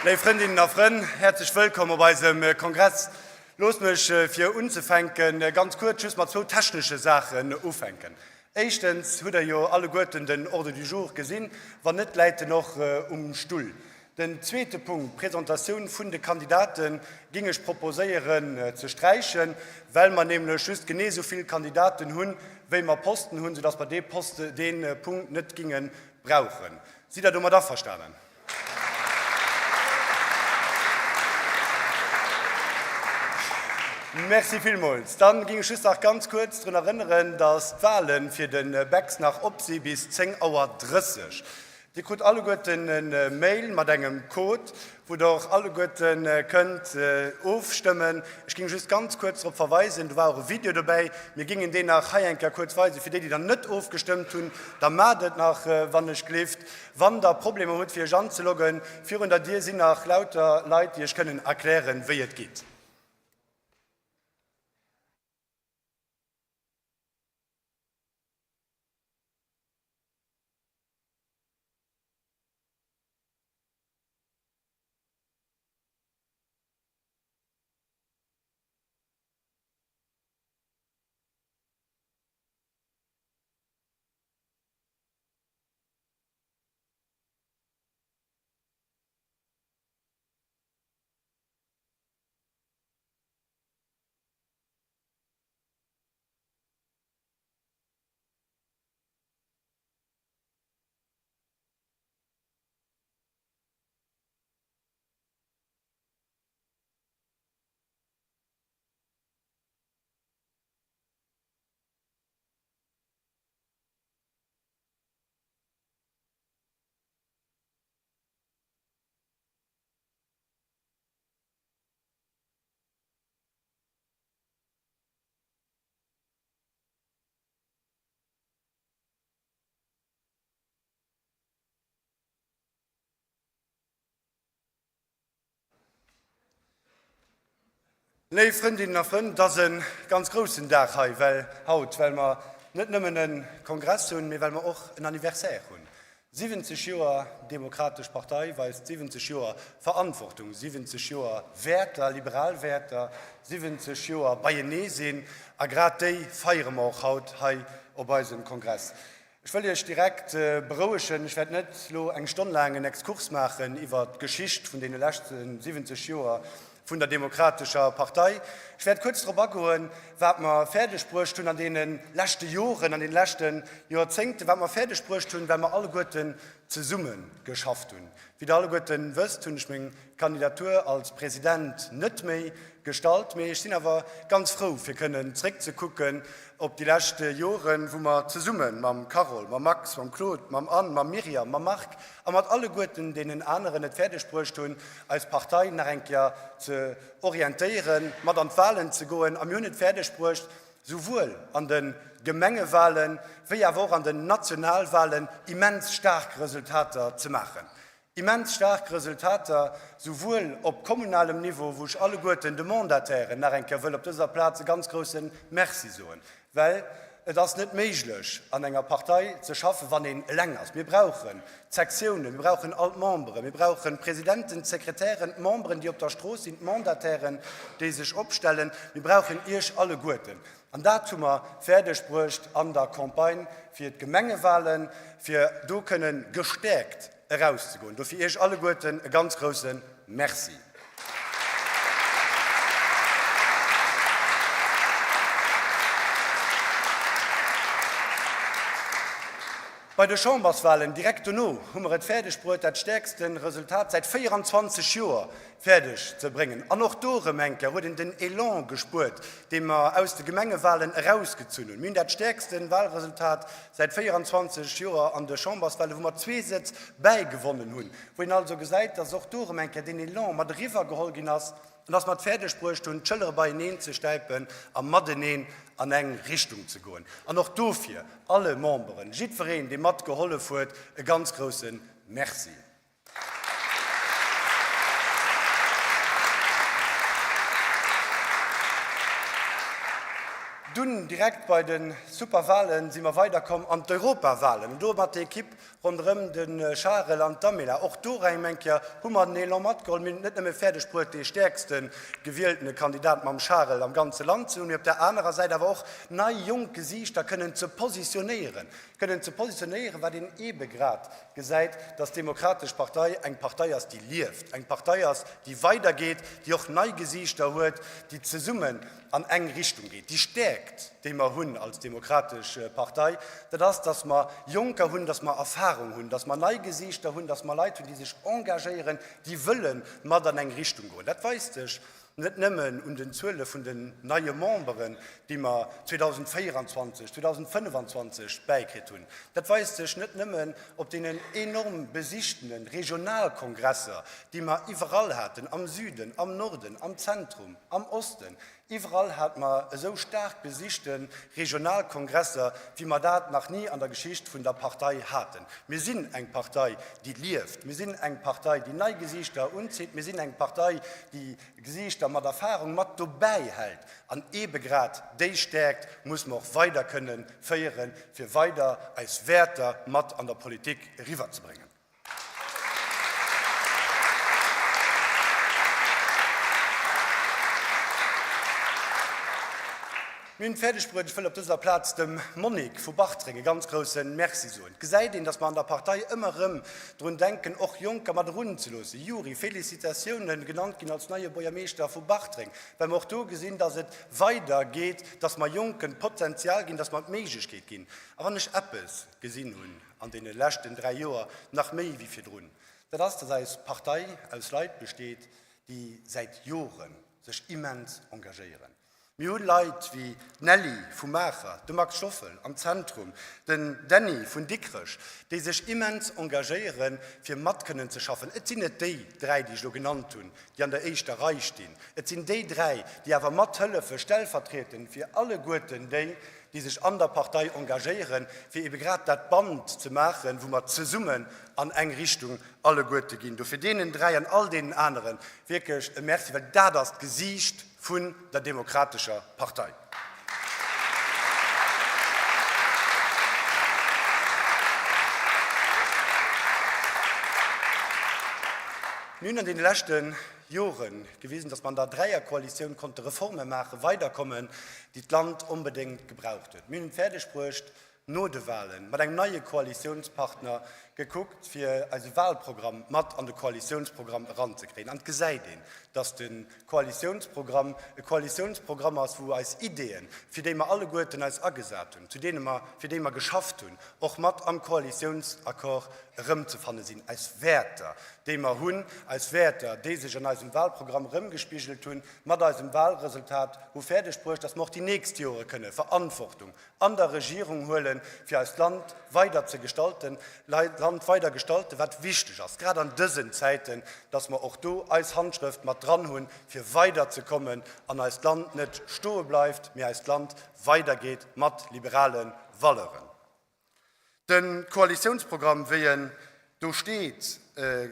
Léif Frëndinnen a Frënn, häerzlech wëllkomm op eisem Kongress. Loosst mech fir unzefänken ganz kuerz just mat zwou technesche Saachen ufänken. Éischtens hutt der jo alleguerten den Ordre du jour gesinn, wann net läit en och um Stull. Den zweete Punkt, d'Presentatioun vun de Kandidaten, ging ech proposéieren ze sträichen, well mer nämlech just genee esou vill Kandidaten hunn, wéi mer Posten hunn, soudass mer dee Poste, dee Punkt net ginge brauchen. Sidd Der domat averstanen? Merci villmools. Dann ging ech just nach ganz kuerz drun erënneren, dass d'Wahlen fir de Bex nach op si bis 10 Auer 30. Dir krut alleguerten e Mail mat engem Code, wou der och alleguerte kënnt ofstëmmen. Ech ging just ganz kuerz drop verweisen, do war och e Video dobäi, mir gingen deen nach hei eng Kéier kuerz weisen, fir déi, déi dann net ofgestëmmt hunn, da maacht et nach, wann ech gleeft. Wann der Problemer hutt fir iech anzeloggen, virun der Dier sinn nach lauter Leit déi iech kënnen erklären wéi et geet. Léif Frëndinnen a Frënn, et ass e ganz groussen Dag hei well haut, well mer net nëmmen e Kongress hunn, mee well mer och en Anniversaire hunn. 70 Joer Demokratesch Partei weist 70 Joer Verantwortung, 70 Joer Wäerter, liberal Wäerter, 70 Joer beienee sinn a grad déi feiere mer och haut hei op eisem Kongress. Ech wëll Iech direkt berouegen, ech wäert net elo eng Stonn laang en Exkurs maachen iwwer d'Geschicht vun deene leschte 70 Joer vun der Demokratescher Partei. Ech wäert kuerz drop agoen, wat mer fäerdeg bruecht hunn an deene leschte Joren, an deene leschte Joerzéngten, wat mer fäerdeg bruecht hunn, well mer alleguerten zesumme geschafft hunn. Wéi Der alleguerten wësst, hunn ech meng Kandidatur als President net méi gestallt, mee ech sinn awer ganz frou fir kënnen zréckzekucken op déi lescht Joren, wou mer zesumme mam Carole, mam Max, mam Claude, mam Anne, mam Myriam, mam Marc a mat alleguerten deenen aneren et fäerdeg bruecht hunn, eis Partei nach eng Kéier ze orientéieren, mat an d'Wahlen ze goen a mir hunn et fäerdeg bruecht, souwuel an de Gemengewahlen, wéi awer och an den Nationalwahlen immens staark Resultater ze maachen. Immens staark Resultater, souwuel op kommunalem Niveau, wou ech alleguerten de Mandatairen nach eng Kéier wëll op dëser Plaz e ganz grouse Merci soen, well et ass net méiglech an enger Partei ze schaffen, wann een eleng ass. Mir brauchen d'Sektiounen, mir brauchen all d'Memberen, mir brauchen d'Presidenten, d'Sekretären, d'Memberen, déi op der Strooss sinn, d'Mandatairen, déi sech opstellen. Mir brauchen Iech alleguerten. An dat hu mer fäerdeg bruecht an der Campagne fir d'Gemengewahlen, fir do kënnen gestäerkt erauszegoen. Dofir Iech alleguerten e ganz grousse Merci. Bei de Chamberswahlen direkt dono hu mer et fäerdeg bruet, dat stäerkste Resultat säit 24 Joer fäerdeg ze bréngen. An och do erëm eng Kéier huet een den Elan gespuert, dee mer aus de Gemengewahlen erausgezunn hunn. Mir hunn dat stäerkste Wahlresultat säit 24 Joer an de Chamberswahlen, wou mer zwee Sëtz bäigewonnen hunn, wou een also gesäit, dass och do erëm eng Kéier deen Elan mat eriwwergeholl ginn ass an dass mer et fäerdeg bruecht hunn, d'Schëllere beieneen ze stäipen a mateneen an eng Richtung ze goen. An och dofir alle Memberen, jiddwereen, dee matgehollef huet, e ganz grousse Merci. Dunn direkt bei de Superwahlen si mer weiderkomm an d'Europawahlen. An do mat der Ekipp ronderëm de Charel an d'Damela. Och do erëm eng Kéier hu mer den Elan matgeholl. Mir hunn et net nëmme fäerdeg bruet, dee stäerkste gewieltene Kandidat mam Charel am ganze Land ze hunn, mee op der anerer Säit awer och nei jonk Gesiichter kënnen ze positionéieren. Kënnen ze positionéieren, wat een eebe grad gesäit, dass d'Demokratesch Partei eng Partei ass, déi lieft, eng Partei ass, déi weidergeet, déi och nei Gesiichter huet, déi zesummen an eng Richtung geet. Déi Stäerkt, déi mer hunn als Demokratesch Partei, dat ass, dass mer Jonker hunn, dass mer Erfahrung hunn, dass mer nei Gesiichter hunn, dass mer Leit hunn, déi sech engagéieren, déi wëlle mat an eng Richtung goen. Dat weist sech net nëmmen un den Zuele vun den neie Memberen, déi mer 2024, 2025 bäikritt hunn. Dat weist sech net nëmmen op deenen enorm besichtene Regionalkongresser, déi mer iwwerall haten, am Süden, am Norden, am Zentrum, Am Osten, iwwerall hate mer esou staark besichte Regionalkongresser, wéi mer dat nach ni an der Geschicht vun der Partei haten. Mir sinn eng Partei, déi lieft. Mir sinn eng Partei, déi nei Gesiichter unzitt. Mir sinn eng Partei, déi Gesiichter mat Erfahrung mat dobäi hält. An eebe grad déi Stäerkt muss mer och weider kënne féieren, fir weider eis Wäerter mat an der Politik eriwwerzebréngen. Mir hunn et fäerdeg bruet, ech wëll op dëser Plaz dem Monique vu Bartreng e ganz grousse Merci soen. Et gesäit een, datt mer an der Partei ëmmer erëm drun denken, och Jonker mat erunzeloossen. Yuri, Félicitatiounen, genannt ginn als neie Buergermeeschter vu Bartreng, well mer och do gesinn, datt et weider geet, datt mer Jonken d'Potenzial ginn, datt mer d'Méiglechkeet ginn. A wann ech eppes gesinn hunn, an deene leschten 3 Joer nach méi wéi virdrun, dat ass, dass eis Partei aus Leit besteet, déi säit Jore sech immens engagéieren. Mir hu Leit wéi d'Nelly vu Maacher, de Max Stoffel am Zentrum, den Dany vun Dikrech, déi sech immens engagéieren, fir mat kënnen ze schaffen. Et sinn net déi 3, déi ech elo genannt hunn, déi an der éischter Rei stinn. Et sinn déi 3, déi awer mathëllefe stellvertrietend fir alleguerten déi, déi sech an der Partei engagéieren, fir ebe grad dat Band ze maachen, wou mer zesummen an eng Richtung alleguerte ginn. Dofir deenen 3 an all deenen anere wierklech e Merci, well dat ass d'Gesiicht vun der Demokratescher Partei. Mir hunn an deene leschte Jore gewisen, datt mer an der Dräierkoalitioun konnte Reforme maachen, weiderkommen, déi d'Land onbedéngt gebraucht huet. Mir hunn et fäerdeg bruecht, no de Wahlen, mat engem neie Koalitiounspartner gekuckt, fir eise Wahlprogramm mat an de Koalitiounsprogramm eranzekréien. An et gesäit een, datt de Koalitiounsprogramm e Koalitiounsprogramm ass, wou eis Ideeën, fir déi mer alleguerten eis agesat hunn, zu deene mer, fir déi mer geschafft hunn, och mat am Koalitiounsaccord erëmzefanne sinn. Eis Wäerter, déi mer hunn, eis Wäerter, déi sech an eisem Wahlprogramm erëmgespigelt hunn, mat eisem Wahlresultat, hu fäerdeg bruecht, dass mer och déi nächst Jore kënne Verantwortung an der Regierung huelen, fir eist Land weider ze gestalten, Land weider gestalten, wat wichteg ass, grad an dësen Zäiten, dass mer och do eis Handschrëft mat dran hunn, fir weiderzekommen an eist Land net stoe bleift, mee eist Land weidergeet mat liberale Valeuren. De Koalitiounsprogramm, wéi en do steet,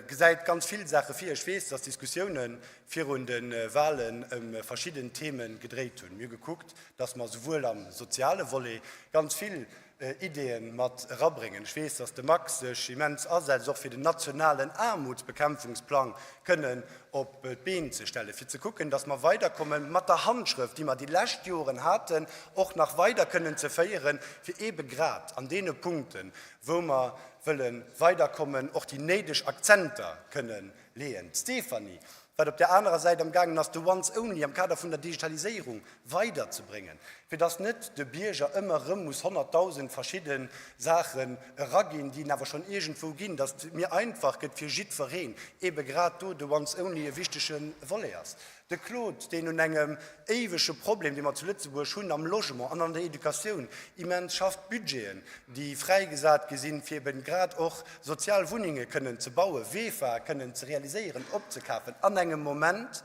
gesäit ganz vill Saache vir. Ech weess, dass d'Diskussioune virun de Wahlen ëm verschidden Theme gedréit hunn. Mir hu gekuckt, dass mer souwuel am soziale Volet ganz vill Ideeë mat erabréngen. Ech weess, dass de Max sech immens asetzt, och fir den nationalen Aarmutsbekämpfungsplang kënnen op d'Been ze stellen, fir ze kucken, dass mer weiderkommen mat der Handschrëft, déi mer déi lescht Joren haten, och nach weider kënnen ze féieren, fir eebe grad an deene Punkten, wou mer wëlle weiderkommen, och déi néideg Akzenter kënnen leeën. D'Stéphanie, wat op där anerer Säit amgaangen ass, de Once Only am Kader vun der Digitaliséierung weiderzebréngen, fir dass net de Bierger ëmmer erëm muss 100.000 verschidde Saachen eraginn, déi en awer schonn iergendwou ginn, dass et méi einfach gëtt fir jiddwereen, eebe grad do de Once Only e wichtege Volet ass. De Claude, deen un engem éiwege Problem, dee mer zu Lëtzebuerg hunn am Logement an an der Educatioun, immens schafft, d'Budgeten, déi fräigesat gi sinn, fir eben grad och sozial Wunnenge kënnen ze bauen, VEFA kënnen ze realiséieren, opzekafen an engem Moment,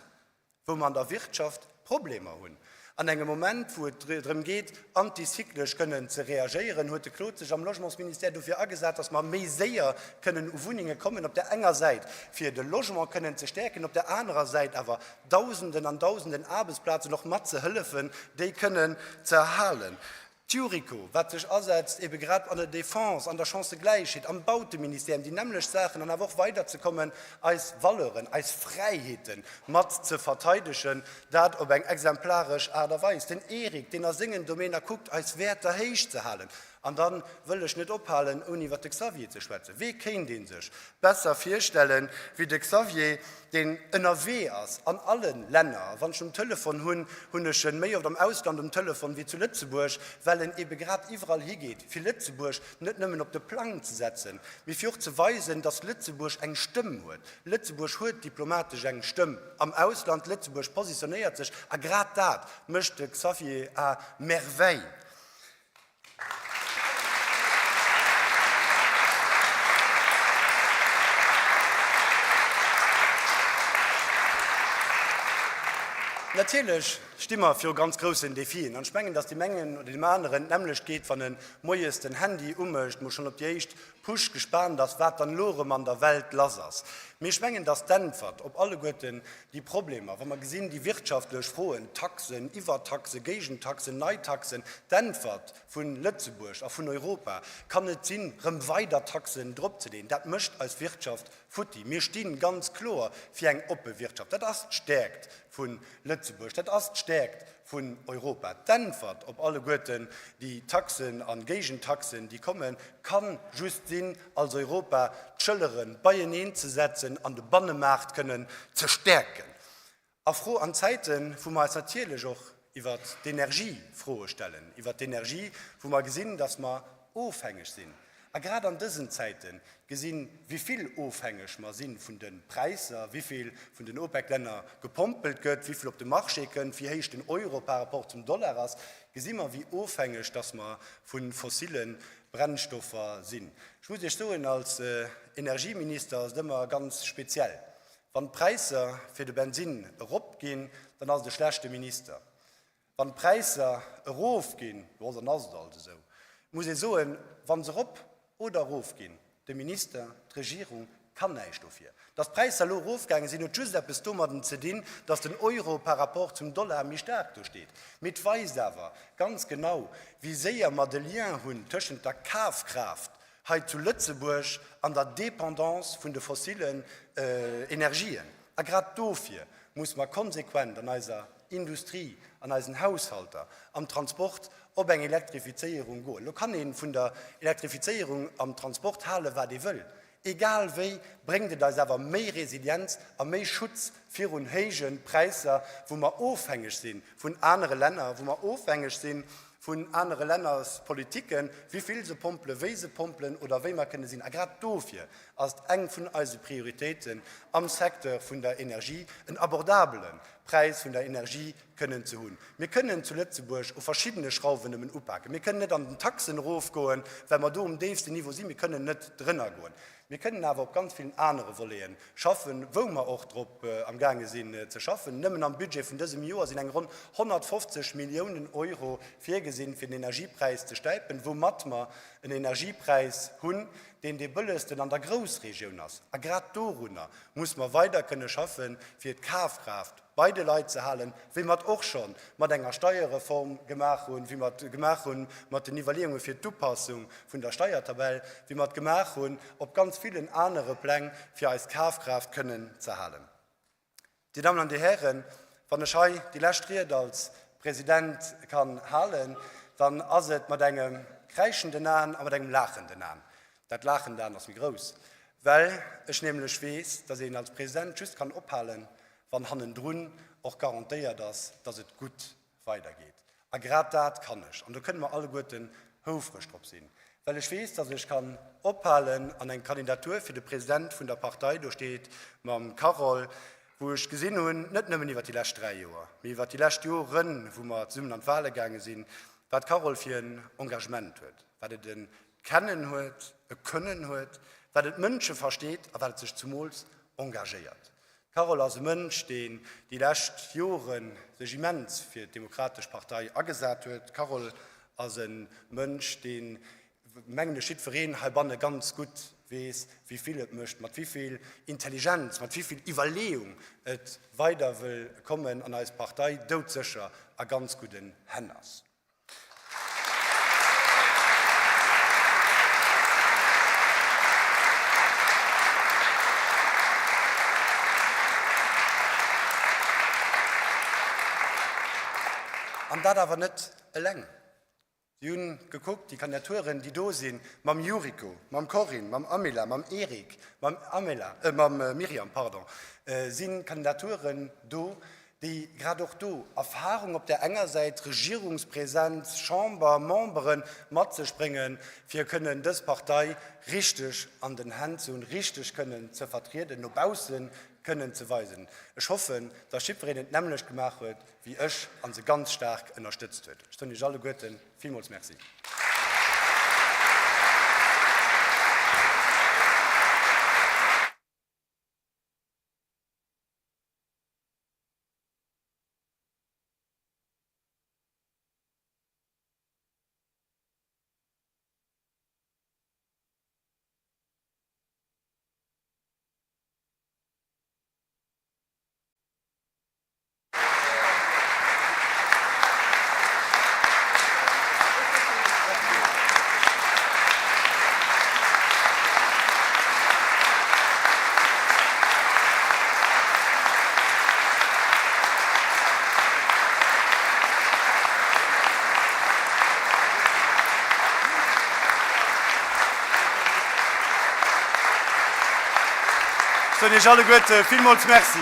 wou mer an der Wirtschaft Problemer hunn. An engem Moment, wou et drëm geet, antizyklesch kënnen ze reagéieren, huet de Claude sech am Logementsministère dofir agesat, dass mer méi séier kënnen u Wunnenge kommen, op där enger Säit fir de Logement kënnen ze stäerken, op där anerer Säit awer Dausenden an Dausenden Aarbechtsplazen och mat ze hëllefen, déi kënnen ze erhalen. D'Yuriko, wat sech asetzt ebe grad an der Defense, an der Chancëgläichheet, am Bauteministère, ëm déi nämmlecht Saachen an awer och weiderzekommen, eis Valeuren, eis Fräiheete mat ze verteidegen, dat op eng exemplaresch Aart a Weis. Den Eric, deen a sengen Domainer kuckt, eis Wäerter héich ze halen. An da wëll ech net ophalen, ouni iwwer de Xavier ze schwätzen. Wee kéint ee sech besser virstellen, wéi de Xavier, deen ënnerwee ass an alle Länner. Wann ech en um Telefon hunn, hunn ech en méi oft am Ausland um Telefon wéi zu Lëtzebuerg, well en ebe grad iwwerall higeet, fir Lëtzebuerg net nëmmen op de Plang ze setzen, mee fir och ze weisen, dass Lëtzebuerg eng Stëmm huet. Lëtzebuerg huet diplomatesch eng Stëmm am Ausland, Lëtzebuerg positionéiert sech, a grad dat mécht de Xavier à merveille. Natierlech sti mer viru ganz groussen Defien. An ech mengen, datt deem engen oder deem aneren d'nämmlecht geet, wann e moies den Handy umécht, mol schonn op déi éischt Push gespaant ass, wat dann elo erëm an der Welt lass ass. Mee ech mengen, datt d'Äntwert op alleguerten déi Problemer, wa mer gesinn, déi wirtschaftlech Froen, Taxen, Iwwertaxen, Géigentaxen, nei Taxen, d'Äntwert vu Lëtzebuerg a vun Europa kann net sinn, rëm weider Taxen dropzeleen. Dat mécht eis Wirtschaft futti. Mir sti ganz kloer fir eng oppe Wirtschaft. Dat ass d'Stäerkt vu Lëtzebuerg, dat ass d'Stäerkt vun Europa. D'Äntwert op alleguerten déi Taxen a Géigentaxen, déi kommen, ka just sinn, als Europa d'Schëllere beieneen ze setzen an de Bannemaart kënnen ze stäerken. A Fro an Zäiten, wou mer eis natierlech och iwwert d'Energie Froe stellen, iwwert d'Energie, wou mer gesinn, dass mer ofhängeg sinn, a grad an dësen Zäite gesinn, wivill ofhängeg mer si vun de Präisser, wivill vun den OPEC-Länner gepompelt gëtt, wivill op de Marché kënnt, wéi héich den Euro par rapport zum Dollar ass, gesi mer, wéi ofhängeg dass mer vu fossille Brennstoffer sinn. Ech muss Iech soen, als Energieminister ass et ëmmer ganz speziell, wann d'Präisser fir de Bensinn eropginn, dann ass et e schlechte Minister. Wann d'Präisser erofginn, jo, dann ass et alt esou. Et muss ee soen, wa se erop oder erofginn, de Minister, d'Regierung kann näischt dofir. Datt d'Präisser elo erofgaange sinn, huet just eppes domadden ze dinn, datt den Euro par rapport zum Dollar méi staark do steet. Mee et weist awer ganz genau, wéi séier mer de Lien hunn tëschent der Kafkraaft hei zu Lëtzebuerg an der Dépendance vun de fossilen Energien. A grad dofir muss mer konsequent an eiser Industrie, an eisen Haushalter, am Transport op eng Elektrifizéierung goen. Elo kann ee vun der Elektrifizéierung am Transport halen, wat ee wëll. Egal wéi bréngt et eis awer méi Resilienz a méi Schutz virun héije Präisser, wou mer ofhängeg si vun anere Länner, wou mer ofhängeg si vun anere Länners Politiken, wéi vill se pompelen, wéi se pompelen oder wéi mer kënne sinn. A grad dofir ass et eng vun eise Prioritéiten am Secteur vun der Energie, en abordabele Präis vun der Energie kënnen ze hunn. Mir kënnen zu Lëtzebuerg u verschiddene Schrauwen nëmmen upaken. Mir kënnen net an den Taxen erofgoen, well mer do um déifsten Niveau sinn. Mir kënnen net drënner goen. Mir kënnen awer op ganz villen anere Voleten schaffen, wou mer och drop amgaange sinn ze schaffen. Nëmmen am Budget vun dësem Joer sinn eng ronn 150 Milliounen Euro virgesinn, fir den Energiepräis ze stäipen, woumat mer en Energiepräis hunn, deen dee bëllegsten an der Groussregioun ass. A grad dorunner muss mer weider kënne schaffen, fir d'Kafkraaft bei de Leit ze halen, wéi mer et och scho mat enger Steierreform gemaach hunn, wéi mer et gemaach hu mat den Iwwerleeunge fir d'Upassung vun der Steiertabell, wéi mer et gemaach hunn op ganz villen anere Pläng, fir eis Kafkraaft kënnen ze halen. Dir Dammen an Dir Hären, wann ech hei déi lescht Ried als President kann halen, dann ass et mat engem kräischenden Aen a mat engem laachenden Aen. Dat laachend Aen ass méi grouss, well ech nämlech weess, dass een als President just kann ophalen, wann hannendrun och garantéiert ass, dass et gutt weidergeet. A grad dat kann ech, an do kënne mer alleguerten houfreg drop sinn, well ech weess, dass ech kann ophalen an eng Kandidatur fir de President vun der Partei, do steet mam Carole, wou ech gesinn hunn, net nëmmen iwwert déi lescht 3 Joer, mee iwwert déi lescht Joren, wou mer zesummen an d'Wahle gaange sinn, wat d'Carole fir en Engagement huet, wat et e Kennen huet, e Kënnen huet, wat et d'Mënsche versteet a wat et sech zumools engagéiert. D'Carole ass e Mënsch, deen déi lescht Jore sech immens fir d'Demokratesch Partei agesat huet. D'Carole ass e Mënsch, deen, mengen ech, jiddwereen heibanne ganz gutt weess, wéi vill et mécht, mat wéi vill Intelligenz, mat wéi vill Iwwerleeung et weider wëll kommen an eis Partei doudsécher a ganz gudden Hänn ass. An dat awer net eleng. Si hunn gekuckt, déi Kandidaturen, déi do sinn, mam Yuriko, mam Corinne, mam Amela, mam Eric, mam Amela, mam Myriam, pardon, si Kandidaturen do, déi grad och do Erfahrung op där enger Säit, Regierungspräsenz, Chamber, Membere mat sech bréngen, fir kënnen dës Partei richteg an den Hänn ze hunn, richteg kënnen ze vertrieden, no bausse kënnen ze weisen. Ech hoffen, dass jiddwereen et d'nämmlecht gemaach huet wéi ech a se ganz staark ënnerstëtzt huet. Ech soen Iech alleguerte villmools Merci. Soen Iech alleguerte villmools Merci.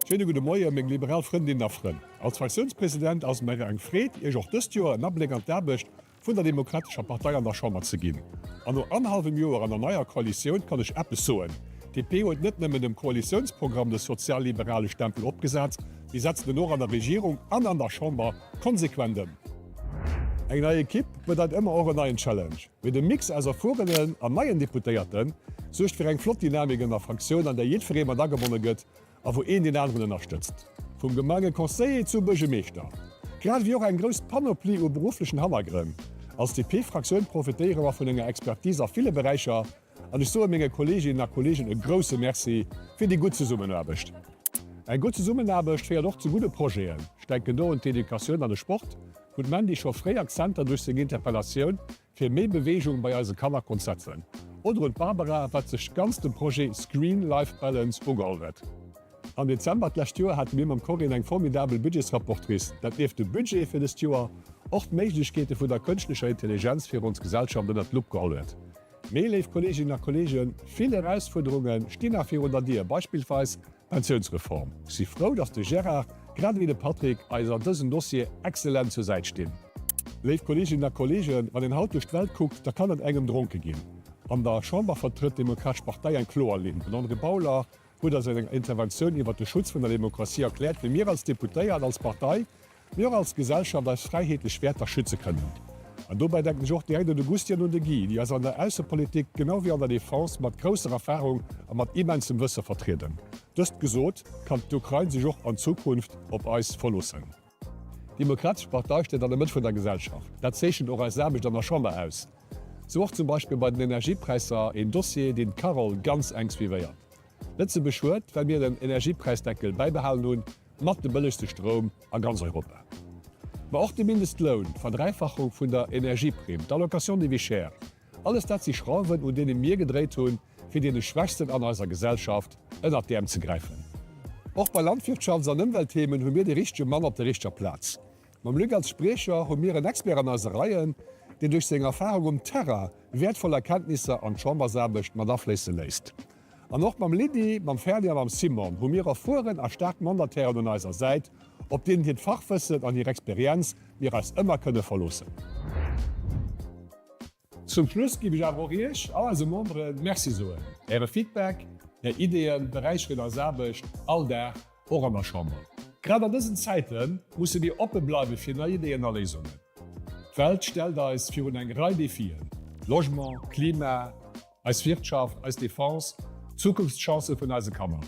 Schéine gudde Moie meng liberal Frëndinnen a Frënn. Als Fraktiounspresident ass et mer eng Freed, Iech och dëst Joer en Abléck an d'Aarbecht vun der Demokratescher Partei an der Chamber ze ginn. An no annerhallwem Joer an der neier Koalitioun kann ech eppes soen, D'DP huet net nëmmen dem Koalitiounsprogramm de sozialliberale Stempel opgesat, mee setzen en och an der Regierung an an der Chamber konsequent ëm. Eng nei Ekipp bedeit ëmmer och en neien Challenge, mee de Mix aus erfuerenen an neien Deputéierte suergt fir eng flott Dynamik an der Fraktioun, an där jiddweree mat agebonne gëtt a wou een deen aneren ënnerstëtzt. Vum Gemengeconseiller zum Buergermeeschter, grad ewéi och eng grouss Panoplie u berufflechen Hannergrënn. Als DP-Fraktioun profitéiere mer vun enger Expertise a ville Beräicher an ech soe menge Kolleeginnen a Kolleegen e grousse Merci fir déi gutt Zesummenaarbecht. Eng gutt Zesummenaarbecht féiert och zu gudde Projeten. Ech denken do un d'Educatioun an de Sport, wou d'Mandy scho fréi Akzenter duerch seng Interpellatioun fir méi Beweegung bei eise Kanner konnt setzen. Oder un d'Barbara, wat sech ganz dem Projet Screen Life Balance ugeholl huet. Am Dezember d'lescht Joer hate mir mam Corinne eng formidabel Budgetsrapportrice, dat nieft dem Budget fir dëst Joer och d'Méiglechkeete vun der kënschtlecher Intelligenz fir ons Gesellschaft ënnert d'Lupp geholl huet. Mee, léif Kolleeginnen a Kolleegen, vill Erausfuerderunge stinn nach virun der Dier, beispillsweis d'Pensiounsreform. Ech si frou, dass de Gérard grad ewéi de Patrick eis an dësem Dossier exzellent zur Säit stinn. Léif Kolleeginnen a Kolleegen, wann een haut duerch d'Welt kuckt, da kann et engem dronke ginn. An der Chamber vertrëtt d'Demokratesch Partei eng kloer Linn. Den André Bauler huet a senger Interventioun iwwert de Schutz vun der Demokratie erkläert, wéi mir als Deputéiert, als Partei, Mee och als Gesellschaft eis fräiheetlech Wäerter schütze kënnen. An dobäi denken ech och direkt un de Gusty an un de Guy, déi eis an der Aussepolitik genau wéi an der Defense mat grousser Erfahrung a mat immensem Wësse vertrieden. Dëst gesot, kann d'Ukrain sech och an Zukunft op eis verloossen. D'Demokratesch Partei steet an der Mëtt vun der Gesellschaft. Dat zeechent och eis Aarbecht an der Chamber aus. Sou och zum Beispill bei den Energiepräisser, een Dossier, deen d'Carole ganz enk suivéiert. Lëtzebuerg huet, well mir den Energiepräisdeckel bäibehalen hunn, mat de bëllegste Stroum a ganz Europa. Ma och de Mindestloun, d'Verdräifachung vun der Energieprimm, d'Allocation de vie chère, alles dat si Schrauwen, un deene mir gedréit hunn, fir deene Schwächsten an eiser Gesellschaft ënnert d'Äerm ze gräifen. Och bei Landwirtschafts an Ëmweltthemen hu mir de richtege Mann op der richteger Plaz. Mam Luc als Spriecher hu mir en Expert an eise Reien, deen duerch seng Erfarung um Terrain wäertvoll Erkenntnisser an d'Chambersaarbecht mat afléisse léisst. An och mam Lydie, mam Ferdi a mam Simon hu mir erfueren a staark Mandatairen un eiser Säit, op deenen hiert Fachwëssen an hir Experienz mir eis ëmmer kënne verloossen. Zum Schluss géif ech awer och Iech, all eise Memberen, Merci soen. Äre Feedback. Är Ideeë beräicheren eis Aarbecht all Dag, och an der Chamber. Grad an dësen Zäite musse mir oppe bleiwe fir nei Ideeën a Léisungen. D'Welt stellt eis virun eng Rei Defien, Logement, Klima, eis Wirtschaft, eis Defense, d'Zukunftschancë vun eise Kanner.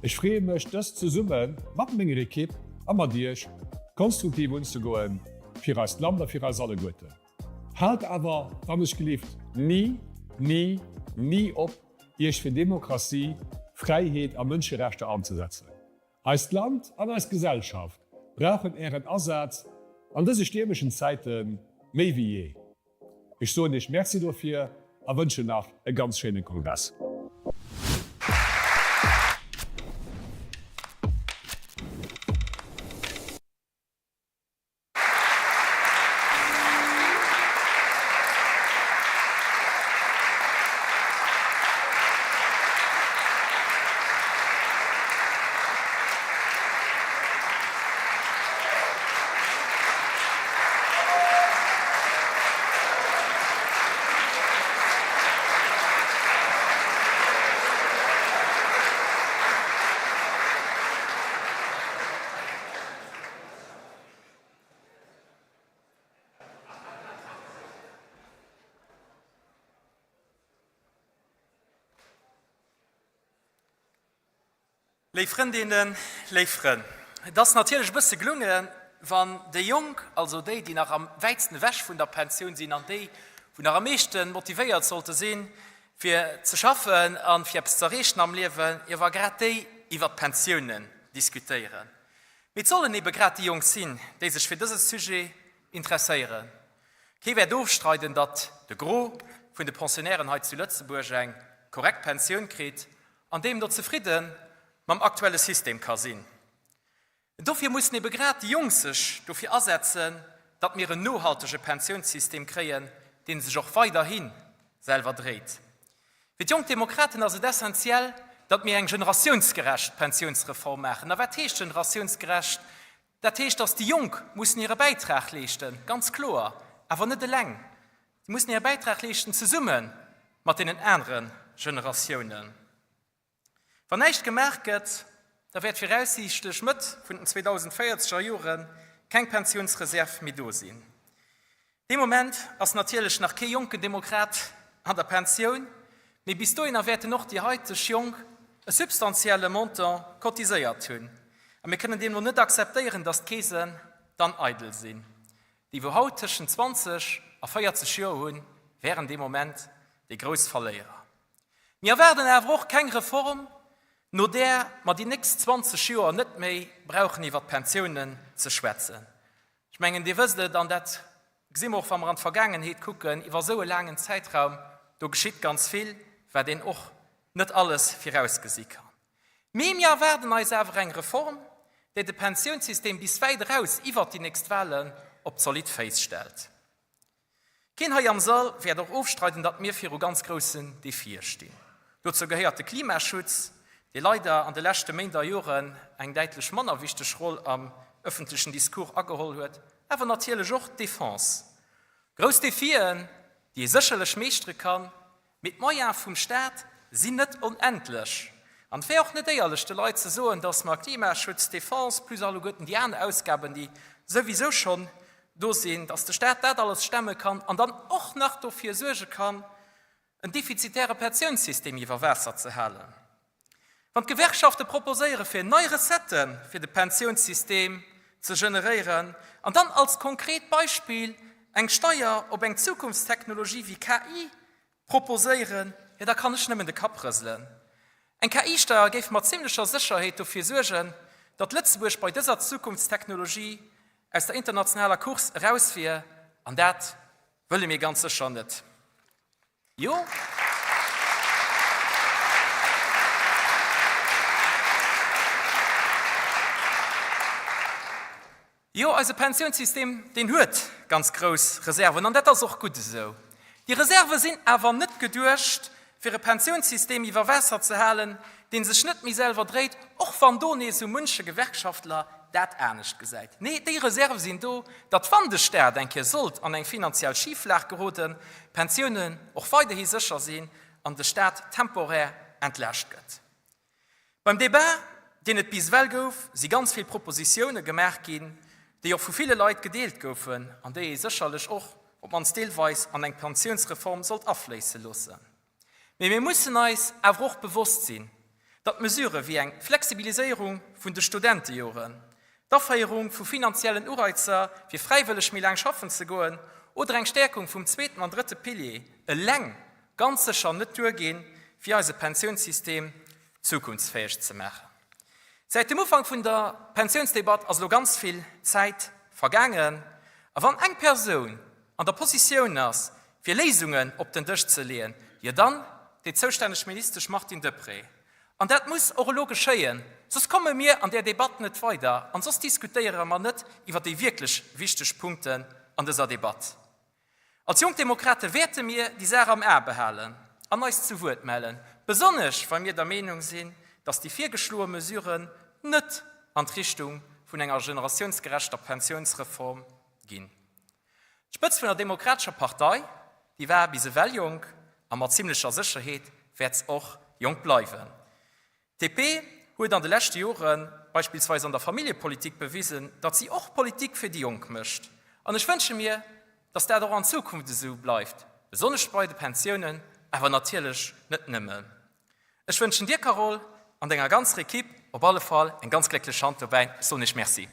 Ech freeë mech, dëst zesumme mat menger Ekipp a mat Iech konstruktiv unzegoen, fir eist Land a fir eis alleguerten. Haalt awer, wann ech gelift, ni, ni, ni op, Iech fir Demokratie, Fräiheet a Mënscherechter anzesetzen. Eist Land an eis Gesellschaft brauchen Ären Asaz an dëse stiermeschen Zäite méi wéi jee. Ech soen Iech Merci dofir a wënschen nach e ganz schéine Kongress. Léif Frëndinnen, léif Frënn, et ass natierlech e bësse gelungen, wann déi Jonk, also déi, déi nach am wäitsten ewech vun der Pensioun sinn an déi, wou nach am meeschte motivéiert sollte sinn, fir ze schaffen a fir eppes ze erreechen am Liewen, jo wa grad déi iwwert d'Pensiounen diskutéieren. Mee et sollen ebe grad déi Jonk sinn, déi sech fir dëse Sujet interesséieren. Kee wäert ofstreiden, datt de Gros vun de Pensionnairen hei zu Lëtzebuerg eng korrekt Pensioun kritt an deemno zefridde mam aktuelle System ka sinn. Dofir mussen ebe grad déi Jonk sech dofir asetzen, datt mir en nohaltege Pensiounssystem kréien, dee sech och weiderhi selwer dréit. Fir d'Jonk Demokraten ass et essentiell, datt mir eng generatiounsgerecht Pensiounsreform maachen. A wat heescht generatiounsgerecht? Dat heescht, datt déi Jonk mussen hire Bäitrag leeschten, ganz kloer, awer net eleng. Si mussen hire Bäitrag leeschten zesumme mat deenen anere Generatiounen. Wann näischt gemaach gëtt, da wäert viraussiichtlech Mëtt vun den 2040er Jore keng Pensiounsreserv méi do sinn. Dee Moment ass natierlech nach kee jonken Demokrat an der Pensioun, mee bis dohinner wäerten och déi haiteg Jonk e substantielle Montant cotiséiert hunn. A mir kënnen deemno net akzeptéieren, datt d'Keesen dann eidel sinn. Déi wou haut tëschent 20 a 40 Joer hunn, wären dee Moment déi grouss Verléierer. Mir erwaarden awer och keng Reform, no där mer déi nächst 20 Joer net méi brauchen iwwert d'Pensiounen ze schwätzen. Ech mengen, Dir wësst et, an dat gesi mer och, wa mer an d'Vergaangenheet kucken, iwwer esou e laangen Zäitraum, do geschitt ganz vill, wat een och net alles virausgesi kann. Mee mir erwaarden eis awer eng Reform, déi de Pensiounssystem bis wäit eraus iwwert déi nächst Wahlen op zolidd Féiss stellt. Keen hei am Sall wäert och ofstreiden, datt mir viru ganz groussen Defie stinn. Dozou gehéiert de Klimaschutz, dee leider an de leschte Méint a Joren eng däitlech manner wichteg Roll am ëffentlechen Discours ageholl huet, awer natierlech och d'Defense. Grouss Defien, déi ee sécherlech meeschtere kann, Mee d'Moyene vum Staat sinn net onendlech. An et wär och net éierlech, de Leit ze soen, dass mer Klimaschutz, Defense plus alleguerten déi aner Ausgaben, déi souwisou schonn do sinn, dass de Staat dat alles stemme kann an dann och nach dofir suerge kann, en defizitäre Pensiounssystem iwwer Waasser ze halen. Wann d'Gewerkschafte proposéiere fir nei Recettë fir de Pensiounssystem ze generéieren an dann als konkret Beispill eng Steier op eng Zukunftstechnologie wéi KI proposéieren, jo da kann ech nëmmen de Kapp rëselen. Eng KI-Steier géif mat zimlecher Sécherheet dofir suergen, datt Lëtzebuerg bei dëser Zukunftstechnologie aus der internationaler Course eraus wier, an dat wëlle mir ganz sécher net. Jo. Jo, eise Pensiounssystem, deen huet ganz grouss Reserven, an dat ass och gutt esou. Déi Reserve sinn awer net geduecht, fir e Pensiounssystem iwwer Waasser ze halen, dee sech net méi selwer dréit, och wann do nees esou munche Gewerkschaftler dat anescht gesäit. Nee, déi Reserve sinn do, datt wann de Staat eng Kéier sollt an eng finanziell Schiflag geroden, d'Pensiounen och weiderhi sécher sinn an de Staat temporär entlaascht gëtt. Beim Debat, deen et bis ewell gouf, si ganz vill Propositioune gemaach ginn, déi och vu ville Leit gedeelt goufen an déi ee sécherlech och, op d'mannst deelweis, an eng Pensiounsreform sollt afléisse loossen. Mee mir mussen eis awer och bewosst sinn, datt Mesurë wéi eng Flexibiliséierung vun de Studentejoren, d'Aféierung vu finanziellen Ureizer fir fräiwëlleg méi laang schaffen ze goen oder eng Stäerkung vum zweeten an drëtte Pilier eleng ganz sécher net duerginn, fir eise Pensiounssystem zukunftsfäeg ze maachen. Säit dem Ufank vun der Pensiounsdebatt ass elo ganz vill Zäit vergaangen a wann eng Persoun an der Positioun ass, fir Léisungen op den Dësch ze leeën, jo dann déi zoustänneg Ministesch Martine Deprez. An dat muss och elo geschéien, soss komme mir an där Debatt net weider an soss diskutéiere mer net iwwer déi wierklech wichteg Punkten an dëser Debatt. Als Jonk Demokrate wäerte mir déi Saach am A behalen an eis zu Wuert mellen, besonnesch well mir der Meenung sinn, dass déi virgeschloe Mesuren net an d'Richtung vun enger generatiounsgerechter Pensiounsreform ginn. D'Spëtzt vun der Demokratescher Partei, déi war bis ewell jonk a mat zimlecher Sécherheet wäert s'och jonk bleiwen. D'DP huet an de leschte Jore beispillsweis an der Familljepolitik bewisen, datt si och Politik fir déi Jonk mécht. An ech wënsche mir, datt dat och an Zukunft esou bleift, besonnesch bei de Pensiounen, awer natierlech net nëmmen. Ech wënschen dir, Carole, an denger ganzer Equipe op alle Fall eng ganz glécklech Hand dobäi. Ech soen iech Merci.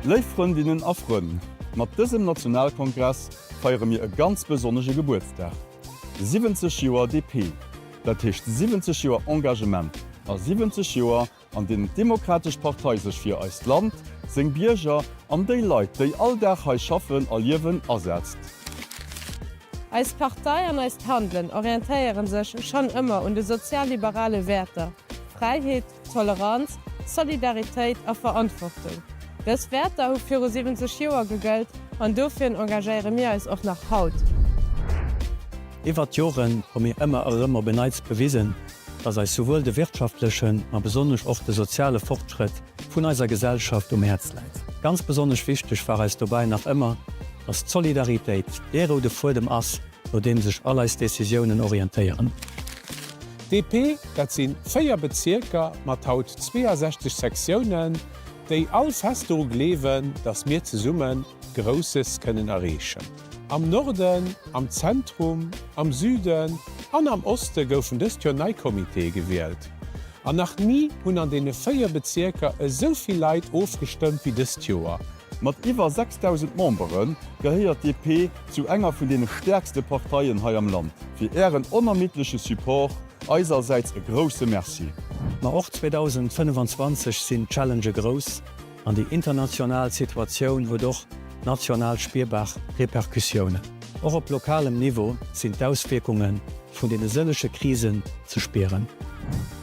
Léif Frëndinnen a Frënn, mat dësem Nationalkongress feiere mir e ganz besonnege Gebuertsdag, 70 Joer DP, dat heescht 70 Joer Engagement a 70 Joer an deenen d'Demokratesch Partei sech fir eist Land, seng Bierger an déi Leit, déi all Dag hei schaffen a liewen, asetzt. Eis Partei an eist Handelen orientéiere sech schonn ëmmer un de sozialliberale Wäerter, Fräiheet, Toleranz, Solidaritéit a Verantwortung. Dës Wäerter hu viru 70 Joer gegëllt an dofir engagéiere mir eis och nach haut. Iwwert d'Joren hu mir ëmmer erëm op en Neits bewisen, dass eis souwuel de wirtschaftlechen, ma besonnesch och de soziale Fortschrëtt vun eiser Gesellschaft um Häerz läit. Ganz besonnesch wichteg war eis dobäi nach ëmmer, dass d'Solidaritéit dee roude Fuedem ass, no deem sech all eis Decisiounen orientéieren. DP, dat si 4 Bezierker mat haut 62 Sektiounen, déi all fest doru gleewen, dass mir zesumme Grousses kënnen erreechen. Am Norden, am Zentrum, am Süden an am Oste goufen dëst Joer nei Comitéë gewielt. An nach ni hunn an deene 4 Bezierker esou vill Leit ofgestëmmt wéi dëst Joer. Mat iwwer 6.000 Membere gehéiert d'DP zu enger vun deene stäerkste Parteien hei am Land. Fir Ären onermiddleche Support eisersäits e grousse Merci. Ma och 2025 sinn d'Challengë grouss. An déi international Situatioun huet och national spierbar Repercussiounen. Och op lokalem Niveau sinn d'Auswierkunge vun deene sëllege Krisen ze spieren.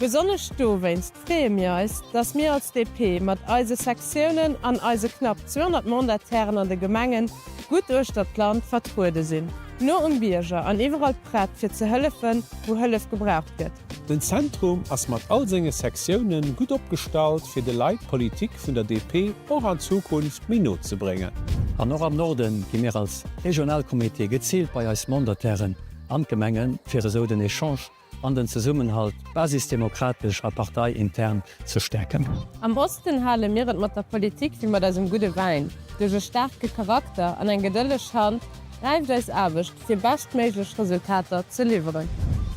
Besonnesch dowéinst freeë mir eis, dass mir als DP mat eise Sektiounen an eise knapp 200 Mandatairen an de Gemengen gutt uechter d'Land vertruede sinn, no um Bierger an iwwerall prett fir ze hëllefen, wou Hëllef gebraucht gëtt. Den Zentrum ass mat all senge Sektiounen gutt opgestallt fir de Leit d'Politik vun der DP och an Zukunft méi no ze bréngen. An och am Norden gi mir als Regionalcomité geziilt bei eis Mandatairen an d'Gemengen, fir esou den Echange an den Zesummenhalt basisdemokratesch a parteiintern ze stäerken. Am Osten hale mir et mat der Politik wéi mat eisem gudde Wäin, Duerch e staarke Charakter an eng gedëlleg Hand räift eis Aarbecht, fir beschtméiglech Resultater ze liwweren.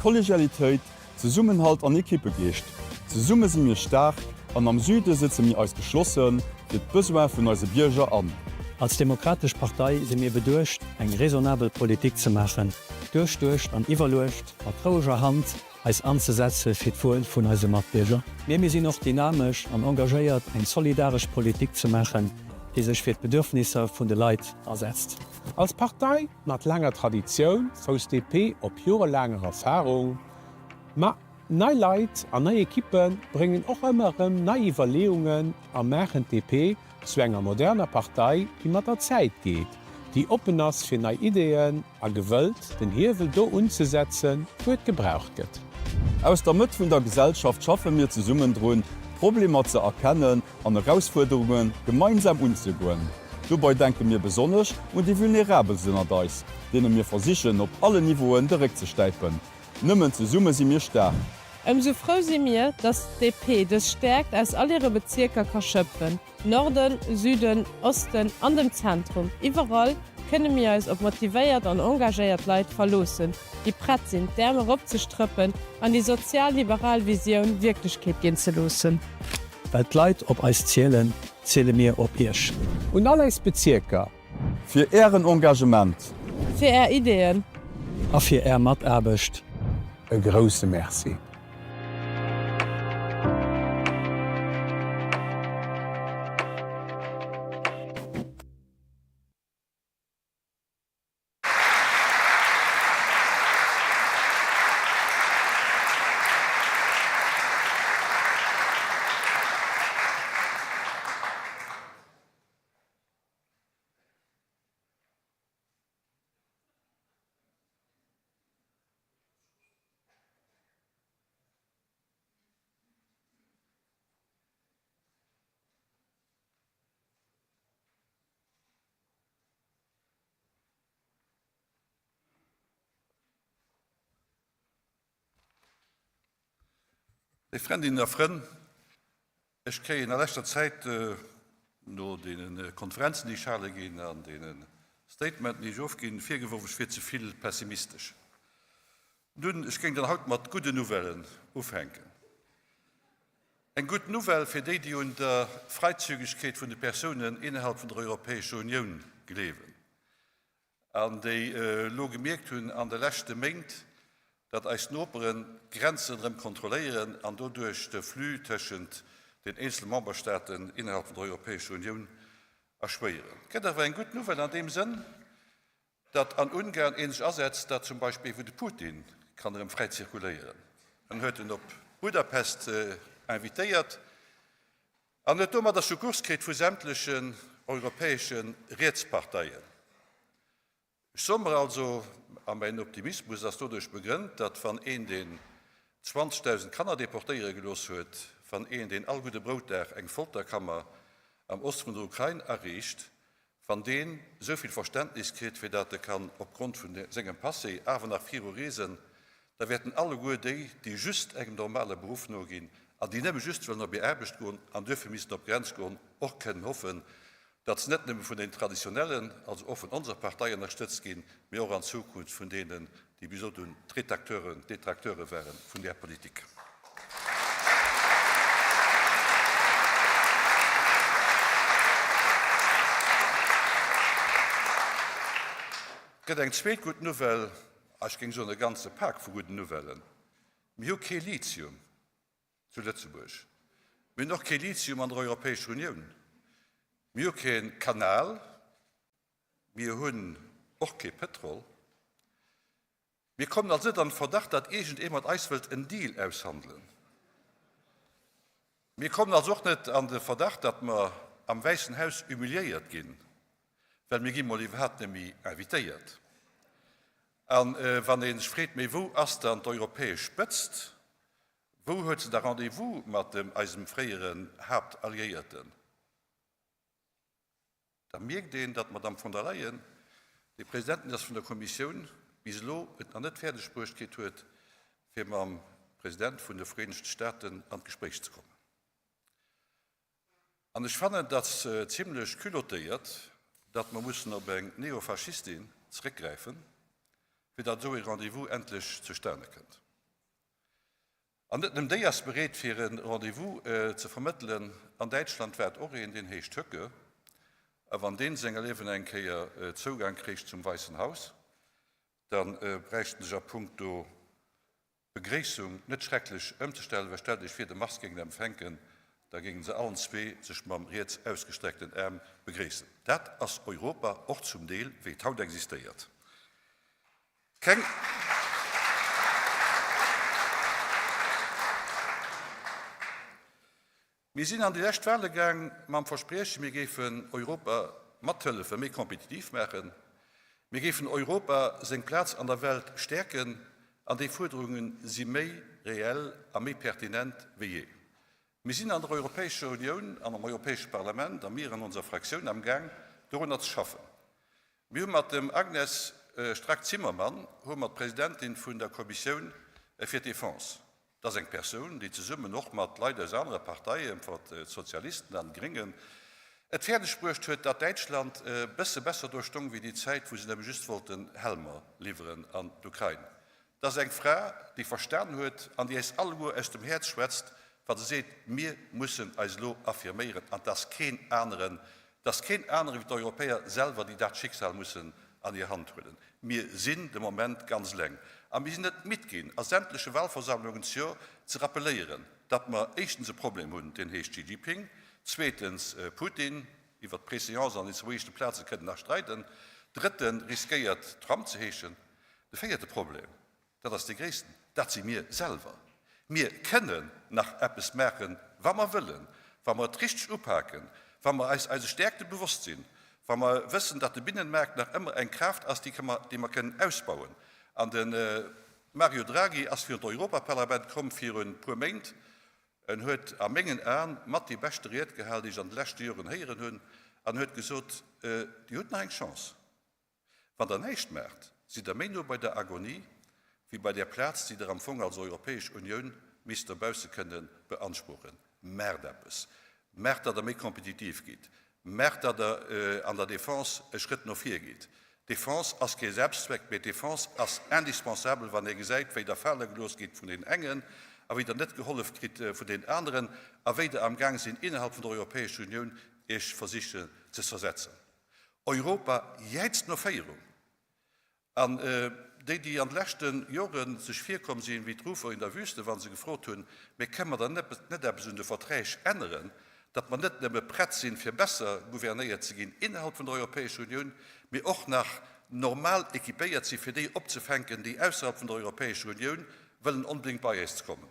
Kollegialitéit, Zesummenhalt an Ekippegeescht, zesumme si mir staark an am Süde sëtze mir eis geschlosse fir d'Besoin vun eise Bierger an. Als Demokratesch Partei si mir beduecht, eng raisonnabel Politik ze maachen, duerchduecht an iwwerluecht, mat roueger Hand eis anzesetze fir d'Wuel vun eise Matbierger. Mee mir sinn och dynamesch an engagéiert, eng solidaresch Politik ze maachen, déi sech fir d'Bedürfnisser vun de Leit asetzt. Als Partei mat laanger Traditioun fousst DP op jorelaanger Erfarung, ma. Nei Leit an nei Ekippe bréngen och ëmmer erëm nei Iwwerleeungen a maachen d'DP zu enger moderner Partei, déi mat der Zäit geet, déi oppen ass fir nei Ideeën a gewëllt, den Hiewel do unzesetzen, wou et gebraucht gëtt. Aus der Mëtt vun der Gesellschaft schaffe mir zesummen drun, Problemer ze erkennen an Erausfuerderunge gemeinsam unzegoen. Dobei denke mir besonnesch un déi Vulnerabelst ënnert eis, deene mir versichen op allen Niveauen de Réck ze stäipen. Nëmmen zesumme si mir staark. Ëmsou frou si mir, dass d'DP dës Stäerkt aus all hire Bezierker ka schëpfen, Norden, Süden, Osten an dem Zentrum. Iwwerall kënne mir eis op motivéiert an engagéiert Leit verloossen, déi prett sinn, d'Äerm eropzestrëppen an déi sozial-liberal Visioun Wierklechkeet ginn ze loossen. Well d'Leit op eis zielen, ziele mir op Iech. Un all eis Bezierker, Fir Ären Engagement. Fir Är Ideeën. A fir Är Mataarbecht. E grousse Merci. Léif Frendinnen a Frënn, Ech kréien a leschter Zäit, no deene Konferenzen, déi ech hale ginn, an deene Statementen, déi ech ofginn, virgeworf, ech wier ze vill pessimistesch. Nun, ech géing dann haut mat gudden Nouvellen ufänken. Eng gutt Nouvelle fir déi, déi un der Freizügegkeet vun de Persounen innerhalb vun der Europäescher Unioun gleewen. An déi elo gemierkt hunn an de leschte Méint, datt eis Noperen d'Grenzen erëm kontrolléieren an doduerch de Flux tëschent den eenzele Memberstaaten innerhalb vun der Europäescher Unioun erschwéieren. Et gëtt awer eng gutt Nouvelle an deem Sënn, datt an Ungarn ee sech asetzt, datt zum Beispill ee wou de Putin kann erëm fräi zirkuléieren. En huet en op Budapest invitéiert. An huet domadder Secours kritt vu sämtlechen europäesche Rietsparteien. Ech soe mer also, a mäin Optimismus ass doduerch begrënnt, datt wann een deen 20.000 Kanner deportéiere gelooss huet, wann een deen all gudde Broutdag eng Folterkammer am Oste vun der Ukrain ariicht, Wann deen esou vill Verständnis kritt, fir dat e kann opgrond vun sengem Passé awer nach viru reesen, da wäerten alleguer déi, déi just engem normale Beruff noginn an déi nëmme just wëllen op hir Aarbecht goen an duerfir missen op d'Grenz goen, och kënnen hoffen, datt se net nëmme vun den Traditionellen, also och vun onser Partei ënnerstëtzt ginn, mee och an Zukunft vun deenen, déi bis elo d'Rétacteuren, d'Detracteure ware vun där Politik. Et gëtt eng zweet gutt Nouvelle, a ech géing soen e ganze Pak vu gudden Nouvellen, Mir hu kee Lithium zu Lëtzebuerg, mir hunn och kee Lithium an der Europäescher Unioun, mir hu kee Kanal, Mir hunn och kee Pëtrol. Mir kommen also net an den Verdacht, datt iergend ee mat eis wëllt en Deal aushandelen. Mir kommen also och net an de Verdacht, datt mer am Wäissen Haus humiliéiert ginn, well mir gi mol iwwerhaapt net méi invitéiert. A wann ee sech freet, Mee wou ass dann d'europäesch Spëtzt? Wou huet se da Rendez-vous mat dem eisem fréieren Haaptalliéierten? Da mierkt een, datt d'Madame von der Leyen, déi Presidentin ass vun der Kommissioun, bis elo et nach net fäerdeg bruecht kritt huet, fir mam President vun de Vereenegte Staaten an d'Gespréich ze kommen. An ech fannen, datt zimlech culottéiert, datt mer mussen op eng Neofaschistin zeréckgräifen, fir datt esou ee Rendez-vous endlech zustane kënnt. An net nëmmen déi ass bereet fir e Rendez-vous ze vermëttelen. An Däitschland waart och een, deen heescht Höcke. A wann deen senger Liewen eng Kéier Zougang kréich zum Weissen Haus, da bräicht en sech a punkto Begréissung net schrecklech ëmzestellen, well stellt Iech vir, de Mars géing en empfänken, da géingen se allen zwee sech mam riets ausgestreckten Aarm begréissen. Dat ass Europa och zum Deel, wéi et haut existéiert. Keng. Mir sinn an déi lescht Wahle gaang mam Verspriechen, mir géifen Europa mathëllefe méi kompetitiv maachen, mir géifen Europa seng Plaz an der Welt stäerken, an déi Fuerderunge si méi reell a méi pertinent wéi jee. Mir sinn an der Europäescher Unioun an am Europäesche Parlament a mir an onser Fraktioun amgaang dorunner ze schaffen. Mir hu mat dem Agnes Strack-Zimmermann hu mer d'Presidentin vun der Kommissioun fir d'Defense. Dat ass eng Persoun, déi zesummen och mat Leit aus anere Parteien, mat Sozialisten an Gréngen, et fäerdeg bruecht huet, datt Däitschland e bësse besser do stong wéi déi Zäit, wou se nëmme just wollten Helmer liwweren an d'Ukrain. Dat ass eng Fra, déi verstan huet an déi äis alleguer aus dem Häerz schwätzt, wa se seet, Mir mussen eis elo affirméieren an 't ass keen aneren, 't ass keen anere wéi d'Europäer selwer, déi dat Schicksal mussen an hir Hand huelen. Mir sinn de Moment ganz eleng a mir sinn net midd ginn, a sämtleche Wahlversammlungen z'Jor ze rappeléieren, datt mer éischtens e Problem hunn, deen heescht Xi Jinping, zweetens Putin, iwwert d'Préséance an déi zwou éischte Plaze kënnt nach streiden, drëtten riskéiert Trump ze heeschen. De véierte Problem, dat ass dee gréissten, dat si mir selwer. Mir kënnen nach eppes maachen, wa mer wëllen, wa mer et richteg upaken, wa mer eis eise Stäerkte bewosst sinn, wa mer wëssen, datt de Binnenmaart nach ëmmer eng Kraaft ass, déi mer kënnen ausbauen. An de Mario Draghi ass virun d'Europaparlament komm viru puer Méint. En huet a mengen Aen mat déi beschte Ried gehal, déi ech an de leschte Joren héieren hunn, an huet gesot, Dir hutt nach eng Chance. Wann Der näischt maacht, sidd Der méi no bei der Agonie wéi bei där Plaz, déi Der am Fong als Europäesch Unioun misst dobausse kënne beanspruchen. Maacht eppes! Maacht, datt Der méi kompetitiv gitt! Maacht, datt Der an der Defense e Schrëtt no vir gitt! D'Defense ass kee Selbstzweck, mee d'Defense ass indispensabel, wann ee gesäit, wéi Der fale gelooss gitt vun deenen engen a wéi Der net gehollef kritt vun deenen aneren a wéi Der amgaang sinn, innerhalb vun der Europäescher Unioun Iech versichen ze zersetzen. Europa jäizt no Féierung. An déi, déi an de leschte Jore sech virkomm sinn wéi d'Rufer in der Wüste, wa se gefrot hunn, Mee kënne mer dann net eppes un de Verträg änneren, datt mer net nëmme prett sinn, fir besser gouvernéiert ze ginn innerhalb vun der Europäescher Unioun, mee och nach normal équipéiert sinn, fir déi opzefänken, déi ausserhalb vun der Europäescher Unioun wëllen onbedéngt bei eis ze kommen.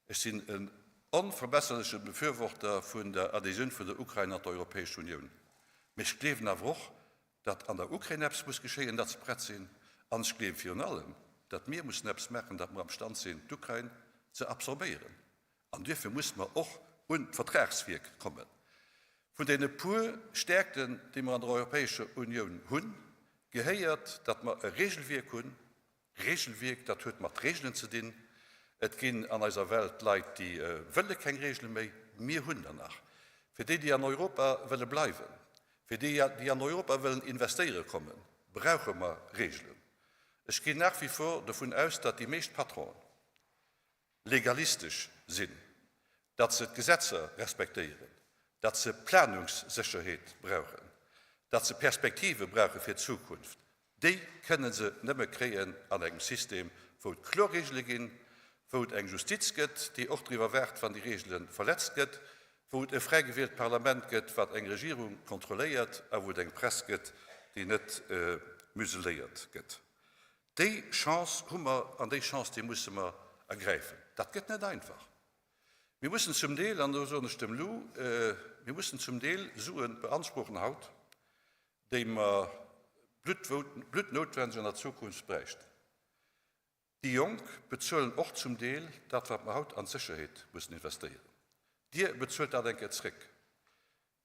Ech sinn en onverbesserleche Befürworter vun der Adhésioun vun der Ukrain an d'Europäesch Unioun. Mee ech gleewen awer och, datt an der Ukrain eppes muss geschéien, datt se prett sinn. An ech gleewe virun allem, datt mir mussen eppes maachen, datt mer amstand sinn, d'Ukrain ze absorbéieren. An duerfir musse mer och un d'Vertragswierk kommen. Vun deene puer Stärkten, déi mer an der Europäescher Unioun hunn, gehéiert, datt mer e Regelwierk hunn, Regelwierk, dat huet mat Regelen ze dinn. Et ginn an eiser Welt Leit, déi wëlle keng Regele méi. Mir hunn der nach. Fir déi, déi an Europa wëlle bleiwen, fir déi, déi an Europa wëllen investéiere kommen, brauche mer Regelen. Ech ginn nach wie vor dovun aus, datt déi meescht Patronen legalistesch sinn, datt se d'Gesetzer respektéieren, datt se Planungssécherheet brauchen, datt se Perspektive brauche fir d'Zukunft, déi kënne se nëmme kréien an engem System, wou et kloer Regele ginn, wou et eng Justiz gëtt, déi och driwwer waacht, wann déi Regele verletzt gëtt, wou et e fräi gewielt Parlament gëtt, wat eng Regierung kontrolléiert a wou et eng Press gëtt, déi net museléiert gëtt. Déi Chance hu mer an déi Chance, déi musse mer ergräifen. Dat gëtt net einfach. Mir mussen zum Deel, an do soen ech dem Lou, mir mussen zum Deel Sue beanspruchen haut, déi mer bluttnoutwendeg an der Zukunft bräichten. Déi Jonk bezuelen och zum Deel dat, wat mer haut an d'Sécherheet mussen investéieren. Dir bezuelt dat eng Kéier zréck.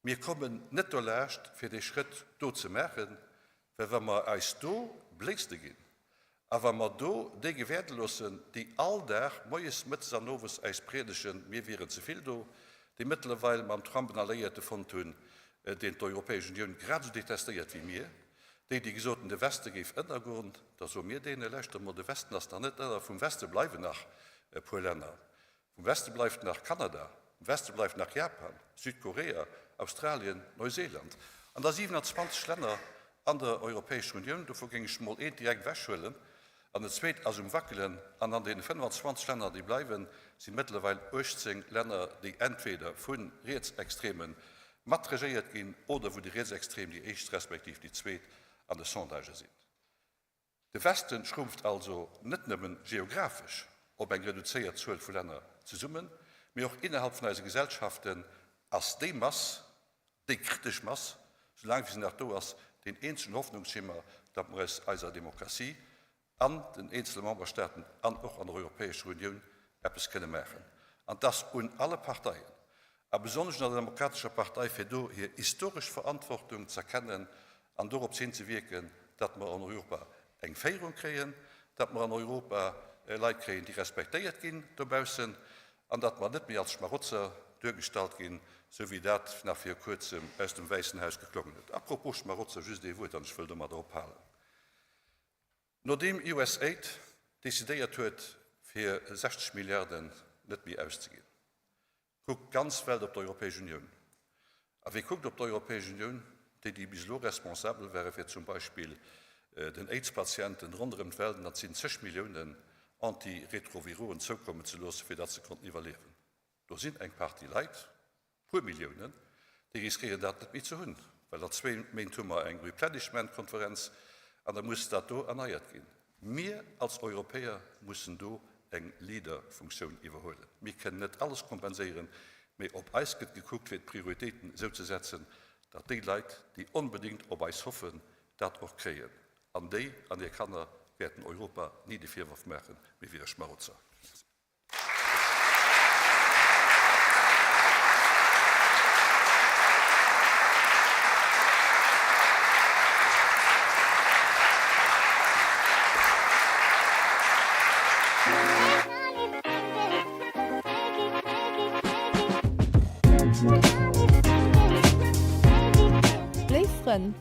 Mir kommen net dolaascht, fir dee Schrëtt do ze maachen, well wa mer eis do bléiste ginn a wa mer do déi gewäerde loossen, déi all Dag moies, mëttes an owes äis priedegen, mir wieren ze vill do, déi mëttlerweil mam Trump en Alliéierte fonnt hunn, deen d'Europäesch Unioun grad esou detestéiert wéi mir, déi, déi gesot hunn, de Weste géif ënnergoen, da soe mir deene, Lauschtert emol, de Westen ass nach net ënner, vum Weste bleiwen nach e puer Länner. Vum Weste bleift nach Kanada, vum Weste bleift nach Japan, Südkorea, Australien, Neuseeland an da 27 Länner an der Europäescher Unioun. Dovu géing ech mol eent direkt ewechhuelen an et zweet ass um Wackelen. An an deene 25 Länner, déi bleiwen, si mëttlerweil 18 Länner, déi entweder vu Rietsextreme mat regéiert ginn oder wou déi Rietsextrem déi éischt respektiv déi zweet an de Sondagë sinn. De Westen schrumpft also net nëmmen geographesch op eng reduzéiert Zuel vu Länner zesummen, Mee och innerhalb vun eise Gesellschaften ass déi Mass, déi kritesch Mass, soulaang wéi se nach do ass, deen eenzegen Hoffnungsschimmer, datt mer aus eiser Demokratie an den eenzele Memberstaaten an och an der Europäescher Unioun eppes kënne maachen. An et ass un alle Parteien, a besonnesch un der Demokratescher Partei, fir do hir historesch Verantwortung z'erkennen an dorops hinzewierken, datt mer an Europa eng Féierung kréien, datt mer an Europa Leit kréien, déi respektéiert ginn dobaussen, an datt mer net méi als Schmarotzer duergestallt ginn, sou wéi dat nach viru Kuerzem aus dem Wäissen Haus geklongen huet. A propos Schmarotzer, just ee Wuert, an ech wëll domadder ophalen. Nodeem USAID decidéiert huet, fir 60 Milliarden net méi auszeginn, kuckt d'ganz Welt op d'Europäesch Unioun. A wie kuckt op d'Europäesch Unioun? Déi, déi bis elo responsabel ware fir zum Beispill den AIDS-Patienten ronderëm d'Welt, an dat sinn zeg Milliounen, Antiretroviroen zoukommen ze loossen, fir datt se konnten iwwerliewen. Do sinn eng Partie Leit, puer Milliounen, déi riskéieren dat net méi ze hunn, well an zwéin Méint hu mer eng Replenishment-Konferenz an da muss dat do erneiert ginn. Mir als Europäer mussen do eng Leader-Funktioun iwwerhuelen. Mir kënnen net alles kompenséieren, mee op eis gëtt gekuckt, fir d'Prioritéiten esou ze setzen, datt déi Leit, déi onbedéngt op eis hoffen, dat och kréien. An déi an hir Kanner wäerten Europa ni de Virworf maachen, mir wiere Schmarotzer. Léif Frënn,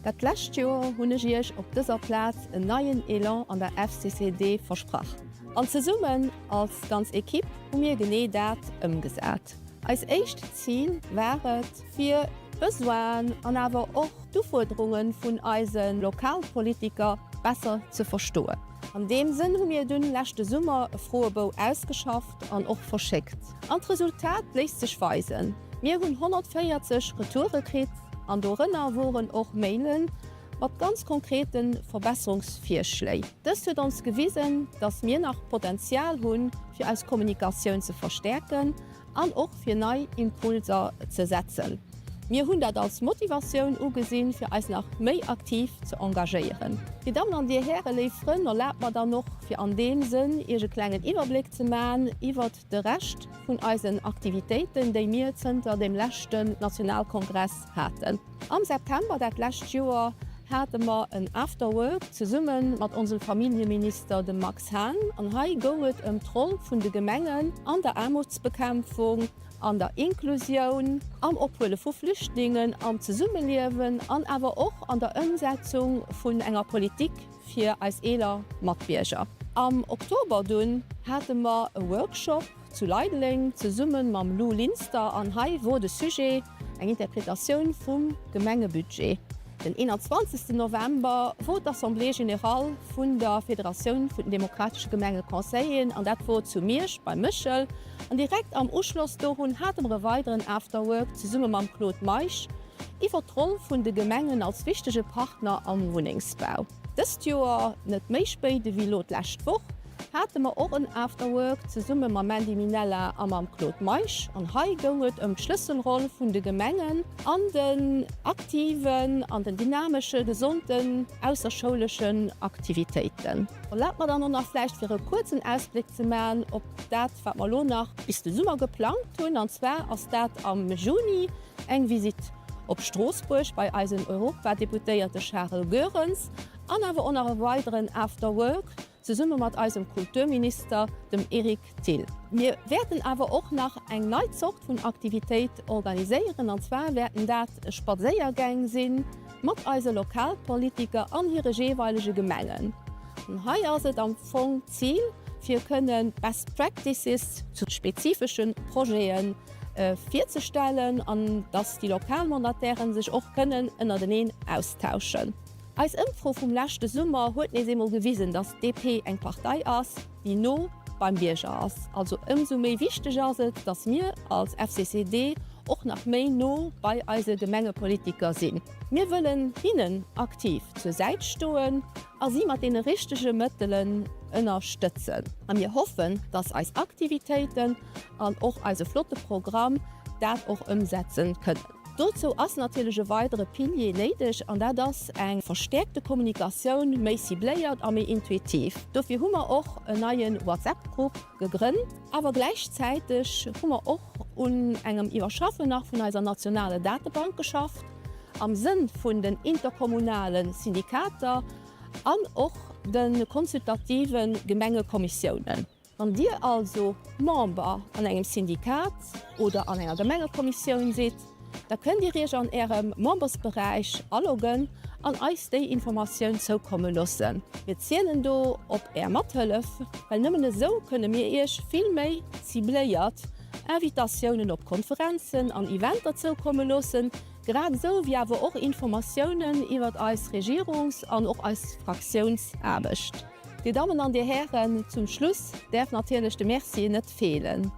dat lescht Joer hunn ech Iech op dëser Plaz en neien Elan an der FCCD versprach. An zesummen als ganz Equipe hu mir genee dat ëmgesat. Eis éischt Zil war et, fir d'Besoinen an awer och d'Ufuerderunge vun eise Lokalpolitiker besser ze verstoen. An deem Sënn hu mir dunn leschte Summer e Froebou ausgeschafft an och verschéckt. An d'Resultat léisst sech weisen, Mir hunn 140 Retoure kritt an dorënner woren och Mailen, mat ganz konkrete Verbesserungsvirschléi. Dëst huet ons gewisen, dass mir nach Potenzial hunn, fir eis Kommunikatioun ze verstäerken an och fir nei Impulser ze setzen. Mir hunn dat als Motivatioun ugesinn, fir eis nach méi aktiv ze engagéieren. Dir Dammen an Dir Hären, léif Frënn, erlaabt mer dann och, fir an deem Sënn Iech e klengen Iwwerbléck ze man iwwert de Rescht vun eisen Aktivitéiten, déi mir zënter dem leschten Nationalkongress haten. Am September dat lescht Joer hate mer en After Work zesumme mat onsem Familljeminister, dem Max Hahn. An hei goung et ëm d'Roll vun de Gemengen an der Aarmutsbekämpfung, an der Inklusioun, am Ophuele vu Flüchtlingen, am Zesummeliewen an awer och an der Ëmsetzung vun enger Politik fir eis eeler Matbierger. Am Oktober dunn hate mer e Workshop zu Leideleng zesumme mam Lou Linster an hei wor de Sujet eng Interpretatioun vum Gemengebudget. Den 21 November wor d'Assemblée générale vun der Federatioun vun den demokratesche Gemengeconseillen an dat wor zu Miersch beim Méchel an direkt am Uschloss dorun hate mer e weideren Afterwork zesumme mam Claude Meisch iwwer d'Roll vun de Gemengen als wichtege Partner am Wunnengsbau. Dëst Joer, net méi spéit ewéi elo d'lescht Woch, hate mer och en Afterwork zesumme mam Mandy Minella a mam Claude Meisch an hei goung et ëm d'Schlësselroll vun de Gemengen an den aktiven an den dynamesche gesonten ausserschouleschen Aktivitéiten. Erlaabt mer dann och nach vläicht fir e kuerzen Ausbléck ze man op dat wat mer elo nach bis de Summer geplangt hunn an zwar ass dat am Juni Eng Visitt op Stroossbuerg bei eisen Europadeputéierte Charel Goerens an awer och nach e weideren After Work zesumme mat eisem Kulturminister, dem Eric Thill. Mir wäerten awer och nach eng nei Zort vun Aktivitéit organiséieren an zwar wäerten dat Spadséiergäng si mat eise Lokalpolitiker an hire jeeweilege Gemengen. An hei ass et am Fong d'Zil, fir kënnen Best Practices zu spezifesche Projeten virzestellen an dass déi lokal Mandatairen sech och kënnen ënnerteneen austauschen. Eis Ëmfro vum leschte Summer huet nees eemol gewisen, dass d'DP eng Partei ass, déi no beim Bierger ass. Also ëmsou méi wichteg ass et, dass mir als FCCD och nach méi no bei eise Gemengepolitiker sinn. Mir wëllen hinnen aktiv zur Säit stoen. a si mat deene richtege Mëttelen ënnerstëtzen. A mir hoffen, dass eis Aktivitéiten an och eise flotte Programm dat och ëmsetzen kënnen. Dozou ass natierlech e weidere Pilier néideg, an dat ass eng verstäerkte Kommunikatioun, méi cibléiert a méi intuitiv. Dofir hu mer och en neie WhatsApp-Grupp gegrënnt. Awer gläichzäiteg hu mer och un engem Iwwerschaffen nach vun eiser nationale Datebank geschafft, am Sënn vun den interkommunale Syndikater an och de consultative Gemengekommissiounen. Wann Dir also Member an engem Syndikat oder an enger Gemengekommissioun sidd, da kënnt Dir Iech an Ärem Membersberäich aloggen an eis déi Informatioun zoukomme loossen. Mir zielen do op Är Mathëllef, well nëmmen esou kënne mir Iech vill méi cibléiert Invitatiounen op Konferenzen an Eventer zoukomme loossen, grad esou wéi awer och Informatiounen iwwert eis Regierungs an och eis Fraktiounsaarbecht. Dir Dammen an Dir Hären, zum Schluss däerf natierlech de Merci net feelen.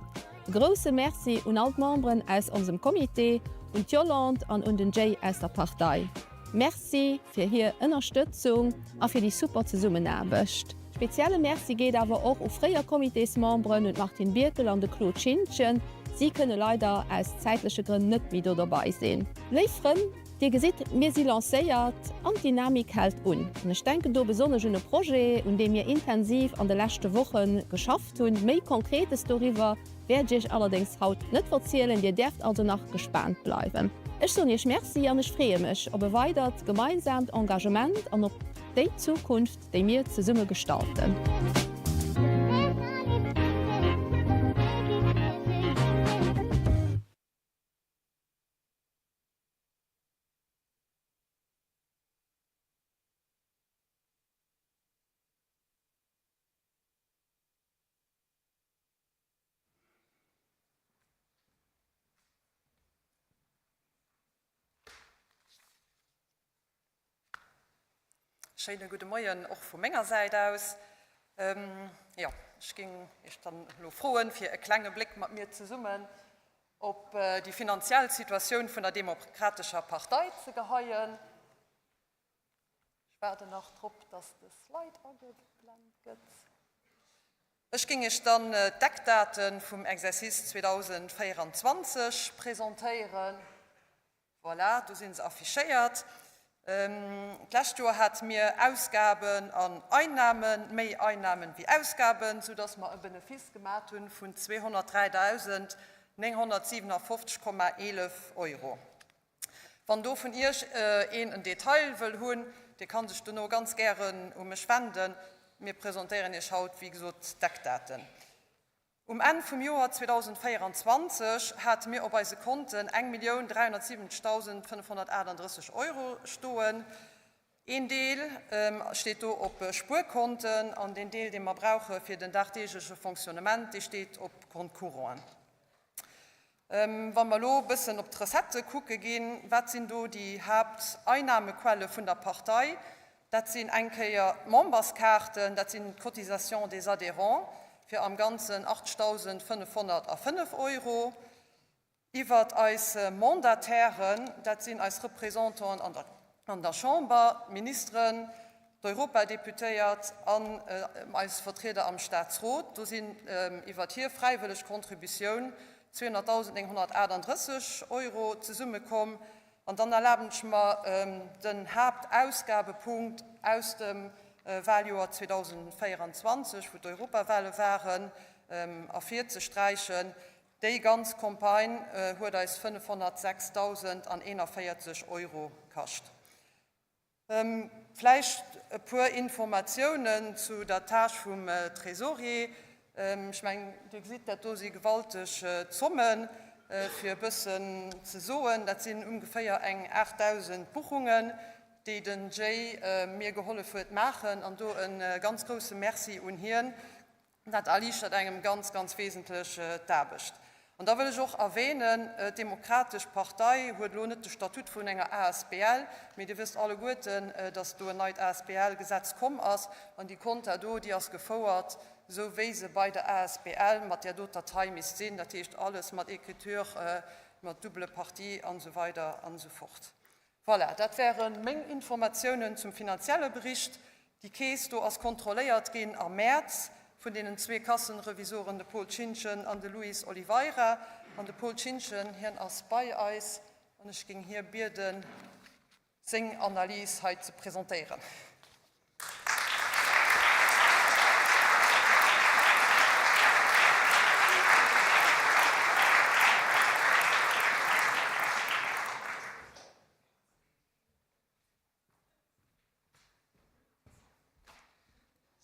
E grousse Merci un all d'Memberen aus onsem Comité, un d'Yolande an un den Jay aus der Partei. Merci fir hir Ënnerstëtzung a fir déi super Zesummenaarbecht. Spezielle Merci geet awer och u fréier Comitésmemberen, un d'Martine Birkel an de Claude Schintgen. Si kënne leider aus zäitleche Grënn net méi do dobei sinn. Léif Frënn, Dir gesitt, mir si lancéiert an d'Dynamik hält un. An ech denken do besonnesch un e Projet, un deem mir intensiv an de leschte Woche geschafft hunn. Méi Konkretes doriwwer wäert ech Iech allerdéngs haut net verzielen. Dir däerft also nach gespaant bleiwen. Ech soen Iech Merci an ech freeë mech op e weidert gemeinsaamt Engagement an op déi Zukunft, déi mir zesumme gestalten. Schéine gudde Moien och vu menger Säit aus. Jo, ech géing Iech dann elo froen, fir e klenge Bléck mat mir zesummen op déi finanziell Situatioun vun der Demokratescher Partei ze geheien. Ech waarden nach drop, dass de Slide ageblent gëtt. Ech géing Iech dann d'Eckdate vum Exercice 2024 presentéieren. Voilà, do si se affichéiert. D'lescht Joer hate mir Ausgaben an Einnahmen, méi Einnahmen wéi Ausgaben, soudass mer e Benefice gemat hunn vun 203.957,11 Euro. Wann do vun Iech een en Detail wëll hunn, dee ka sech dono ganz gären u mech wenden. Mir presentéieren Iech haut, wéi gesot, d'Eckdaten. Um Enn vum Joer 2024 hate mir op eise Konten 1.370.538 Euro stoen. Een Deel steet do op Spuerkonten an deen Deel, dee mer brauche fir den dagdeegleche Fonctionnement, dee steet op Compte-courant'en. Wa mer elo e bëssen op d'Recettë kucke ginn, wat sinn do déi Haapteinnahmequelle vun der Partei? Dat sinn eng Kéier d'Memberskaarten, dat sinn d'Cotisations des adhérents fir am Ganzen 80.505 Euro. Iwwert eis Mandatairen, dat sinn eis Représentanten an der Chamber, d'Ministeren, d'Europadeputéiert an eis Vertrieder am Staatsrot, do sinn iwwert hir fräiwëlleg Contributioun 200.938 Euro zesummekomm. An dann erlaben ech mer, den Haaptausgabepunkt aus dem Wahljoer 2024, wou d'Europawale waren, ervirzesträichen. Déi ganz Campagne huet eis 506.041 Euro kascht. Vläicht e puer Informatiounen zu der Tâche vum Trésorier. Ech mengen, Dir gesitt, dat do si gewalteg Zommen, fir e bëssen ze soen. Dat sinn ungeféier eng 8.000 Buchungen, déi den Jay mir gehollef huet maachen. An do e ganz grousse Merci un hien. Dat erliichtert engem ganz, ganz wesentlech d'Aarbecht. An da wëll ech och erwähnen, D'Demokratesch Partei huet elo net de Statut vun enger asbl, mee Dir wësst alleguerten, datt do en neit ASBL-Gesetz komm ass. An déi Konta do, déi ass gefouert, esou wéi se bei der asbl mat där doter Taille misst sinn, dat heescht alles mat Écriture, mat double partie an esou weider an esou fort. Voilà, dat wäre meng Informatiounen zum finanzielle Bericht. Déi Keess do ass kontrolléiert ginn am Mäerz vun deenen zwee Kassenrevisoren, de Paul Schintgen an de Luis Oliveira. An de Paul Schintgen, hien ass bei eis an ech géing hie bieden, seng Analys hei ze presentéieren.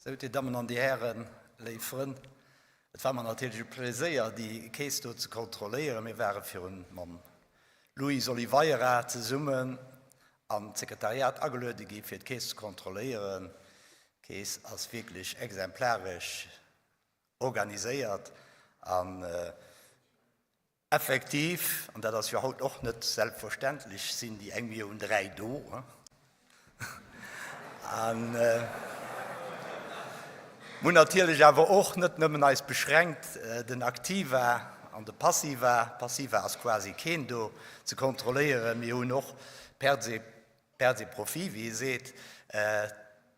Sou, Dir Dammen an Dir Hären, léif Frënn, et war mer natierlech e Pleséier, déi Keess do ze kontrolléieren. Mir ware virun mam Luis Oliveira zesummen an d'Sekretariat ageluede gi fir d'Keess ze kontrolléieren. D'Keess ass wierklech exemplaresch organiséiert an Effektiv, an dat ass jo haut och net selbstverständlech, sinn déi eng Millioun 3 do. A mir hunn natierlech awer och net nëmmen eis beschränkt, den Aktiva an de Passiva, Passiva ass quasi keen do, ze kontrolléieren. Mir hunn och Pertes et Pertes et profits, wéi ee seet,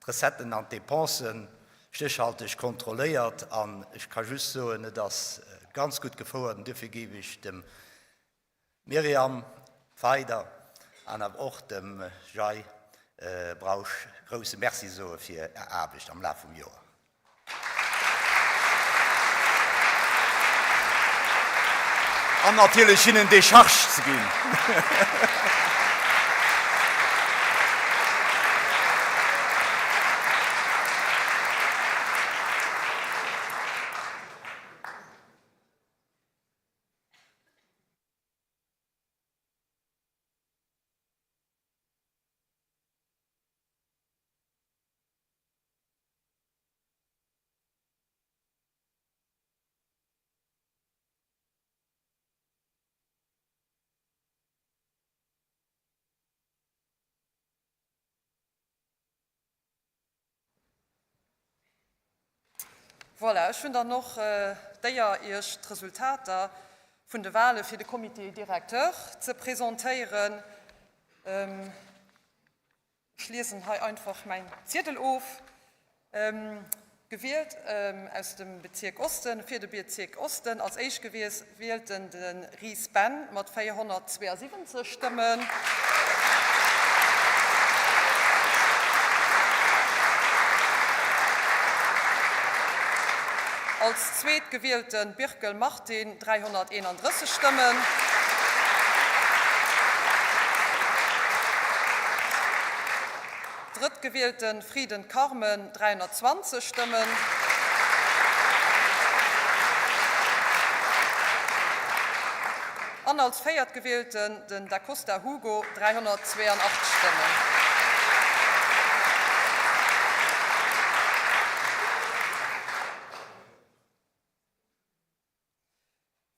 d'Recetten an d'Dépensen stéchhalteg kontrolléiert. An ech ka just soen, et ass ganz gutt gefouert. An duerfir géif ech dem Myriam Feider an awer och dem Jay Brausch grousse Merci soe fir Är Aarbecht am Laf vum Joer. An natierlech hinnen Decharge ze ginn. Voilà, ech hunn dann och d'Éier, Iech d'Resultater vun de Wahle fir de Comité directeur ze presentéieren. Ech liesen hei einfach mäin Ziedel of. Gewielt aus dem Bezierk Osten, fir de Bezierk Osten als Éischtgewielten de Ries Ben mat 472 Stëmmen. Als Zweetgewielten Birkel Martin, 331 Stëmmen. Drëttgewielten Frieden Carmen, 320 Stëmmen. An als Véiertgewielten den Da Costa Hugo, 382 Stëmmen.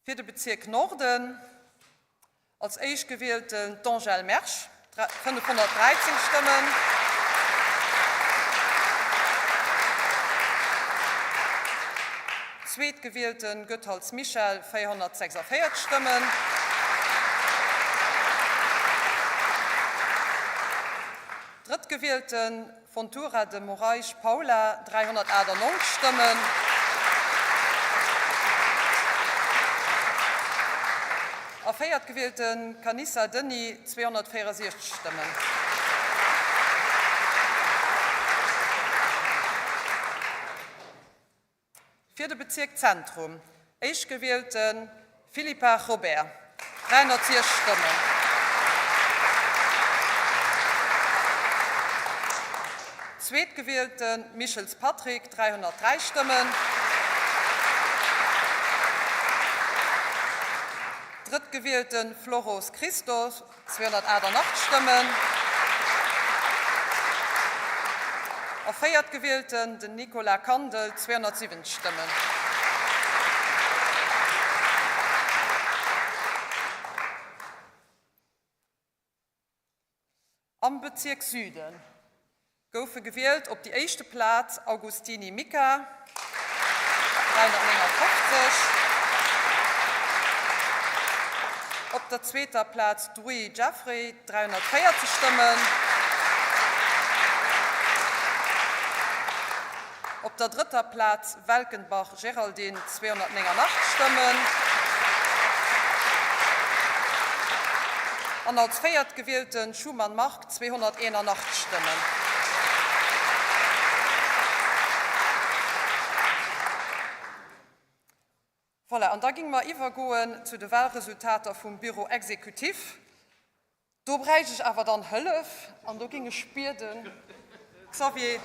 Fir de Bezierk Norden als Éischtgewielten d'Angèle Mersch, 513 Stëmmen. Zweetgewielten Goethals Michel, 446 Stëmmen. Drëttgewielten Fontoura de Moraes Paula, 398 Stëmmen. A véiertgewielten Canissa Denis, 264 Stëmmen. Fir de Bezierk Zentrum, Éischtgewielte Philippa Robert, 306 Stëmmen. Zweetgewielte Michels Patrick, 303 Stëmmen. Drëttgewielte Floros Christophe, 288 Stëmmen. A véiertgewielten, den Nicolas Kandel, 270 Stëmmen. Am Bezierk Süden goufe gewielt op déi éischte Plaz Augustini Mika, 359, op der zweeter Plaz Druy Jeffrey, 340 Stëmmen. Op der drëtter Plaz Welkenbach Géraldine, 289 Stëmmen. An als Véiertgewielten Schumann Marc, 281 Stëmmen. Voilà, an da géinge mer iwwergoen zu de Wahlresultater vum Bureau exécutif. Do bräicht ech awer dann Hëllef an do géing ech bieden, Xavier,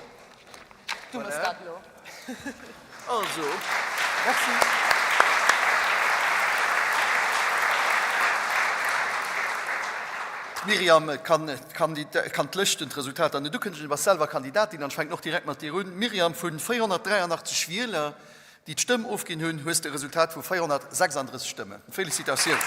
du mëss dat elo. Also, merci. D'Myriam kann d'Lëschten, d'Resultater net ukënnegen, du bass selwer Kandidatin an ech fänken och direkt mat dir un. Myriam, vu 483 Wieler, déi d'Stëmm ofginn hunn, hues de e Resultat vu 436 Stëmmen. Félicitatiouns!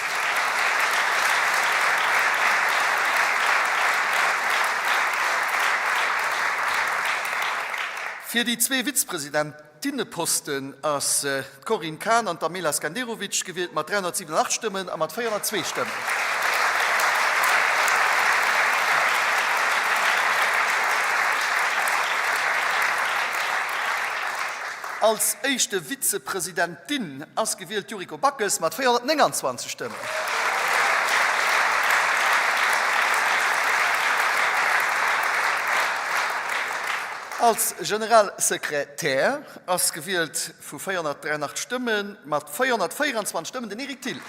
Fir déi zwee Vizepresidentinneposten ass d'Corinne Cahen an d'Amela Skenderovic gewielt mat 387 Stëmmen a mat 402 Stëmmen. Als éischte Vizepresidentin ass gewielt d'Yuriko Backes mat 429 Stëmmen. Als Generalsekretär ass gewielt vu 483 Stëmme mat 424 Stëmmen den Eric Thill.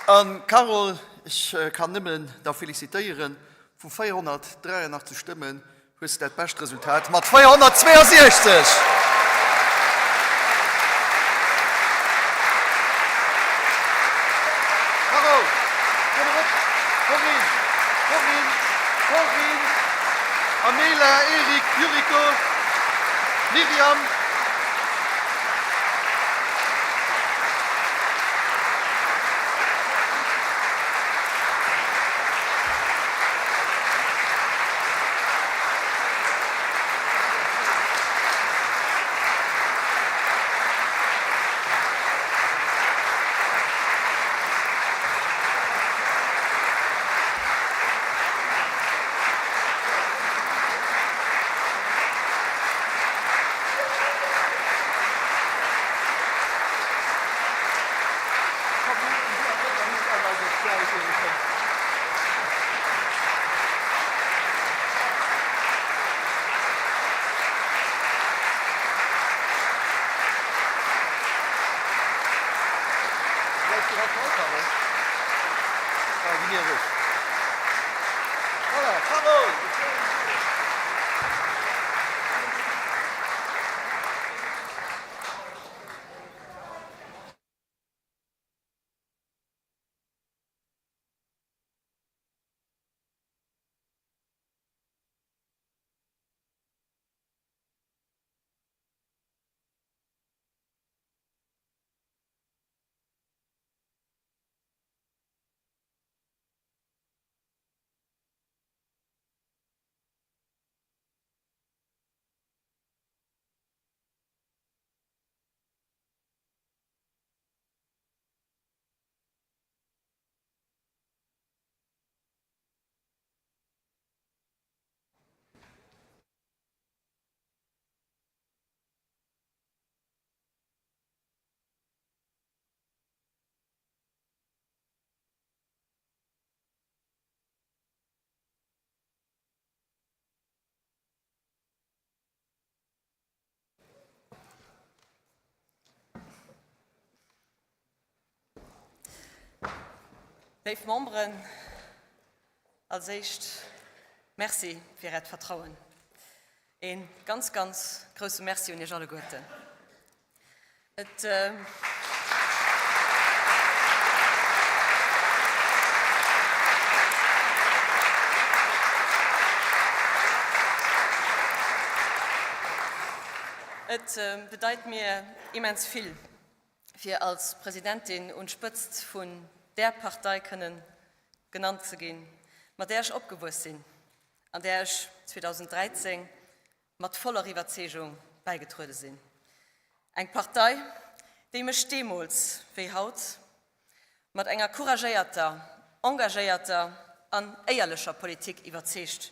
A Carole, ech kann nëmmen der felicitéieren, vu 483 Stëmmen hues de dat bescht Resultat mat 462! Carole, komm erop! Corinne, Corinne, Corinne, Amela, Eric, Yuriko, Myriam. Léif Memberen, als éischt Merci fir Äert Vertrauen. Ee ganz, ganz grousse Merci un Iech alleguerten. Et. Et bedeit mir immens vill, fir als Presidentin un d'Spëtzt vun där Partei kënnen genannt ze ginn, mat där ech opgewuess sinn an där ech 2013 mat voller Iwwerzeegung bäigetruede sinn. Eng Partei, déi mech deemools wéi haut mat enger couragéierter, engagéierter. an éierlecher Politik iwwerzeegt,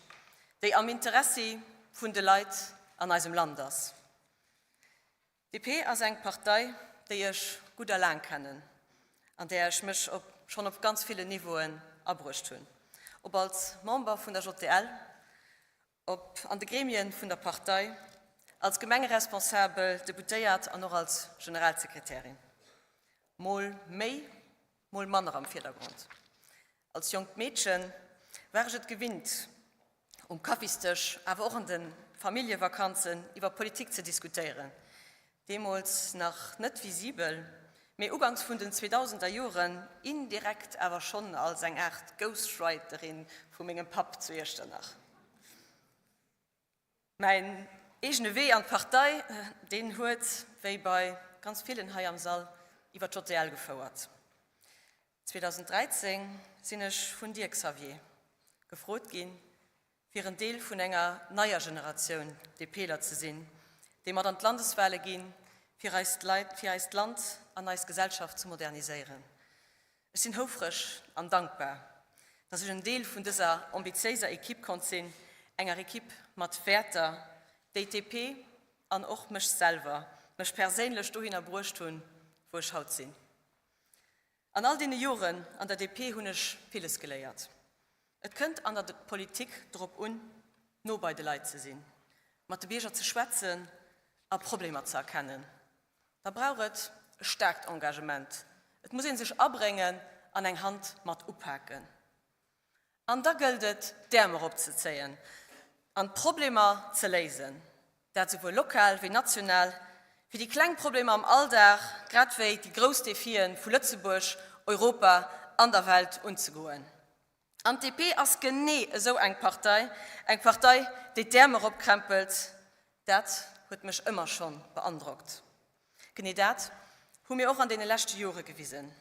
déi am Interessi vun de Leit an eisem Land ass. DP ass eng Partei, déi ech gutt a laang kennen, an där ech mech op schonn op ganz villen Niveauen abruecht hunn, ob als Member vun der JDL, ob an de Gremien vun der Partei, als Gemengeresponsabel, Deputéiert an och als Generalsekretärin. Mol méi, mol manner am Virdergrond. Als jonkt Meedche war ech et gewinnt, um Kaffisdësch, awer och an de Familljevakanzen iwwer Politik ze diskutéieren. Deemools nach net visibel, mee uganks vun den 2000er Joren indirekt awer schonn als eng Aart Ghostwriterin vu mengem Papp zu Iechternach. Mäin eegene Wee an d'Partei, deen huet, wéi bei ganz villen hei am Sall, iwwer d'JDL gefouert. 2013 sinn ech vun dir, Xavier, gefrot ginn, fir en Deel vun enger neier Generatioun DPler ze sinn, déi mat an d'Landeswale ginn, fir eist Leit, fir eist Land an eis Gesellschaft ze moderniséieren. Ech sinn houfreg an dankbar, dass ech en Deel vun dëser ambitiéiser Equipe konnt sinn, enger Equipe mat Wäerter, déi d'DP an och mech selwer, mech perséinlech dohinner bruecht hunn, wou ech haut sinn. An all deene Joren an der DP hunn ech villes geléiert. Et kënnt an der Politik drop un, no bei de Leit ze sinn, mat de Bierger ze schwätzen a Problemer ze erkennen. Da brauch et e staarkt Engagement, et muss ee sech abréngen an eng Hand mat upaken. An da gëllt et, d'Äerm eropzezéien an d'Problemer ze léisen, dat esouwuel lokal wéi national, fir déi kleng Problemer am Alldag grad wéi déi grouss Defie vu Lëtzebuerg, Europa an der Welt unzegoen. An d'DP ass genee esou eng Partei, eng Partei, déi d'Äerm eropkrämpelt. Dat huet mech ëmmer schonn beandrockt. Genee dat hu mir och an deene leschte Jore gewisen.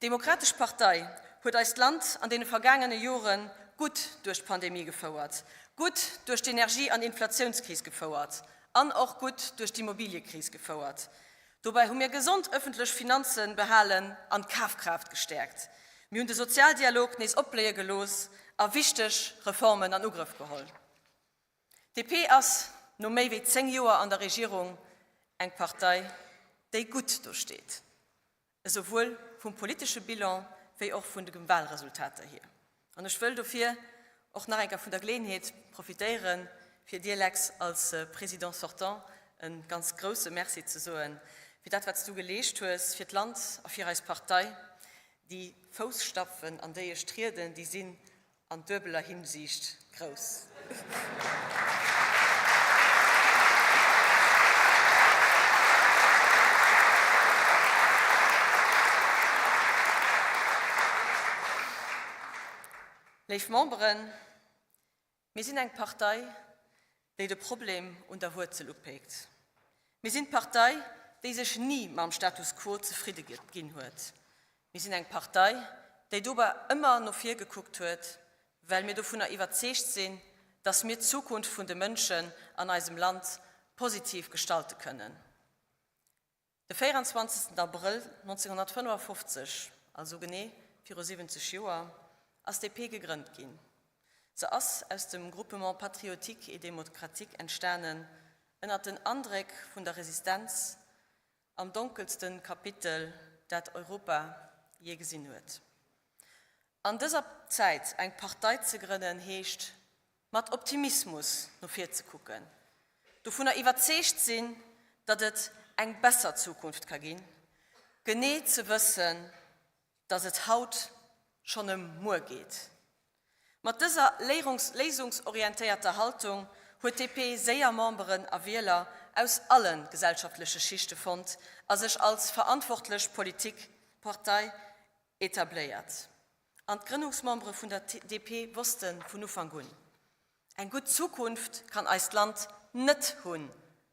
D'Demokratesch Partei huet eist Land an deene vergaangene Jore gutt duerch d'Pandemie gefouert, gutt duerch d'Energie an Inflatiounskris gefouert an och gutt duerch d'Immobiliekris gefouert. Dobäi hu mir gesond ëffentlech Finanze behalen an d'Kafkraaft gestäerkt. Mir hunn de Sozialdialog nees opbléie gelooss a wichteg Reformen an Ugrëff geholl. DP ass no méi wéi 10 Joer an der Regierung eng Partei, déi gutt do steet, esouwuel vum politesche Bilan wéi och vun de Wahlresultater hier. An ech wëll dofir och nach eng Kéier vun der Geleeënheet profitéieren, fir dir, Lex, als Président sortant e ganz grouse Merci ze soen, fir dat, wat s du geleescht hues fir d'Land a fir eis Partei. Déi Fousstapfen, an déi ech trieden, déi sinn an duebeler Hinsiicht grouss. Léif Memberen, mir sinn eng Partei, déi de Problem un der Wuerzel upéckt. Mir sinn d'Partei, déi sech ni mam Status quo zefridde ginn huet. Mir sinn eng Partei, déi dobei ëmmer no vir gekuckt huet, well mir dovunner iwwerzeegt sinn, dass mir d'Zukunft vun de Mënschen an eisem Land positiv gestalte kënnen. De 24. Abrëll 1955, also genee viru 70 Joer, ass d'DP gegrënnt ginn. Se ass aus dem Groupement patriotique et démocratique entstanen, ënnert den Andréck vun der Resistenz am donkelsten Kapitel, dat Europa jee gesinn huet. An dëser Zäit eng Partei ze grënnen, heescht mat Optimismus no vir ze kucken, dovunner iwwerzeegt sinn, datt et eng besser Zukunft ka ginn, genee ze wëssen, datt et haut schonn ëm muer geet. Mat dëser léisungsorientéierter Haltung huet d'DP séier Memberen a Wieler aus alle gesellschaftleche Schichte fonnt a sech als verantwortlech Politik Partei etabléiert. An d'Grënnungsmembere vun der DP wosste vun Ufank un, Eng gutt Zukunft kann eist Land net hunn,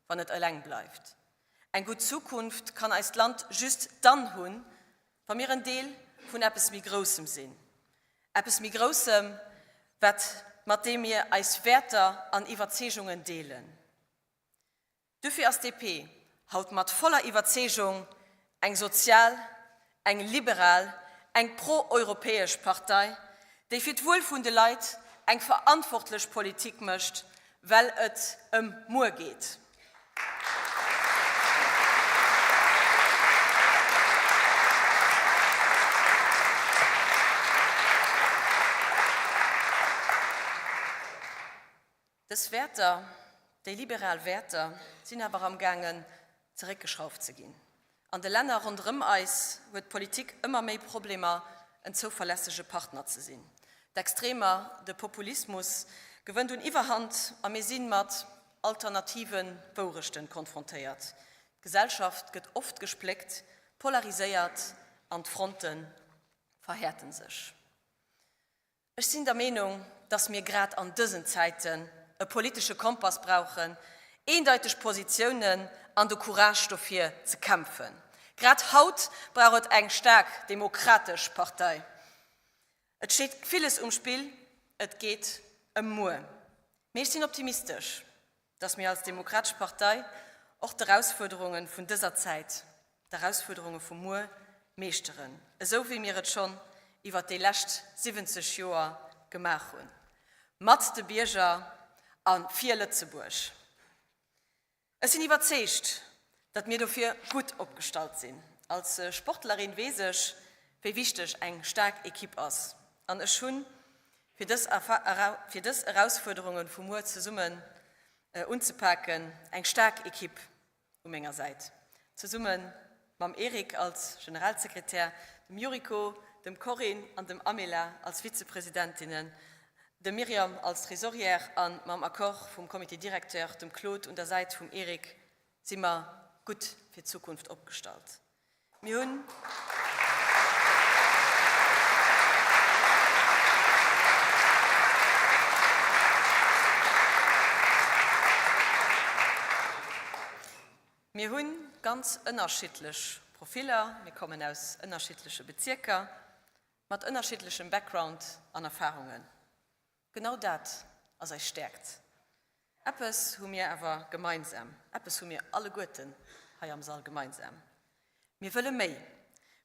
wann et eleng bleift. Eng gutt Zukunft kann eist Land just dann hunn, wa mir en Deel vun eppes méi Groussem sinn. Eppes méi Groussem, wat mat deem mir eis Wäerter an Iwwerzeegungen deelen. Dofir ass DP haut mat voller Iwwerzeegung eng sozial, eng liberal, eng pro-europäesch Partei, déi fir d'Wuel vun de Leit eng verantwortlech Politik mécht, well et ëm muer geet. Dës Wäerter, déi liberal Wäerter, sinn awer am gaangen zeréckgeschrauft ze ginn. An de Länner ronderëm eis huet d'Politik ëmmer méi Problemer, en zouverlässege Partner ze sinn. D'Extremer, de Populismus gewënnt un Iwwerhand a mir si mat alternative Wourechten konfrontéiert. D'Gesellschaft gëtt oft gespléckt, polariséiert an d'Fronte verhäerten sech. Ech sinn der Meenung, dass mir grad an dësen Zäiten e politesche Kompass brauchen, eendeiteg Positiounen an de Courage dofir ze kämpfen. Grad haut brauch et eng staark demokratesch Partei. Et steet villes um Spill, et geet ëm muer. Mee ech sinn optimistesch, dass mir als Demokratesch Partei och d'Erausfuerderunge vun dëser Zäit, d'Erausfuerderunge vu muer meeschteren, esou wéi mir et schonn iwwert déi lescht 70 Joer gemaach hunn, mat de Bierger a fir Lëtzebuerg. Ech sinn iwwerzeegt, datt mir dofir gutt opgestallt sinn. Als Sportlerin weess ech, wéi wichteg eng staark Ekipp ass an ech hunn, fir dës fir dës Erausfuerderunge vu muer zesummen unzepaken, eng staark Ekipp u menger Säit. Zesumme mam Eric als Generalsekretär, dem Yuriko, dem Corinne an dem Amela als Vizepresidentinnen, dem Myriam als Trésorière a mam Accord vum Comité directeur, dem Claude un der Säit vum Eric, si mer gutt fir d'Zukunft opgestallt. Mir hunn. Mir hu ganz ënnerschiddlech Profiller, mir kommen aus ënnerschiddleche Bezierker, mat ënnerschiddlechem Background an Erfarungen. Genau dat ass eis Stäerkt. Eppes hu mir awer gemeinsam, eppes hu mir alleguerten hei am Sall gemeinsam, Mir wëlle méi!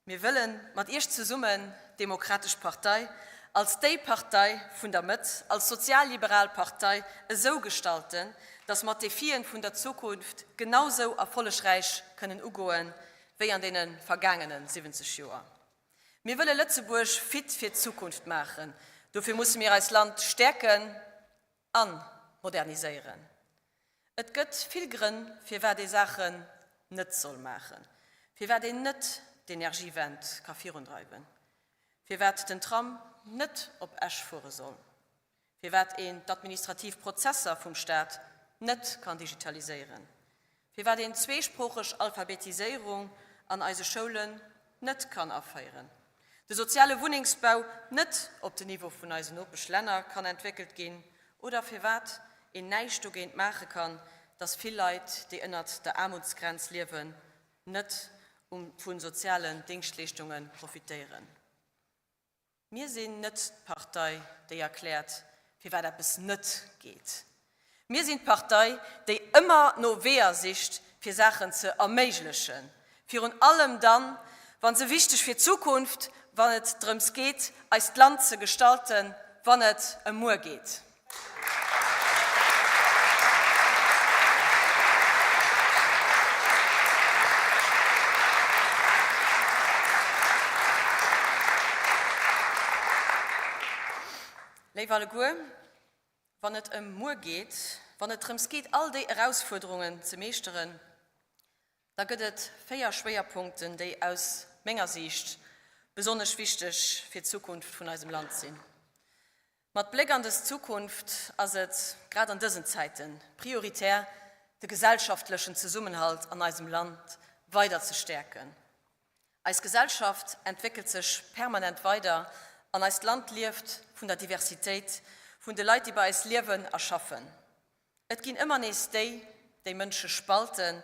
Mir wëlle mat Iech zesummen d'Demokratesch Partei als déi Partei vun der Mëtt, als sozialliberal Partei esou gestalten, datt mer d'Defien vun der Zukunft genau sou erfollegräich kënnen ugoen, wéi an deene vergaangene 70 Joer. Mir wëlle Lëtzebuerg fit fir d'Zukunft maachen. Dofir musse mir eist Land stäerken a moderniséieren. Et gëtt vill Grënn, firwat ee Saachen net soll maachen, firwat een net d'Energiewend ka virundreiwen, firwat den Tram net op Esch fuere soll, firwat een d'administrativ Prozesser vum Staat net kann digitaliséieren, firwat een d'zweesproocheg Alphabetiséierung an eise Schoulen net kann aféieren, de soziale Wunnengsbau net op den Niveau vun eisen Nopeschlänner kann entwéckelt ginn oder firwat een näischt dogéint maache kann, dass vill Leit, déi ënnert der Aarmutsgrenz liewen, net vu sozialen Dingschtleeschtunge profitéieren. Mir sinn net d'Partei, déi erkläert, firwat eppes net geet. Mir sinn d'Partei, déi ëmmer no Weeër sicht, fir Saachen ze erméiglechen, virun allem dann, wa se wichteg fir d'Zukunft, wann et drëms geet, eist Land ze gestalten, wann et ëm muer geet. Léif alleguer, wann et ëm muer geet, wann et drëms geet, all déi Erausfuerderungen ze meeschteren, da gëtt et 4 Schwéierpunkten, déi aus menger Siicht besonnesch wichteg fir d'Zukunft vun eisem Land sinn. Mat Bléck an dës Zukunft ass et, grad an dësen Zäiten, prioritär, de gesellschaftlechen Zesummenhalt an eisem Land weider ze stäerken. Eis Gesellschaft entwéckelt sech permanent weider an eist Land lieft vun der Diversitéit vun de Leit, déi bei eis liewen a schaffen. Et ginn ëmmer nees déi, déi Mënsche spalten,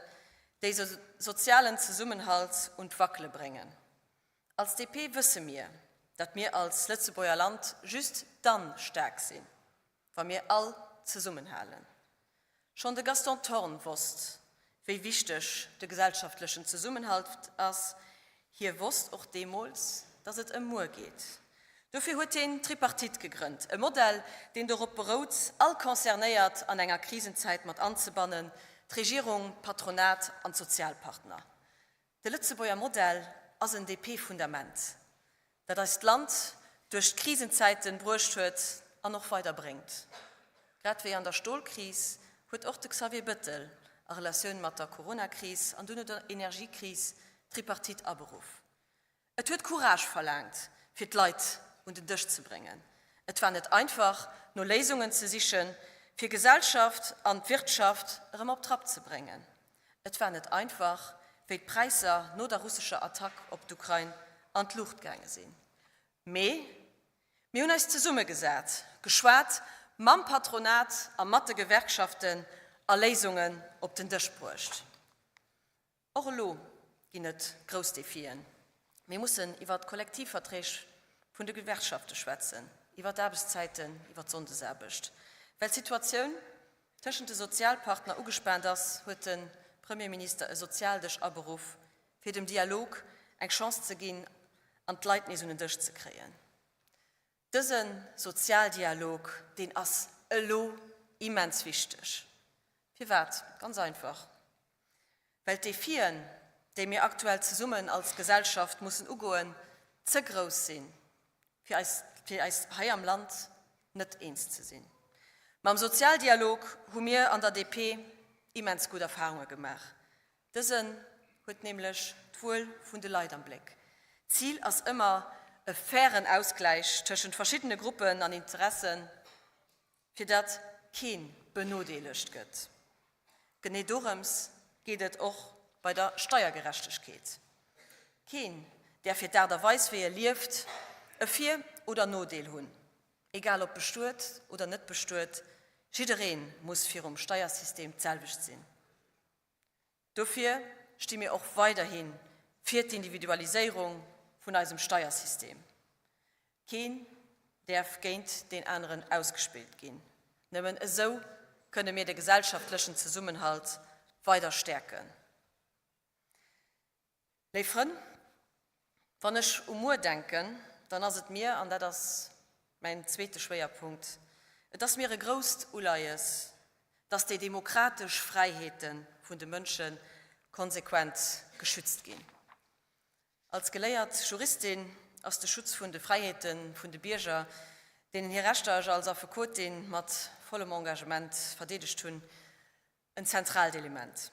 déi de sozialen Zesummenhalt un d'Wackele bréngen. Als DP wësse mir, datt mir als Lëtzebuerger Land just dann staark sinn, wa mir all zesummenhalen. Schonn de Gaston Thorn wosst, wéi wichteg de gesellschaftlechen Zesummenhalt ass. Hie wosst och deemools, datt et ëm muer geet. Dofir huet hien d'Tripartite gegrënnt, e Modell, deen dorop berout, all Concernéiert an enger Krisenzäit mat anzebannen, d'Regierung, d'Patronat an d'Sozialpartner. De Lëtzebuerger Modell ass en DP-Fundament, dat eist Land duerch d'Krisenzäiten bruecht huet an och weider bréngt. Grad wéi an der Stolkris huet och de Xavier Bettel a Relatioun mat der Coronakris an dunn der Energiekris d'Tripartite aberuff. Et huet Courage verlaangt, fir d'Leit un den Dësch ze bréngen. Et war net einfach, no Léisungen ze sichen, fir Gesellschaft an d'Wirtschaft erëm op Trapp ze bréngen. Et war net einfach, wéi d'Präisser no der russescher Attack op d'Ukrain an d'Luucht gaange sinn. Mee mir hunn eis zesummegesat, geschwat mam Patronat a mat de Gewerkschaften a Léisungen op den Dësch bruecht. Och elo ginn et grouss Defien. Mir mussen iwwer d'Kollektivverträg vun de Gewerkschafte schwätzen, iwwer d'Aarbechtszäiten, iwwer d'Sonndesaarbecht. Well d'Situatioun tëschent de Sozialpartner ugespaant ass, huet de Premierminister e Sozialdësch aberuff, fir dem Dialog eng Chance ze ginn an d'Leit nees un en Dësch ze kréien. Dëse Sozialdialog, deen ass elo immens wichteg. Firwat? Ganz einfach, well d'Defien, déi mir aktuell zesummen als Gesellschaft mussen ugoen, ze grouss sinn, fir eis, fir eis hei am Land net eens ze sinn. Mam Sozialdialog hu mir an der DP immens gutt Erfahrunge gemaach. Dësen huet nämlech d'Wuel vun de Leit am Bléck. D'Zil ass ëmmer e fairen Ausgläich tëschent verschiddene Gruppen an Interessen, fir datt kee benodeelegt gëtt. Genee dorëms geet et och bei der Steiergerechtegkeet. Keen däerf fir d'Aart a Weis wéi e lieft e Vir oder Nodeel hunn, egal ob bestuet oder net bestuet, jidderee muss virum Steiersystem d'selwecht sinn. Dofir sti mir och weiderhi fir d'Individualiséierung vun eisem Steiersystem. Keen däerf géint deen aneren ausgespillt ginn. Nëmmen esou kënne mir de gesellschaftlechen Zesummenhalt weider stäerken. Léif Frënn, wann ech u muer denken, dann ass et mir, an dat ass mäin zweete Schwéierpunkt, et ass mir e grousst Uleies, dass déi demokratesch Fräiheete vun de Mënsche konsequent geschützt ginn. Als geléiert Juristin ass de Schutz vun de Fräiheete vun de Bierger, deenen hir Rechter ech als Affekotin mat vollem Engagement verdeedegt hunn, En zentraalt Element.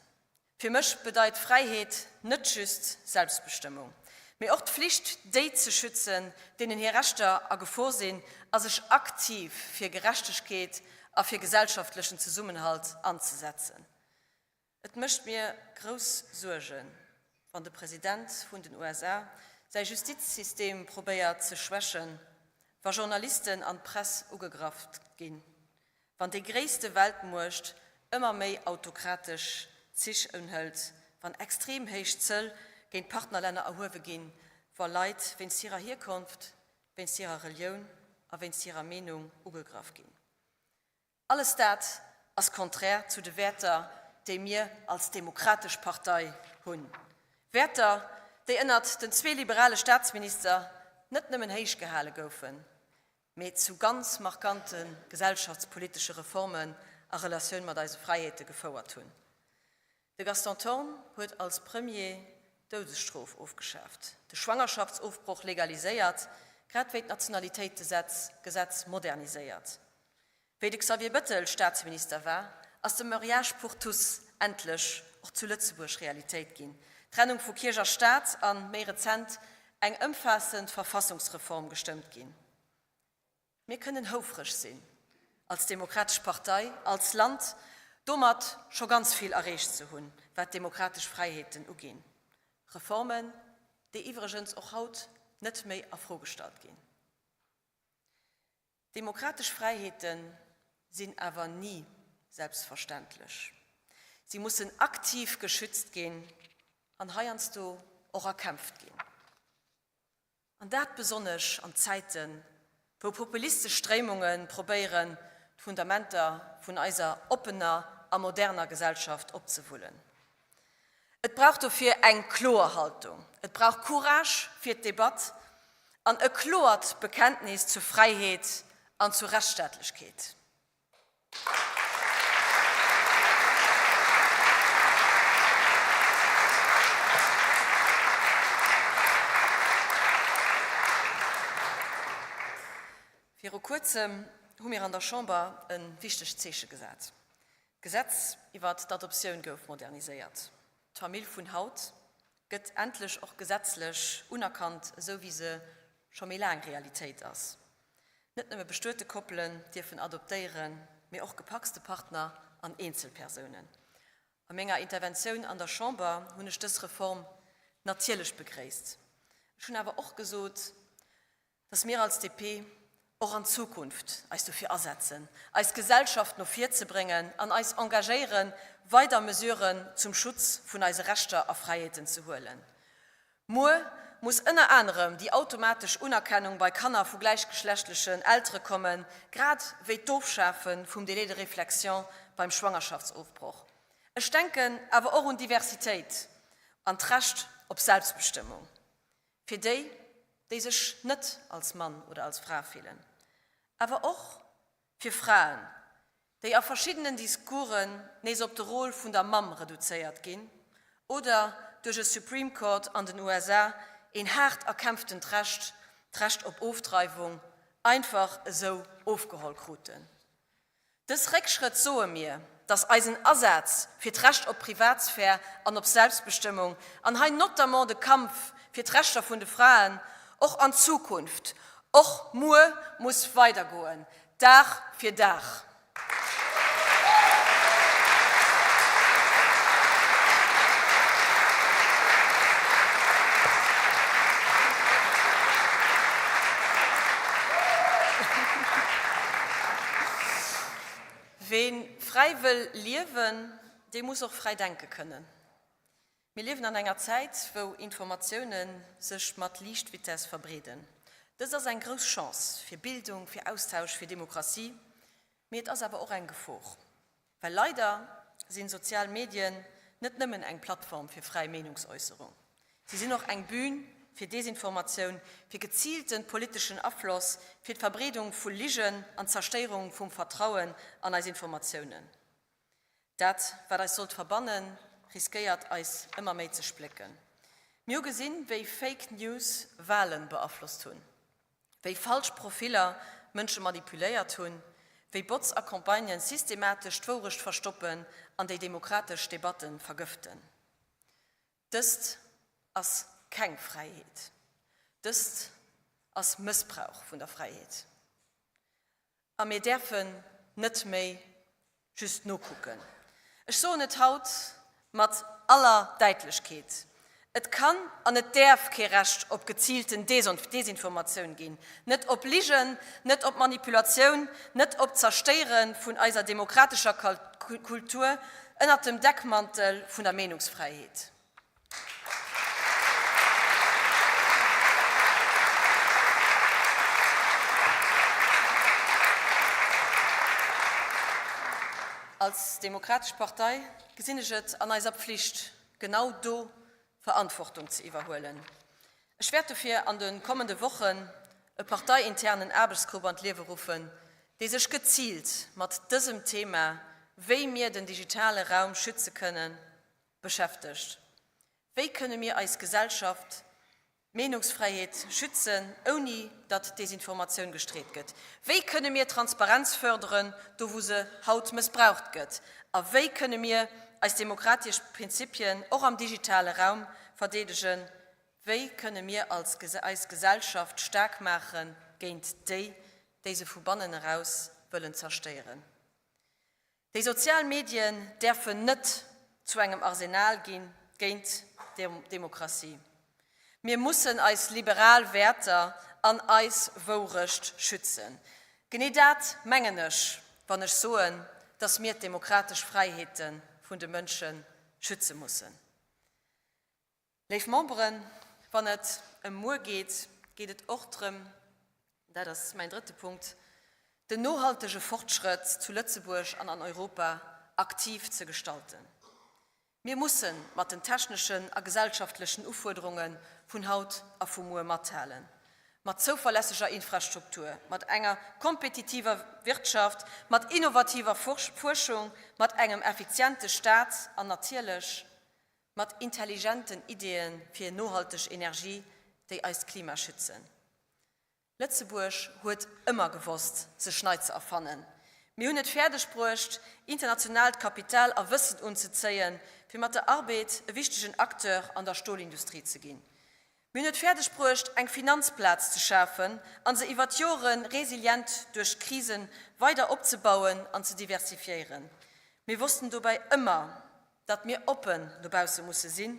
Fir mech bedeit Fräiheet net just Selbstbestëmmung, mee och d'Flicht, déi ze schützen, deenen hir Rechter a Gefor sinn, a sech aktiv fir Gerechtegkeet a fir gesellschaftlechen Zesummenhalt anzesetzen. Et mécht mir grouss Suergen, wann de President vun den USA säi Justizsystem probéiert ze schwächen, wa Journalisten an d'Press ugegraff ginn, Wann déi gréisste Weltmuecht ëmmer méi autokratesch Zich unhëlt, wann extrem héich Zëll géint Partnerlänner erhuewe ginn, wa Leit wéinst hirer Hierkonft, wéinst hirer Relioun a wéinst hirer Meenung ugegraff ginn. Alles dat ass konträr zu de Wäerter, déi mir als Demokratesch Partei hunn. Wäerter, déi ënnert den zwee liberale Staatsminister net nëmmen héich gehale goufen, mee zu ganz markante gesellschaftspolitesche Reformen a Relatioun mat eise Fräiheete gefouert hunn. De Gaston Thorn huet als Premier d'Doudesstrof ofgeschaaft, de Schwangerschaftsofbroch legaliséiert, grad wéi d'Nationalitéitesetz Gesetz moderniséiert. Wéi de Xavier Bettel Staatsminister war, ass de Mariage pour tous endlech och zu Lëtzebuerg Realitéit ginn, d'Trennung vu Kierch a Staat an, méi rezent, eng ëmfaassend Verfassungsreform gestëmmt ginn. Mir kënnen houfreg sinn, als Demokratesch Partei, als Land, domat scho ganz vill erreecht ze hunn, wat d'demokratesch Fräiheeten uginn. Reformen, déi iwwregens och haut net méi a Fro gestallt ginn. Demokratesch Fräiheete sinn awer ni selbstverständlech. Si mussen aktiv geschützt ginn an heiansdo och erkämpft ginn. An dat besonnesch an Zäiten, wou populistesch Stréimunge probéieren, d'Fundamenter vun eiser oppener a moderner Gesellschaft opzewullen. Et brauch dofir eng kloer Haltung. Et brauch Courage fir d'Debatt. an e kloert Bekenntnis zur Fräiheet an zur Rechtsstaatlechkeet. Viru kuerzem hu mir an der Chamber e wichtegt Zeeche gesat. D'Gesetz iwwert d'Adoptioun gouf moderniséiert. D'Famill vun haut gëtt endlech och gesetzlech unerkannt, esou wéi se scho méi laang Realitéit ass. Net nëmme bestuete Koppelen dierfen adoptéieren, mee och gepacste Partner an Eenzelpersounen. A menger Interventioun an der Chamber hunn ech dës Reform natierlech begréisst. Ech hunn awer och gesot, dass mir als DP och an Zukunft eis dofir asetzen, eis Gesellschaft no vir ze bréngen an eis engagéieren, weider Mesuren zum Schutz vun eise Rechter a Fräiheeten ze huelen. Muer muss ënner anerem déi automatesch Unerkennung bei Kanner vu gläichgeschlechtlechen Eltere kommen, grad wéi d'Ofschafe vum Délai de réflexion beim Schwangerschaftsofbroch. Ech denken awer och un Diversitéit an d'Recht op Selbstbestëmmung. Fir déi, déi sech net als Mann oder als Fra fillen, awer och fir Fraen, déi a verschiddenen Discoursen nees op de Rôle vun der Mamm reduzéiert ginn oder duerch e Supreme Court an den USA een haart erkämpftent Recht, d'Recht op Ofdreiwung, einfach esou ofgeholl kruten. Dës Réckschrëtt soe mir, dass eisen Asaz fir d'Recht op Privatsphär an op Selbstbestëmmung, an hei notamment de Kampf fir d'Rechter vun de Fraen, och an Zukunft, och muer muss weidergoen, Dag fir Dag. Ween fräi wëll liewen, dee muss och fräi denke kënnen. Mir liewen an enger Zäit, wou Informatioune sech mat Liichtvitess verbreeden. Dëst ass eng grouss Chance fir Bildung, fir Austausch, fir Demokratie, mee et ass awer och eng Gefor. Well leider sinn sozial Medien net nëmmen eng Plattform fir fräi Meenungsäusserung. Si sinn och eng Bühn fir Desinformatioun, fir geziilten politeschen Afloss, fir d'Verbreedung vu Ligen an d'Zerstéierung vum Vertrauen an eis Informatiounen. Dat, wat eis sollt verbannen, riskéiert eis ëmmer méi ze splécken. Mir hu gesinn, wéi Fake News Walen beaflosst hunn. Wéi falsch Profiller Mënsche manipuléiert hunn, wéi Bots a Campagnen systematesch d'Wourecht verstoppen an déi demokratesch Debatte vergëften. Dëst ass keng Fräiheet. Dëst ass Mëssbrauch vun der Fräiheet. A mir däerfen net méi just nokucken. Ech soen et haut mat aller Däitlechkeet, Et kann an et däerf kee Recht op geziilten Desinformatioun ginn, net op Ligen, net op Manipulatioun, net op d'Zerstéiere vun eiser demokratescher Kultur ënnert dem Deckmantel vun der Meenungsfräiheet. Als Demokratesch Partei gesinn ech et an eiser Pflicht, genau do Verantwortung ze iwwerhuelen. Ech wäert dofir an de kommende Wochen e parteiinternen Aarbechtsgrupp an d'Liewe ruffen, dee sech geziilt mat dësem Thema, wéi mir den digitale Raum schütze kënnen, beschäftegt. Wéi kënne mir eis Gesellschaft, d'Meenungsfräiheet schützen, ouni datt Desinformatioun gestreet gëtt? Wéi kënne mir Transparenz fërderen, do wou se haut mëssbraucht gëtt? A wéi kënne mir eis demokratiesch Prinzipien och am digitale Raum verdeedegen? Wéi kënne mir als eis Gesellschaft staark maache géint déi, déi se vu bannen eraus wëllen zerstéieren? Déi sozial Medien däerfen net zu engem Arsenal gi géint d'Demokratie. Mir mussen eis liberal Wäerter an eis Wourecht schützen. Genee dat mengen ech, wann ech soen, datt mir d'demokratesch Fräiheete vun de Mënsche schütze mussen. Léif Memberen, wann et ëm muer geet, geet et och drëm, dat ass mäin drëtte Punkt, den nohaltege Fortschrëtt zu Lëtzebuerg an an Europa aktiv ze gestalten. Mir musse mat den techneschen a gesellschaftlechen Ufuerderunge vun haut a vu muer mathalen. Mat zouverlässeger Infrastruktur, mat enger kompetitiver Wirtschaft, mat innovativer Fuerschung, mat engem effiziente Staat an natierlech mat intelligenten Ideeë fir nohalteg Energie, déi eist Klima schützen. Lëtzebuerg huet ëmmer gewosst, sech nei ze erfannen. Mir hunn et fäerdeg bruecht, internationaalt Kapital a Wëssen unzezéien, fir mat der Arbed e wichtegen Acteur an der Stolindustrie ze ginn. Mir hunn et fäerdeg bruecht, eng Finanzplaz ze schafen a se iwwer d'Jore resilient duerch d'Krise weider opzebauen an ze diversifiéieren. Mir wossten dobäi ëmmer, datt mir oppen no bausse musse sinn,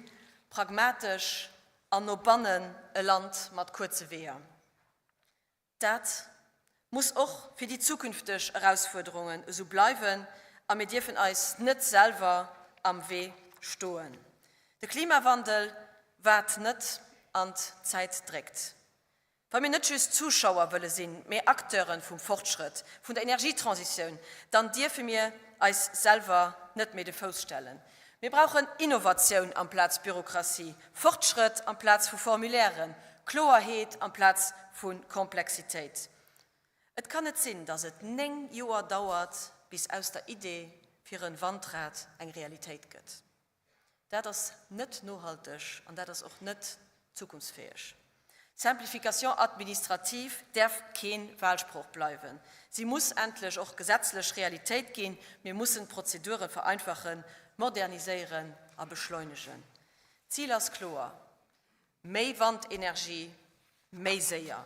pragmatesch an no bannen e Land mat kuerze Weeër. Dat muss och fir déi zukünfteg Erausfuerderungen esou bleiwen a mir dierfen eis net selwer am Wee stoen. De Klimawandel waart net an d'Zäit dréckt. Wa mir net just Zuschauer wëlle sinn, mee Acteure vum Fortschrëtt, vun der Energietransitioun, dann dierfe mir eis selwer net méi de Fouss stellen. Mir brauchen Innovatioun amplaz Bürokratie, Fortschrëtt amplaz vu Formulairen, Kloerheet amplaz vu Komplexitéit. Et kann net sinn, datt et 9 Joer dauert, bis aus der Idee fir e Wandrad eng Realitéit gëtt. Dat ass net nohalteg an dat ass och net zukunftsfäeg. D'Simplification administrative däerf kee Wahlsproch bleiwen. Si muss endlech och gesetzlech Realitéit ginn. Mir mussen d'Prozedure vereinfachen, moderniséieren a beschleunegen. D'Zil ass kloer, Méi Wandenergie, méi séier.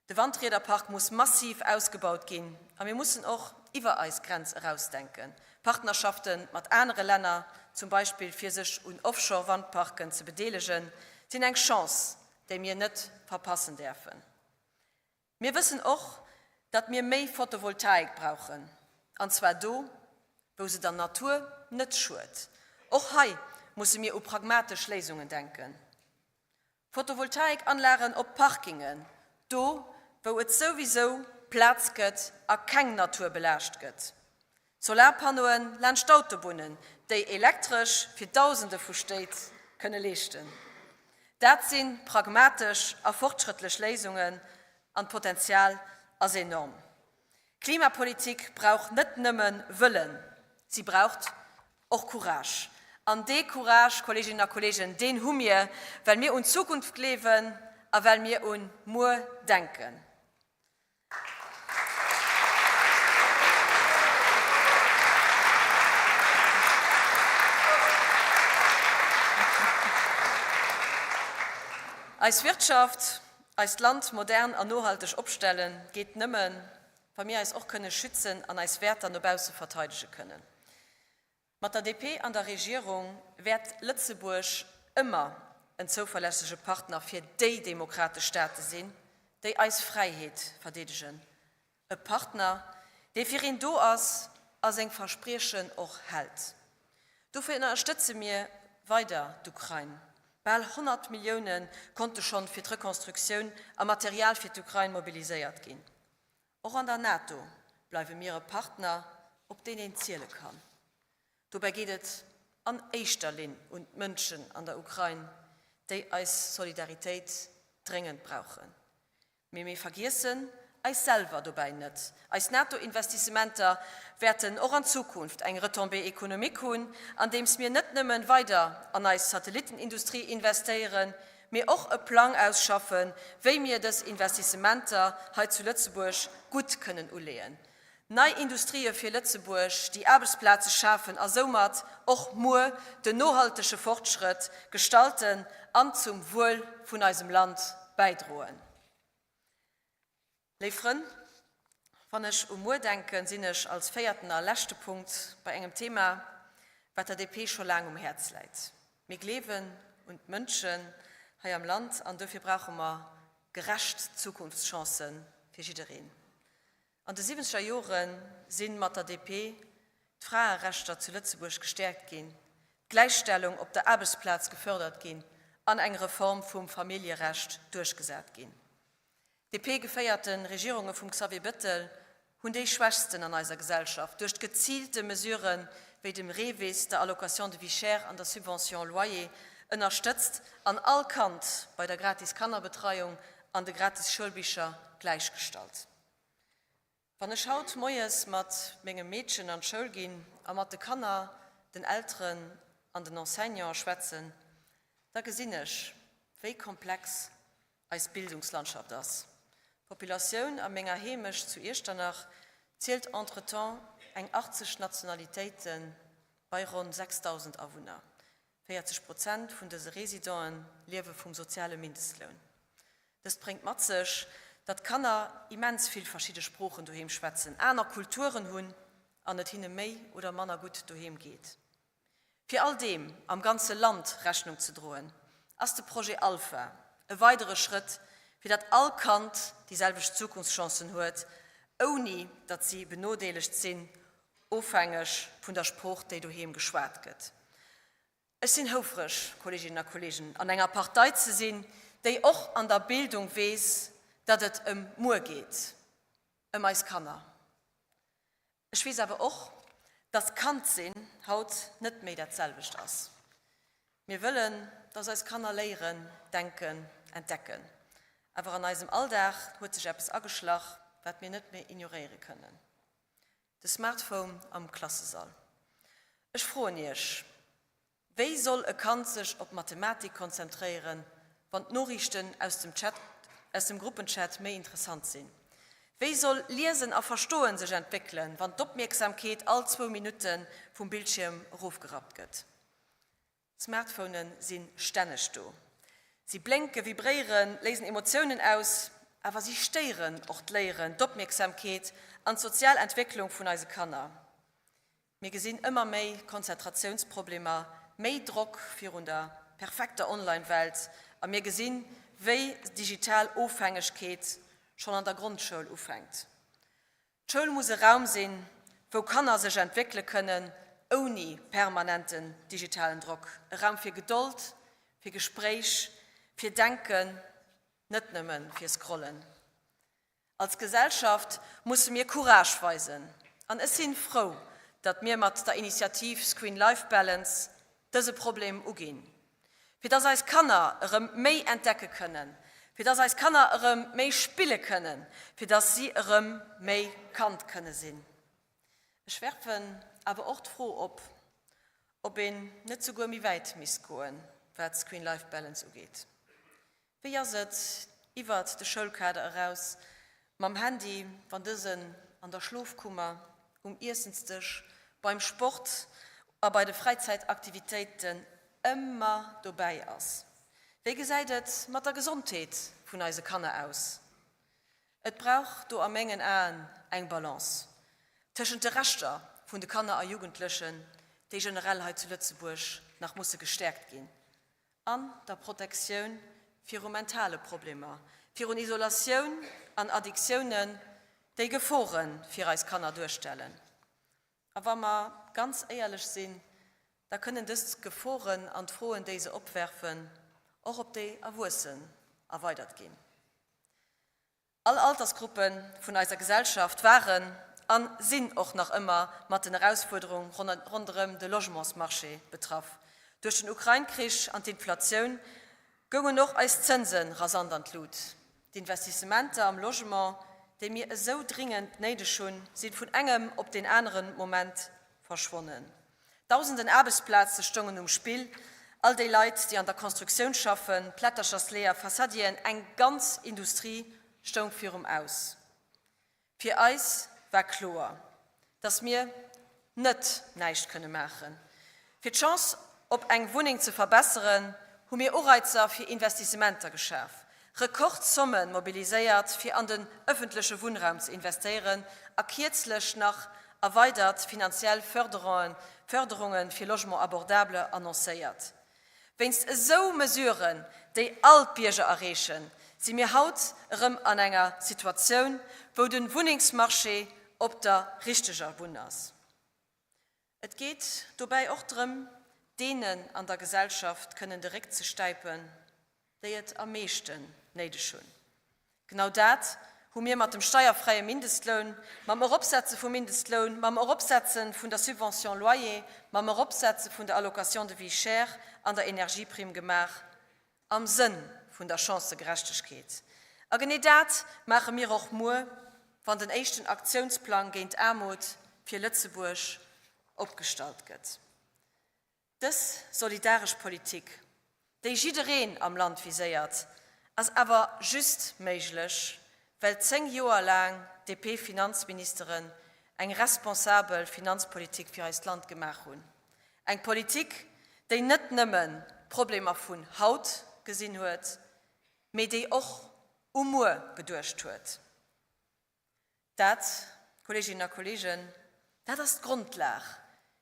De Wandriederpark muss massiv ausgebaut ginn a mir mussen och iwwer eis Grenz erausdenken. Partnerschafte mat anere Länner, zum Beispill fir sech un Offshore-Wandparken ze bedeelegen, sinn eng Chance, déi mir net verpassen däerfen. Mir wëssen och, datt mir méi Photovoltaik brauchen, an zwar do, wou se der Natur net schued. Och hei musse mir u pragmatesch Léisungen denken. Photovoltaikanlagen op Parkingen, do wou et souwisou Plaz gëtt a keng Natur belaascht gëtt. Solarpannoen laanscht d'Autobunnen, déi Elektresch fir Dausende vu Stéit kënne leeschten. Dat si pragmatesch a fortschrëttlech Léisungen an d'Potenzial ass enorm. Klimapolitik brauch net nëmme Wëllen, si braucht och Courage. An dee Courage, Kolleeginnen a Kolleegen, deen hu mir, well mir un d'Zukunft gleewen a well mir un muer denken. Eis Wirtschaft, eist Land modern an nohalteg opstellen, geet nëmmen, wa mir eis och kënne schützen an eis Wäerter no bausse verteidege kënnen. Mat der DP an der Regierung wäert Lëtzebuerg ëmmer en zouverlässege Partner fir déi demokratesch Staate sinn, déi eis Fräiheet verdeedegen. E Partner, dee fir een do ass a seng Verspriechen och hält. Dofir ënnerstëtze mir weider d'Ukrain. Bal 100 Millioune konnte schonn fir d'Reconstructioun a Material fir d'Ukrain mobiliséiert ginn. Och an der NATO bleiwe mir e Partner, op deen een ziele kann. Dobäi geet et an éischter Linn un d'Mënschen an der Ukrain, déi eis Solidaritéit dréngend brauchen. Mee mir vergiessen eis selwer dobäi net. Eis NATO-Investissementer wäerten och an Zukunft eng Retombée économique hunn, andeems mir net nëmmen weider an eis Satellittenindustrie investéieren, mee och e Plang ausschaffen, wéi mir dës Investissementer hei zu Lëtzebuerg gutt kënnen uleeën. Nei Industrië fir Lëtzebuerg, déi Aarbechtsplaze schafen a soumat och muer den nohaltege Fortschrëtt gestalten an zum Wuel vun eisem Land bäidroen. Léif Frënn, wann ech u muer denken, sinn ech als véierten a leschte Punkt bei engem Thema, wat der DP scho laang um Häerz läit. Mir gleewen un d'Mënschen hei am Land an dofir brauche mer gerecht Zukunftschancë fir jiddereen. An de siwwenzeger Jore si mat der DP d'Fraerechter zu Lëtzebuerg gestäerkt ginn, d'Gläichstellung op der Aarbechtsplaz gefördert ginn an eng Reform vum Familljerecht duerchgesat ginn. DP-geféierte Regierunge vum Xavier Bettel hunn déi Schwächsten an eiser Gesellschaft duerch geziilte Mesurë wéi dem REVIS, der Allocation de vie chère an der Subvention loyer ënnerstëtzt an all Kand bei der gratis Kannerbetreiung. an de gratis Schoulbicher gläichgestallt. Wann ech haut moies mat mengem Meedchen an d'Schoul ginn a mat de Kanner, den Elteren an den Enseignanten schwätzen, da gesinn ech, wéi komplex eis Bildungslandschaft ass. D'Populatioun a menger Heemecht zu Iechternach zielt entretemps eng 80 Nationalitéite bei ronn 6.000 Awunner. 40 Prozent vun dëse Residenten liewe vum soziale Mindestloun. Dëst bréngt mat sech, datt d'Kanner immens vill verschidde Sproochen doheem schwätzen, aner Kulturen hunn an et hinne méi oder manner gutt doheem geet. Fir all deem am ganze Land Rechnung ze droen, ass de Projet Alpha e weidere Schrëtt, fir datt all Kand déi selwecht Zukunftschancen huet, ouni datt si benodeelegt sinn, ofhängeg vun der Sprooch, déi doheem geschwat gëtt. Ech sinn houfreg, Kolleeginnen a Kolleegen, an enger Partei ze sinn, déi och an der Bildung weess, datt et ëm muer geet, ëm eis Kanner. Ech weess awer och, datt Kand sinn haut net méi dat selwecht ass. Mir wëllen, datt eis Kanner léieren, denken, entdecken. Awer an eisem Alldag huet sech eppes ageschlach, wat mir net méi ignoréiere kënnen, de Smartphone am Klassesall. Ech froen Iech, Wéi soll e Kand sech op Mathematik konzentréieren, wann d'Noriichten aus dem Chat, aus dem Gruppenchat méi interessant sinn? Wéi soll Liesen a Verstoen sech entwéckelen, wann d'Opmierksamkeet all zwou Minutte vum Bildschierm erofgerappt gëtt? Smartphonen si stänneg do. Si blénken, vibréieren, léisen Emotiounen aus, awer si stéieren och d'Léieren, d'Opmierksamkeet an d'sozial Entwécklung vun eise Kanner. Mir gesinn ëmmer méi Konzentratiounsproblemer, méi Drock virun der perfekter Online-Welt a mir gesinn, wéi digital Ofhängegkeet schonn an der Grondschoul ufänkt. D'Schoul muss e Raum sinn, wou Kanner sech entwéckele kënnen, ouni permanenten digitalen Drock. E Raum fir Gedold, fir Gespréich, fir Denken, net nëmme fir Scrollen. Als Gesellschaft musse mir Courage weisen an ech sinn frou, datt mir mat der Initiativ Screen Life Balance dëse Problem uginn, fir dass eis Kanner erëm méi entdecke kënnen, fir dass eis Kanner erëm méi spille kënnen, fir dass si erëm méi Kand kënne sinn. Ech werfen awer och d'Fro op, ob een net souguer méi wäit misst goen, wat Screen Life Balance ugeet. Wéi ass et iwwert de Schoulkader eraus mam Handy, wann dësen an der Schlofkummer, um Iessensdësch, beim Sport a bei de Fräizäitaktivitéiten ëmmer dobäi ass? Wéi gesäit et mat der Gesondheet vun eise Kanner aus? Et brauch do a mengen Aen eng Balance tëschent de Rechter vun de Kanner a Jugendlechen, déi generell hei zu Lëtzebuerg nach musse gestäerkt ginn, an der Protektioun viru mentale Problemer, virun Isolatioun an Addiktiounen, déi Gefore fir eis Kanner duerstellen. A wa mer ganz éierlech sinn, da kënnen dës Geforen an d'Froen, déi se opwerfen, och op déi Erwuessen erweidert ginn. All Altersgruppe vun eiser Gesellschaft waren a sinn och nach ëmmer mat den Erausfuerderung ronderëm de Logementsmarché betraff. Duerch den Ukrain-Krich an d'Inflatioun goungen och eis Zënse rasant an d'Lut. D'Investissementer am Logement, déi mir esou dringend néideg hunn, si vun engem op deen anere Moment verschwonnen. Dausenden Aarbechtsplaze stoungen um Spill, all déi Leit, déi an der Constructioun schaffen, Plätterchersleeër, Fassadieren, eng ganz Industrie stoung virum Aus. Fir eis war kloer, dass mir net näischt kënne maachen. Fir d'Chance op eng Wunneng ze verbesseren, hu mir Ureizer fir Investissementer geschaf, Rekordzomme mobiliséiert, fir an den ëffentleche Wunnraum ze investéieren a kierzlech nach erweidert finanziell Fërderunge fir Logement abordable annoncéiert. Wéinst esou Mesuren, déi all d'Bierger erreechen, si mir haut erëm an enger Situatioun, wou de Wunnengsmarché op der richteger Bunn ass. Et geet dobäi och drëm, deenen an der Gesellschaft kënnen de Réck ze stäipen, déi et am meeschten néideg hunn. Genau dat hu mir mat dem steierfräie Mindestloun, mam Eropsetze vum Mindestloun, mam Eropsetze vun der Subvention loyer, mam Eropsetze vun der Allocation de vie chère an der Energieprime gemaach, am Sënn vun der Chancëgerechtegkeet. A genee dat maache mir och muer, wann den éischten Aktiounsplang géint Aarmut fir Lëtzebuerg opgestallt gëtt. Dës solidaresch Politik, déi jiddereen am Land viséiert, ass awer just méiglech, well 10 Joer laang DP-Finanzministeren eng responsabel Finanzpolitik fir eist Land gemaach hunn. Eng Politik, déi net nëmmen d'Problemer vun haut gesinn huet, mee déi och u muer geduecht huet. Dat, Kolleeginnen a Kolleegen, dat ass d'Grondlag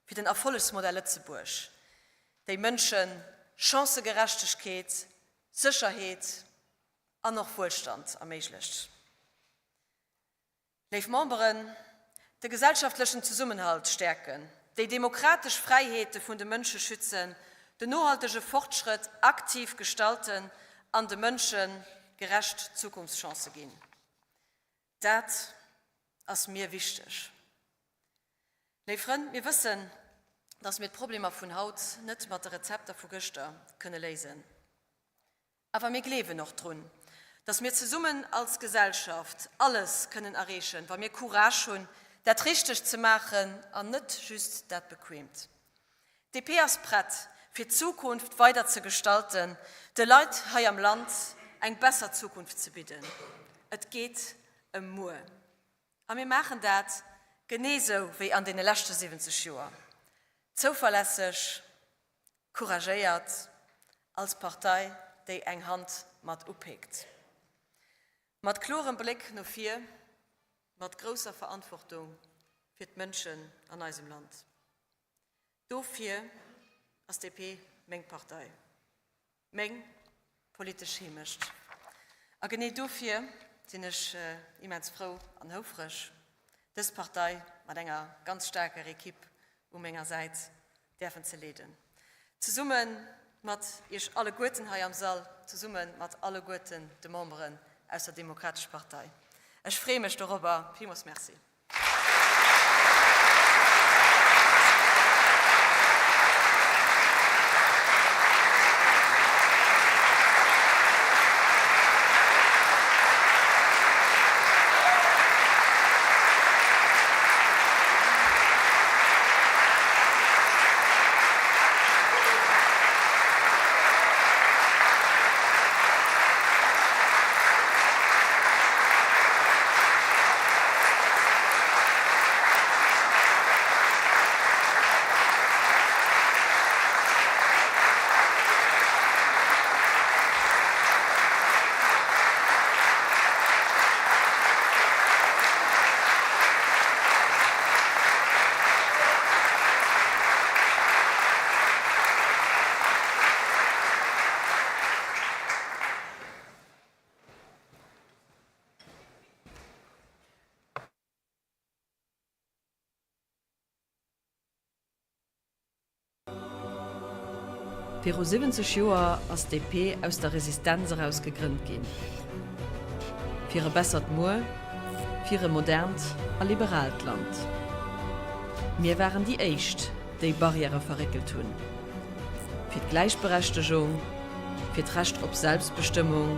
fir den Erfollegsmodell Lëtzebuerg, déi Mënsche Chancëgerechtegkeet, Sécherheet an och Wuelstand erméiglecht. Léif Memberen, de gesellschaftlechen Zesummenhalt stäerken, déi demokratesch Fräiheete vun de Mënsche schützen, den nohaltege Fortschrëtt aktiv gestalten an de Mënsche gerecht Zukunftschancë ginn. Dat ass mir wichteg. Léif Frënn, mir wëssen, dass mir d'Problemer vun haut net mat de Rezepter vu gëschter kënne léisen. Awer mir gleewen och drun, dass mir zesummen als Gesellschaft alles kënnen erreechen, wa mir Courage hunn, dat Richtegt ze maachen an net just dat Bequeemt. DP ass prett, fir d'Zukunft weider ze gestalten, de Leit hei am Land eng besser Zukunft ze bidden. Et geet ëm muer. A mir maachen dat genee sou wéi an deene leschte 70 Joer, zouverlässeg, couragéiert, als Partei, déi eng Hand mat upeekt. Mat klorem Bléck no vir, mat grousser Verantwortung fir d'Mënschen an eisem Land. Dofir ass DP meng Partei, meng politesch Heemecht. A genee dofir sinn ech immens frou an houfreg, dës Partei mat enger ganz staarker Equipe u menger Säit däerfen ze leeden. Zesumme mat Iech alleguerten hei am Sall, zesumme mat alleguerten de Memberen aus der Demokratesch Partei. Ech freeë mech dorobber. Villmools Merci. Viru 70 Joer ass d'DP aus der Resistenz eraus gegrënnt ginn. Fir e bessert Muer, fir e modernt a liberaalt Land. Mir waren déi éischt, déi Barrièrë verréckelt hunn. Fir d'Gläichberechtegung, fir d'Recht op Selbstbestëmmung,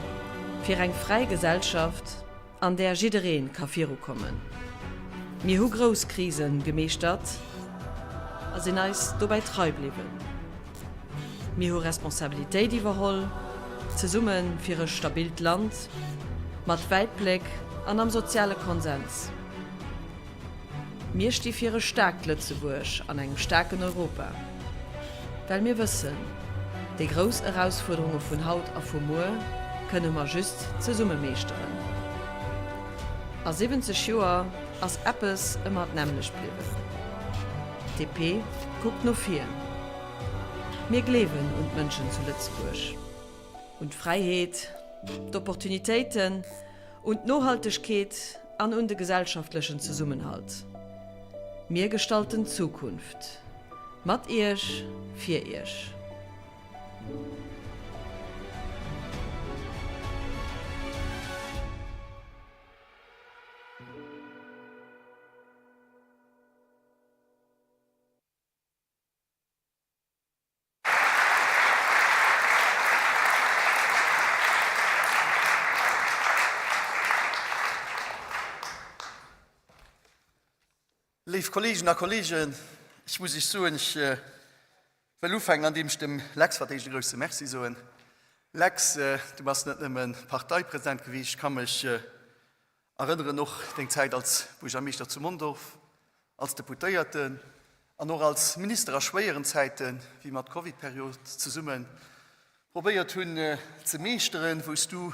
fir eng fräi Gesellschaft, an där jidderee ka virukommen. Mir hu grouss Krise gemeeschtert a sinn eis dobäi trei bliwwen. Mir hu Responsabilitéit iwwerholl, zesumme fir e stabilt Land, mat Wäitbléck an am soziale Konsens. Mir sti fir e staarkt Lëtzebuerg an engem staarken Europa, well mir wëssen, déi grouss Erausfuerderunge vun haut a vu muer kënne mer just zesumme meeschteren. A 70 Joer ass eppes ëmmer d'nämmlecht bliwwen, d'DP kuckt no vir. Mir gleewen un d'Mënschen zu Lëtzebuerg, un d'Fräiheet, d'Opportunitéiten, un d'Nohaltegkeet an un de gesellschaftlechen Zesummenhalt. Mir gestalten d'Zukunft. Mat Iech, fir Iech. Léif Kolleegen a Kolleegen, ech muss Iech soen, ech wëll ufänken, andeem ech dem Lex fir d'éischt e grouse Merci soen. Lex, du bass net nëmme Parteipresident gewiescht, ech ka mech erënneren och deng Zäit als Buergermeeschter zu Mondorf, als Deputéierten an och als Minister a schwéieren Zäiten, wéi mer d'Covidperiod zesumme probéiert hunn ze meeschteren, wou s du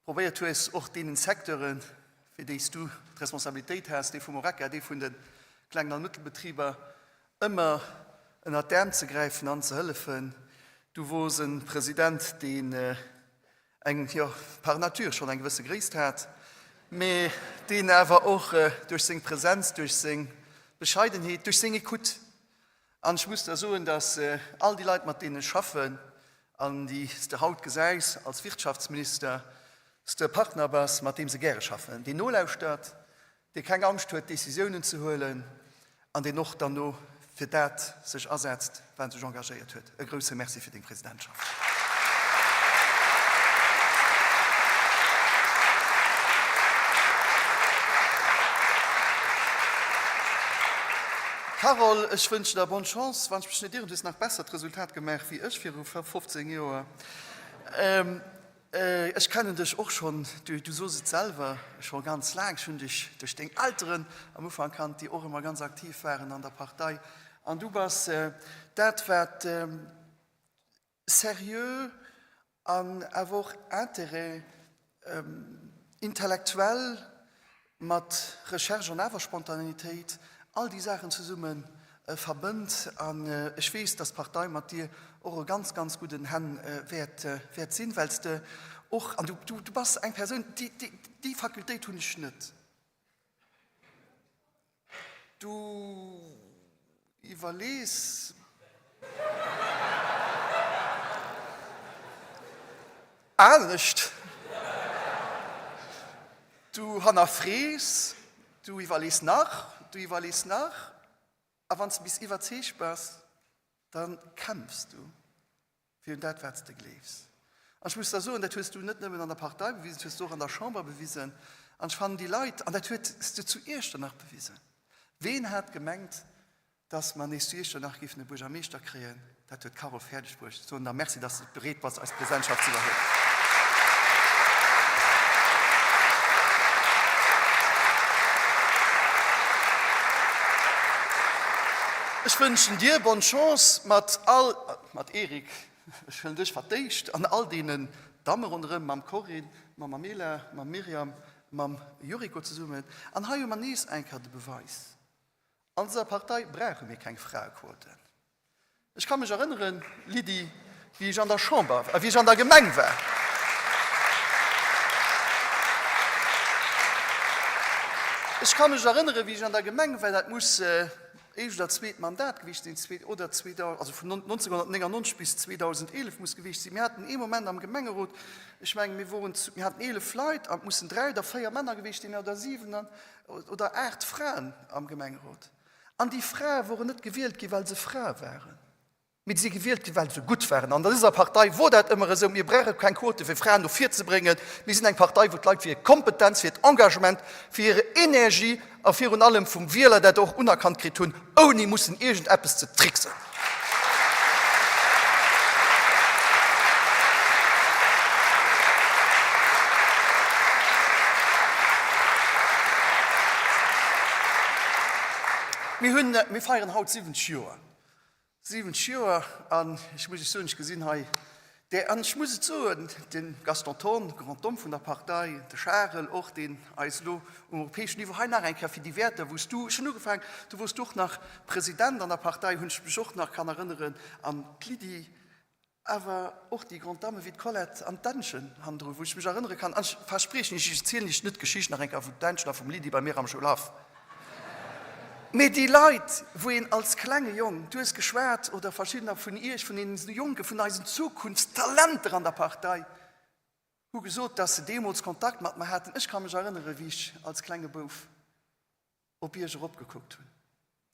probéiert hues, och deenen Secteuren, fir déi s du d'Responsabilitéit has, dee vum Horeca, dee vun de Klengen an Mëttelbetriber, ëmmer ënnert d'Äerm ze gräifen an ze hëllefen. Du wors e President, deen eng, jo, par nature schonn eng gewësse Gréisst hat, mee deen awer och duerch seng Präsenz, duerch seng Bescheidenheet, duerch seng Écoute An ech muss der soen, dass all déi Leit, mat deenen ech schaffen an déi s de haut gesäis als Wirtschaftsminister, s de e Partner bass, mat deem se gäre schaffen, deen nolauschtert, dee keng Angscht huet, Décisiounen ze huelen an deen och dann no fir dat sech asetzt, wat en sech engagéiert huet. E grouse Merci fir deng Presidentschaft. Carole, ech wënschen der bonne Chance. Wann ech mech net ieren, du hues nach bessert Resultat gemaach wéi ech viru 15 Joer. Ech kennen dech och schonn, du sos et selwer, scho ganz laang. Ech hunn dech duerch deng Elteren am Ufank kannt, déi och ëmmer ganz aktiv waren an der Partei. An du bass dat, wat seriö an awer och Intérêt intellektuell mat Recherche an awer Spontaneitéit, all déi Saachen zesumme verbënnt. An ech weess, dass d'Partei mat dir och e ganz, ganz gudden Hänn wäert sinn, well s de och, an du bass eng Persoun, déi Fakultéit hunn ech net, Du iwwerlees anescht, du hannerfrees, du iwwerlees nach, du iwwerlees nach, a wann s de bis iwwerzeegt bass, da kämpfs du. Fir un dat, wat s de gleefs. An ech muss der soen, dat hues du net nëmmen an der Partei bewisen, dat hues du och an der Chamber bewisen. An ech fannen déi Leit, an dat huet s de zu Iechternach bewisen, ween hat gemengt, dass mer nees zu Iechternach géifen e Buergermeeschter kréien, dat huet d'Carole fäerdeg bruecht. Ech soen der Merci, dass de bereet bass, eis d'Presidentschaft ze iwwerhuelen. Ech wënschen dir bonne Chance mat all. Mat Eric, ech huelen dech fir d'éischt, an all deenen Damme ronderëm, mam Corinne, mam Amela, mam Myriam, mam Yuriko zesummen. An hei hu mer nees eng Kéier de Beweis, An dëser Partei brauche mir keng Fraequoten. Ech ka mech erënneren, Lydie, wéi ech an der Chamber, wéi ech an der Gemeng war, ech ka mech erënneren, wéi ech an der Gemeng war, dat muss éischt oder zweet Mandat gewiescht sinn, zweet oder 2000, also vun 1999 bis 2011 muss gewiescht sinn. Mir haten ee Moment am Gemengerot, ech mengen, mir woren, mir haten 11 Leit an et mussen dräi oder véier Männer gewiescht sinn oder siwen an, oder aacht Fraen am Gemengerot. An déi Frae woren net gewielt ginn, well se Frae waren. Mee déi si gewielt ginn, well se gutt waren. An dëser Partei wor dat ëmmer esou, Mir brauche keng Quote fir Fraen no vir ze bréngen. Mir sinn eng Partei, wou d'Leit fir hir Kompetenz, fir hiert Engagement, fir hire Energie a virun allem vum Wieler dat och unerkannt kritt hunn, ouni mussen iergendeppes ze tricksen. Mir hunn, mir feieren haut 70 Joer. 70 Joer, an ech muss Iech soen, ech gesinn hei där, an ech muss et soen, de Gaston Thorn, Grand Homme vun der Partei, de Charel och, deen eis elo um europäeschen Niveau hei nach eng Kéier fir déi Wäerter, wou s du, ech hunn ugefaangen, du wors du och nach President an der Partei, hunn ech mech och nach kann erënneren, an d'Lydie, Awer och déi Grande Dame wéi d'Colette an d'Ännchen hannendru, wou ech mech erënnere kann, an ech verspriechen Iech, ech erzielen Iech net d'Geschicht nach eng Kéier vun d'Ännchen a vum Lydie bei mir am Schoulhaff, mee déi Leit, wou een als klenge Jong, du hues geschwat, oder verschiddener vun Iech, vun deenen Jonken, vun eisen Zukunftstalenter an der Partei, hu gesot, dass se deemools Kontakt mat mer haten. Ech ka mech erënnere wéi ech als klenge Bouf op Iech eropgekuckt hunn,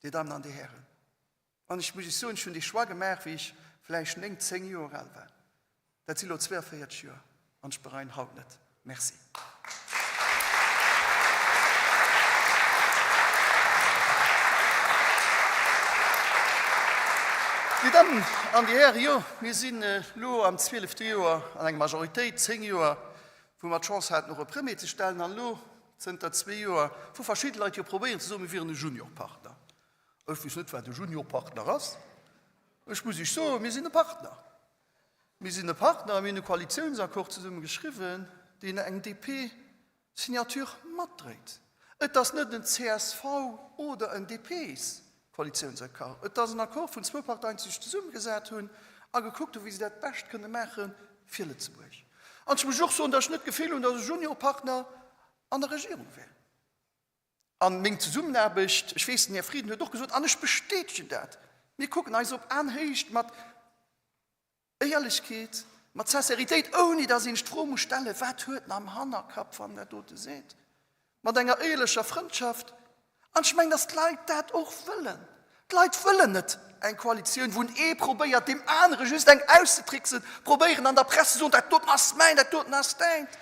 Dir Dammen an Dir Hären. An ech muss Iech soen, ech hunn dee Choix gemaach, wéi ech vläicht 9, 10 Joer al war. Dat si lo 42 Joer an ech bereien haut net. Merci. Dir Dammen an Dir Hären, jo, mir sinn elo am zwielefte Joer an enger Majoritéit, zéng Joer, wou mer d'Chance haten, och e Premier ze stellen, an elo zënter zwee Joer, wou verschidde Leit jo probéieren ze soen, mir wieren e Juniorpartner. Ech weess net, wat e Juniorpartner ass. Ech muss Iech soen, mir sinn e Partner. Mir sinn e Partner a mir hunn e Koalitiounsaccord zesumme geschriwwen, deen eng DP-Signature matdréit. Et ass net en csv oder en DPs-Koalitiounsaccord. Et ass en Accord vun zwou Parteien, déi sech zesummegesat hunn a gekuckt hunn, wéi se dat bescht kënne maache fir Lëtzebuerg. An ech muss och soen, datt ech net d'Gefill hunn, datt e Juniorpartner an der Regierung wär. An meng Zesummenaarbecht, ech weess, den Här Frieden huet och gesot, an ech bestätegen dat, mir kucken eis op Aenhéicht mat Éierlechkeet, mat Sinceritéit, ouni datt een sech d'Fro muss stellen, wat huet en am Hannerkapp, wann en dat dote seet, mat enger éierlecher Frëndschaft. An ech mengen, datt d'Leit dat och wëllen. D'Leit wëllen net eng Koalitioun, wou een ee probéiert, deem anere just eng auszetricksen, probéieren an der Press ze soen, dat doten ass mäin, dat doten ass däint.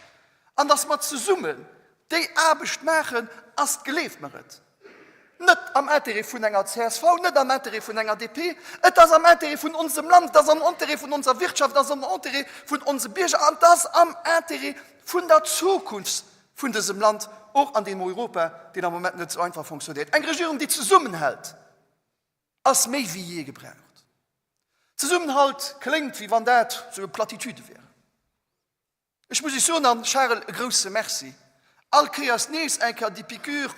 An datt mer zesummen déi Aarbecht maachen, ass, gleeft mer et, net am Intérêt vun enger csv, net am Intérêt vun enger DP, et ass am Intérêt vun onsem Land, et ass am Intérêt vun onser Wirtschaft, et ass am Intérêt vun onse Bierger an et ass am Intérêt vun der Zukunft vun dësem Land, och an deem Europa, deen am Moment net esou einfach fonctionnéiert. Eng Regierung, déi zesummenhält, ass méi wéi jee gebraucht. Zesummenhalt kléngt, wéi wann dat esou e Platitude wären. Ech muss Iech soen, an Charel, e grouse Merci, all Kéiers nees eng Kéier déi Piqûre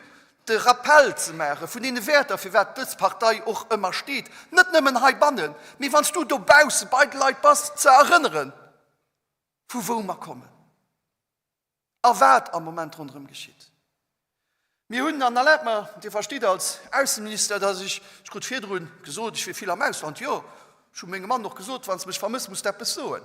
de rappel ze maache vun deene Wäerter, firwat dës Partei och ëmmer steet, net nëmmen heibannen, mee wann s du dobausse bei de Leit bass, ze erënneren, vu wou mer kommen. A wat am Moment ronderëm geschitt. Mir hunn, an erlaabt mer, Dir verstitt als Ausseminister, dass ech, ech krut virdru gesot, ech wier vill am Ausland, jo, ech hu mengem Mann och gesot, wann s de mech vermëss, muss de eppes soen.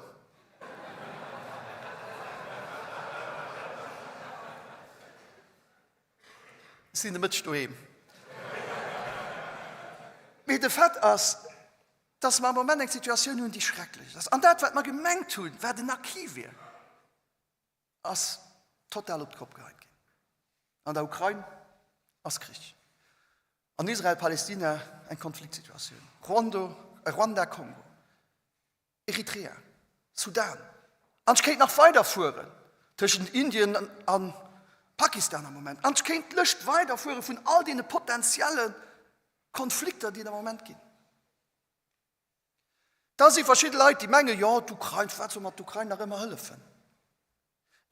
Ech sinn de Mëtteg doheem. Mee de Fait ass, dass mer am Moment eng Situatioun hunn, déi schrecklech ass. An dat, wat mer gemengt hunn, wat en Acquis wier, ass total op d'Kopp geheit ginn. An der Ukrain ass Krich. An Israel-Palestina eng Konfliktsituatioun. Ruanda, Kongo, Eritrea, Sudan. An ech kéint nach weiderfueren, tëschent Indien a Pakistan am Moment. An ech kéint d'Lëscht weiderfuere vun all deene potenzielle Konflikter, déi et am Moment ginn. Da si verschidde Leit, déi mengen, jo, d'Ukrain, firwat solle mer d'Ukrain nach ëmmer hëllefen?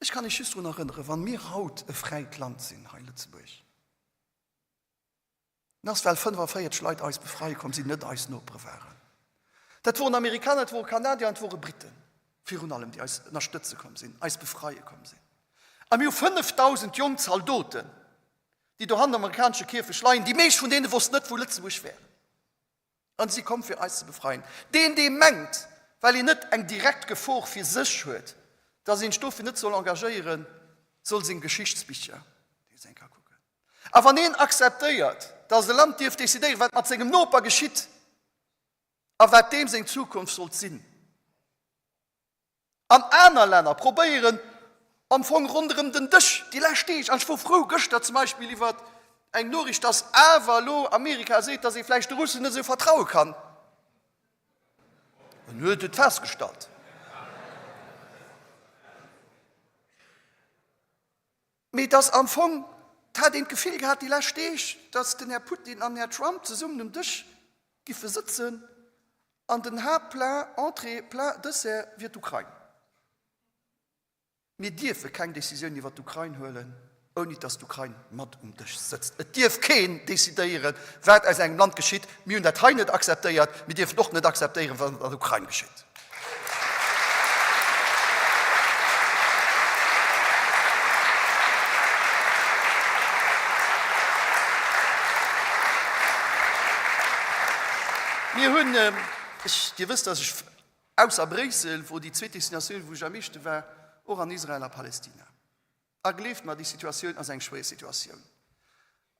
Ech kann Iech just drun erënneren, Wa mir haut e fräit Land sinn hei Lëtzebuerg, dann ass, well 45 Leit eis befreie komm sinn, net eis Nopere waren. Dat woren Amerikaner, dat wore Kanadier an et wore Briten virun allem, déi eis ënnerstëtze komm sinn, eis befreie komm sinn. A mir hu 5.000 jonk Zaldoten, déi dohannen am amerikanesche Kierfecht leien. Déi meescht vun deene wossten net, wou Lëtzebuerg wär. An si komm fir eis ze befreien. Deen, dee mengt, well een net eng direkt Gefor fir sech huet, datt een sech dofir net soll engagéieren, soll seng Geschichtsbicher nees eng Kéier kucken. A wann een akzeptéiert, datt e Land dierf decidéieren, wat mat sengem Noper geschitt a wat deem seng Zukunft sollt sinn, An aner Länner probéieren am Fong ronderëm den Dësch déi lescht Deeg, an ech wor frou gëschter zum Beispill iwwer eng Noriicht, dass awer elo Amerika seet, dass ee vläicht de Russen net esou vertraue kann. En huet et festgestallt. Mee dass am Fong, 't hat een d'Gefill gehat déi lescht Deeg, dass den Här Putin an den Här Trump zesummen um Dësch giffe sëtzen an den Haaptplat, Entrée, Plat, Dessert wier d'Ukrain. Mir dierfe keng Decisioun iwwer d'Ukrain huelen, ouni dass d'Ukrain mat um Dësch sëtzt. Et dierf keen decidéieren, wat aus engem Land geschitt. Mir hunn dat hei net akzeptéiert, mir dierfen och net akzeptéieren, wat an der Ukrain geschitt. Mir hunn, ech, Dir wësst, dass ech ausser Bréissel, wor déi zweet Destinatioun, wou ech am meeschte war, och an Israel a Palästina. A gleeft mer, déi Situatioun ass eng schwéier Situatioun.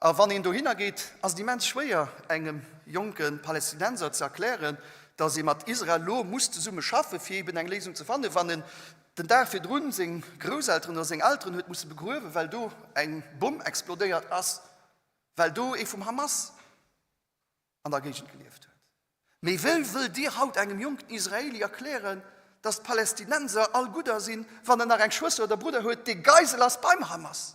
A wann een dohinner geet, ass et immens schwéier, engem jonke Palästinenser ze erklären, datt ee mat Israel elo muss zesumme schaffen, fir eben eng Léisung ze fannen, wann en den Dag virdrun seng Grousselteren oder seng Elteren huet musse begruewen, well do eng Bomm explodéiert ass, well do ee vum Hamas an der Géigend gelieft huet. Mee wéi wëllt Dir haut engem jonken Israeli erklären, dass d'Palästinenser all Gudder sinn, wann en nach eng Schwëster oder Brudder huet, dee Geisel ass beim Hamas?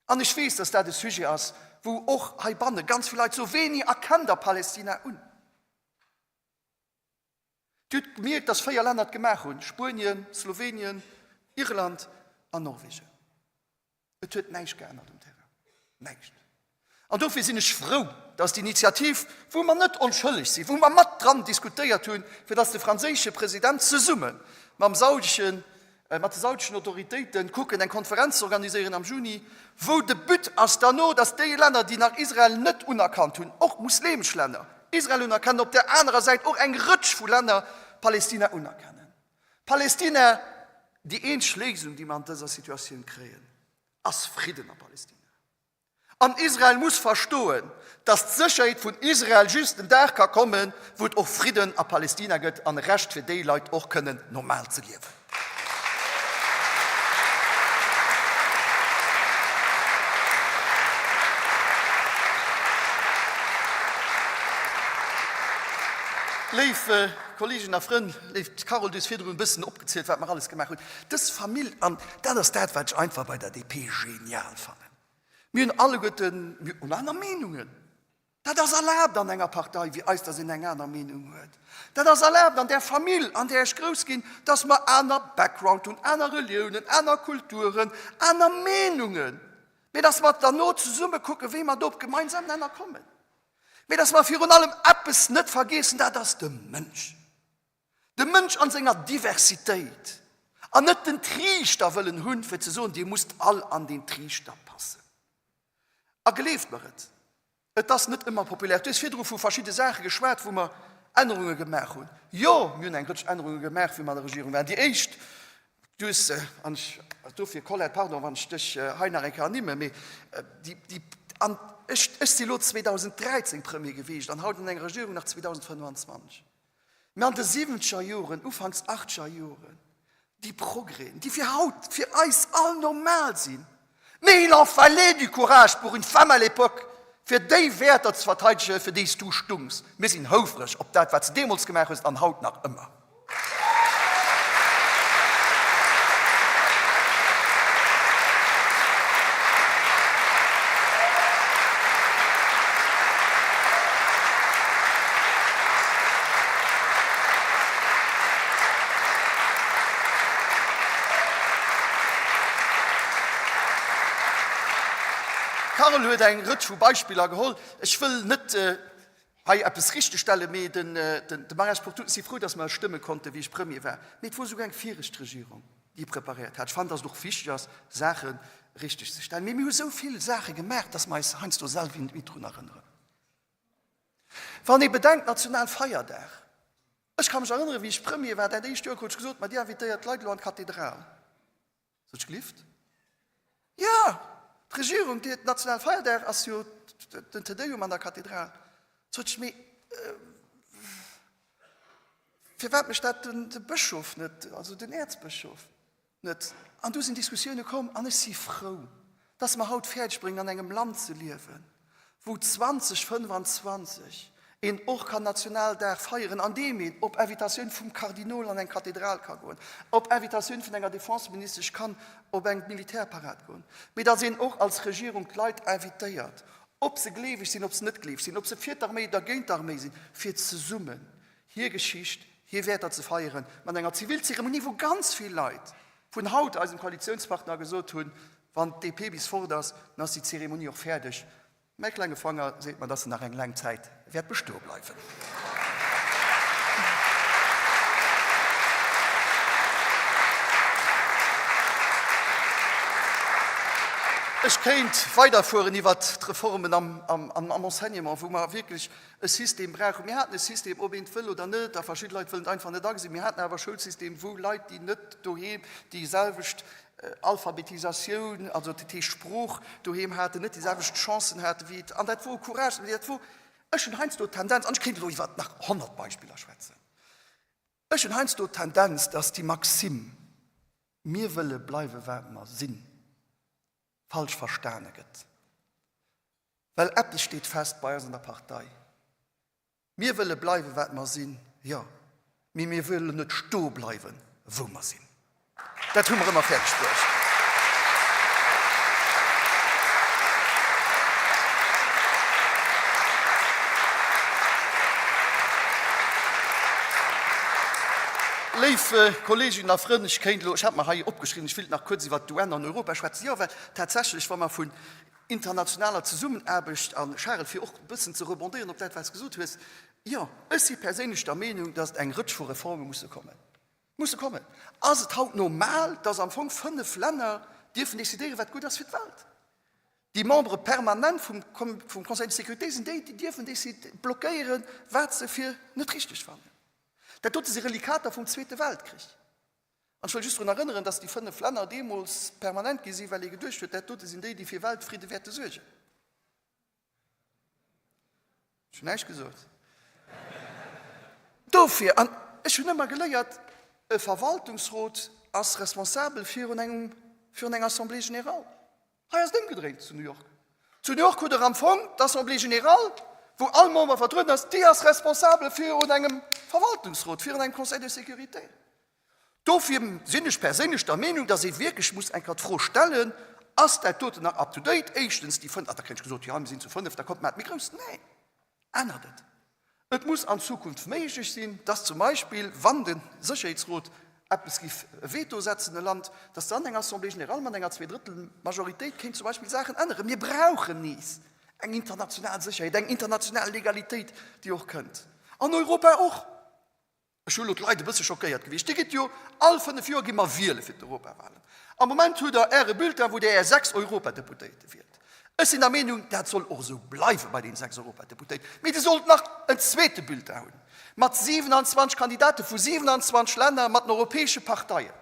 An ech weess, dass dat e Sujet ass, wou och heibanne ganz vill Leit soen, Wéini erkennt Der Palästina un? Dir hutt gemierkt, dass 4 Länner et gemaach hunn, Spuenien, Slowenien, Irland an Norwegen. Et huet näischt geännert um Terrain. Näischt. An dofir sinn ech frou, dass déi Initiativ, wou mer net onschëlleg sinn, wou mer mat dran diskutéiert hunn, fir dass de franséische President zesumme mam saudeschen, mat de saudeschen Autoritéiten kucken, eng Konferenz ze organiséieren am Juni, wou de But ass derno, dass déi Länner, déi nach Israel net unerkannt hunn, och muslemesch Länner, Israel unerkennen, op där anerer Säit och eng Rëtsch vu Länner Palästina unerkennen. Palästina, déi eenzeg Léisung, déi mer an dëser Situatioun kréien, ass Fridden a Palästina. An Israel muss verstoen, datt d'Sécherheet vun Israel just den Dag ka kommen, wou et och Fridden a Palästina gëtt an e Recht fir déi Leit och kënnen normal ze liewen. Léif Kolleegen a Frënn, léift Carole, du hues virdrun e bëssen opgezielt, wat mer alles gemaach hunn. Dës Famill, an dat ass dat, wat ech einfach bei der DP genial fannen, mir hunn alleguerten, mir hunn aner Meenungen. Dat ass erlaabt an enger Partei wéi eis, dass een eng aner Meenung huet. Dat ass erlaabt an där Famill, an där ech grouss ginn, dass mer aner Background hunn, aner Reliounen, aner Kulturen, aner Meenungen, mee dass mer derno zesumme kucken, wéi mer do op gemeinsam Nenner kommen. Mee dass mer virun allem eppes net vergeessen, dat ass de Mënsch. De Mënsch an senger Diversitéit. An net den Triichter wëllen hunn, fir ze soen, Dir musst all an deen Triichter passen. A gleeft mer et, et ass net ëmmer populär. Du hues virdru vu verschidde Saache geschwat, wou mer Ännerunge gemaach hunn. Jo, mir hunn eng Rëtsch Ännerunge gemaach, wéi mer an der Regierung waren. Déi éischt, Du hues, an ech, dofir Colette, pardon, wann ech dech hei nach eng Kéier ernimmen, mee déi, déi, an ech, ech si lo 2013 Premier gewiescht an haut an enger Regierung nach 2025. Mee an de siwwenzeger Joren, ufanks achtzeger Joren, déi Progrèsen, déi fir haut fir eis all normal sinn, mais il en fallait du courage pour une femme à l'époque, fir déi Wäerter ze verteidegen, fir déi s du stungs. Mir sinn houfreg op dat, wat s de deemools gemaach hues an haut nach ëmmer. D'Carole huet eng Rëtsch vu Beispiller geholl. Ech wëll net hei eppes richtegstellen, mee de Mariage pour tous, ech si frou, datt mer e stëmme konnten, wéi ech Premier war, mee et wor esouguer eng viregt Regierung, déi e preparéiert hat. Ech fannen, datt et och wichteg ass, Saache richtegzestellen. Mee mir hu esou vill Saache gemaach, datt mer eis heiansdo selwer net méi drun erënneren. Wann ee bedenkt, Nationalfeierdag, ech ka mech erënneren, wéi ech Premier war, dat éischt Joer krut ech gesot, ma Dir invitéiert d'Leit elo an d'Kathedral. Sot ech, Gelift? Jo, d'Regierung, déi huet Nationalfeierdag ass jo den Te Deum an der Kathedral. Sot ech, mee firwat mécht dat de Bëschof net, also den Äerzbëschof? Net. An du sinn Diskussioune komm an ech si frou, dass mer haut fäerdeg bréngen an engem Land ze liewen, wou 2025 een och kann Nationaldag feieren, andeem een op Invitatioun vum Kardinol an eng Kathedral ka goen, op Invitatioun vun enger Defenseministesch kann op eng Militärparad goen, mee dass een och als Regierung d'Leit invitéiert, ob se gleeweg sinn, ob se net gleeweg sinn, ob se fir d'Arméi oder géint d'Arméi sinn, fir zesummen hir Geschicht, hir Wäerter ze feieren, mat enger Zivilzeremonie, wou ganz vill Leit vun haut, eisem Koalitiounspartner, gesot hunn, Wann d'DP bis fort ass, dann ass déi Zeremonie och fäerdeg. Mäi klenge Fanger seet mer, dass se nach eng laang Zäit wäert bestoe bleiwen. Ech kéint weiderfueren iwwert d'Reformen am Enseignement, wou mer wierklech e System brauchen. Mir haten e System, ob een et wëll oder net, a verschidde Leit wëllen et einfach net agesinn, mir haten awer e Schoulsystem, wou Leit, déi net doheem déi selwecht Alphabetisatioun, also dat heescht Sprooch doheem haten, net déi selwecht Chancen haten wéi et, an dat wor e Courage, dat wor, ech hunn heiansdo d'Tendenz, an ech kéint elo iwwer nach 100 Beispiller schwätzen, ech hunn heiansdo d'Tendenz, dass déi Maxime, mir wëlle bleiwe wat mer sinn, falsch verstane gëtt. Well eppes steet fest bei eis an der Partei. Mir wëlle bleiwen, wat mer sinn, jo, mee mir wëllen net stoe bleiwen, wou mer sinn. Dat hu mer ëmmer fäerdeg bruecht. Léif Kolleeginnen a Frënn, ech kéint elo, ech hat mer hei opgeschriwwen, ech wéilt nach kuerz iwwert d'UN an Europa schwätzen, jo, well tatsächlech, wa mer vun Internationaler Zesummenaarbecht, a Charel, fir och e bëssen ze rebondieren op dat, wat s de gesot hues, jo, ech si perséinlech der Meenung, datt eng Rëtsch vu Reforme musse kommen. Musse kommen. Ass et haut normal, datt am Fong fënnf Länner dierfen decidéieren, wat gutt ass fir d'Welt? Déi Membres permanents vum, vum Conseil de sécurité sinn déi, déi dierfen décid-, blockéieren, wat se fir net richteg fannen. Dat dote si Relikater vum Zweete Weltkrich. An ech wëll just drun erënneren, dass déi fënnf Länner deemools permanent gi sinn, well ee geduecht huet, dat dote sinn déi, déi fir Weltfridde wäerte suergen. Ech hunn näischt gesot. Dofir, an ech hunn ëmmer geléiert, e Verwaltungsrot ass responsabel virun engem, virun enger Assemblée générale. Hei ass et ëmgedréint zu New York. Zu New York hutt Der am Fong d'Assemblée générale, wou all Member vertrueden ass, déi ass responsabel virun engem Verwaltungsrot, virun engem Conseil de sécurité. Dofir sinn ech perséinlech der Meenung, dass ee wierklech muss eng Kéier d'Fro stellen, Ass dat doten nach up to date? Éischtens déi fënnf, ah da kritt ech gesot, jo mir sinn zu fënnf, da kommt, maacht méi grouss. Neen, ännert et. Et muss an Zukunft méiglech sinn, dass zum Beispill, wann de Sécherheetsrot eppes giff e Veto setzen, e Land, dass dann eng Assemblée générale mat enger Zweedrëttelmajoritéit kéint zum Beispill Saachen änneren. Mir brauchen nees eng international Sécherheet, eng international Legalitéit, déi och kënnt. An Europa och. Ech hu elo d'Leit e bësse schockéiert gewiescht. Dir gitt jo all fënnef Joer gi mer wiele fir d'Europawahlen. Am Moment hutt Der Äre Bulletin, wou Der Är 6 Europadeputéierte wielt. Ech sinn der Meenung, dat soll och esou bleiwe bei deenen 6 Europadeputéierten. Mee Dir sollt nach en zweete Bulletin hunn, mat 27 Kandidate vu 27 Länner, mat den europäesche Parteien.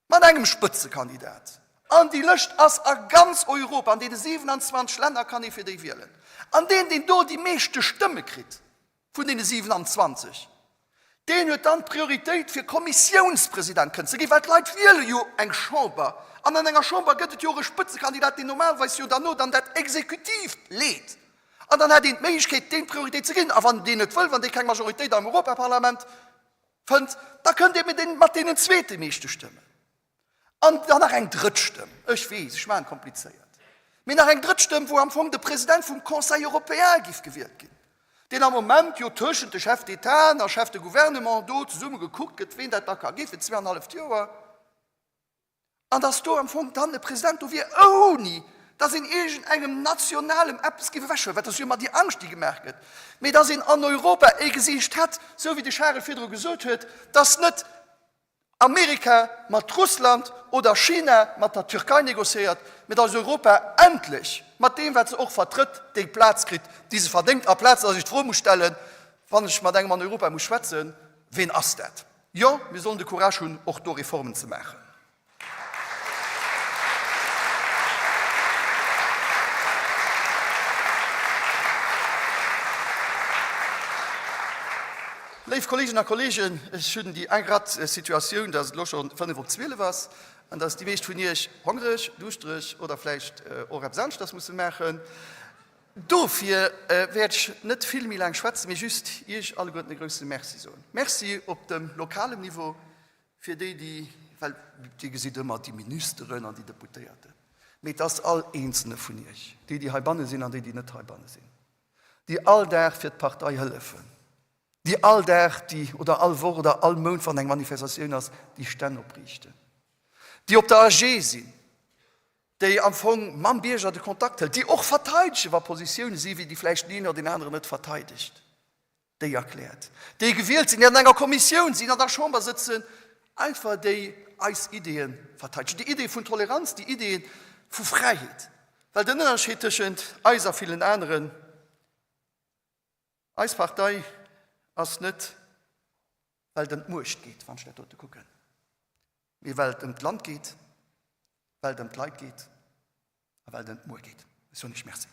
Mat engem Spëtzekandidat. An déi Lëscht ass a ganz Europa, an deene 27 Länner kann ee fir déi wielen. An deen, deen do déi meeschte Stëmme kritt vun deene 27, deen huet dann d'Prioritéit fir Kommissiounspresident kënnen ze ginn, well d'Leit wiele jo eng Chamber an an enger Chamber gëtt et jo och e Spëtzekandidat, deen normalerweis jo derno dann dat Exekutiivt leet. An dann hätt een d'Méiglechkeet, deem d'Prioritéit ze ginn. A wann deen net wëll, wann dee keng Majoritéit am Europaparlament Fënnt, da kënnt ee mit mat deenen zweete meeschte Stëmmen. An dann nach eng drëtt Stëmm, ech weess, ech maachen et komplizéiert, mee nach eng drëtt Stëmm, wou am Fong de President vum Conseil européen giff gewielt ginn, deen am Moment jo tëschent de Chefs d'État a Chefs de gouvernement do zesumme gekuckt gëtt, ween dat da ka gi fir zweeanenhalleft Joer. An dass do am Fong dann e President do wier, ouni dass een iergendengem Nationalem eppes géif ewechhuelen, wat ass jo ëmmer déi Angscht, déi gemaach gëtt, mee dass een an Europa e Gesiicht hätt, esou wéi de Charel virdru gesot huet, dass net Amerika mat Russland oder China mat der Türkei négociéiert, mee dass Europa endlech mat deem, wat se och vertrëtt, déi Plaz kritt, déi se verdéngt, aplaz dass ech d'Fro muss stellen, wann ech mat engem an Europa muss schwätzen, Ween ass dat? Jo, mir sollen de Courage hunn, och do Reformen ze maachen. Léif Kolleeginnen a Kolleegen, ech hunn déi ingrat Situatioun, dass et elo scho fënnef op 12 ass an dass déi meescht vun Iech hongreg, duuschtereg oder vläicht och eppes aneschters musse maachen. Dofir wäert ech net vill méi laang schwätzen, mee just Iech alleguerten e grousse Merci soen. Merci op dem lokalen Niveau fir déi, déi, well Dir gesitt ëmmer déi Ministeren an déi Deputéierten, mee et ass all eenzelne vun Iech, déi, déi heibanne sinn an déi, déi net heibanne sinn, déi all Dag fir d'Partei hëllefen, déi all Dag, déi oder all Woch oder all Mount, wann eng Manifestatioun ass, déi Stänn opriichten, déi op der AG sinn, déi am Fong mam Bierger de Kontakt hëlt, déi och verteidegen, wa Positioune si wéi déi vläicht den een oder deen aneren net verteidegt, déi erkläert, déi gewielt sinn, déi an enger Kommissioun sinn, an der Chamber sëtzen, einfach déi eis Ideeë verteidegen, déi Ideeë vun Toleranz, déi Ideeë vu Fräiheet. Well den Ënnerscheed tëschent eis a villen aneren, Eis Partei ass net, well et ëm d'Muecht geet, wann ech dat dote kucken, mee well et ëm d'Land geet, well et ëm d'Leit geet a well et ëm d'Muer geet. Ech soen Iech Merci.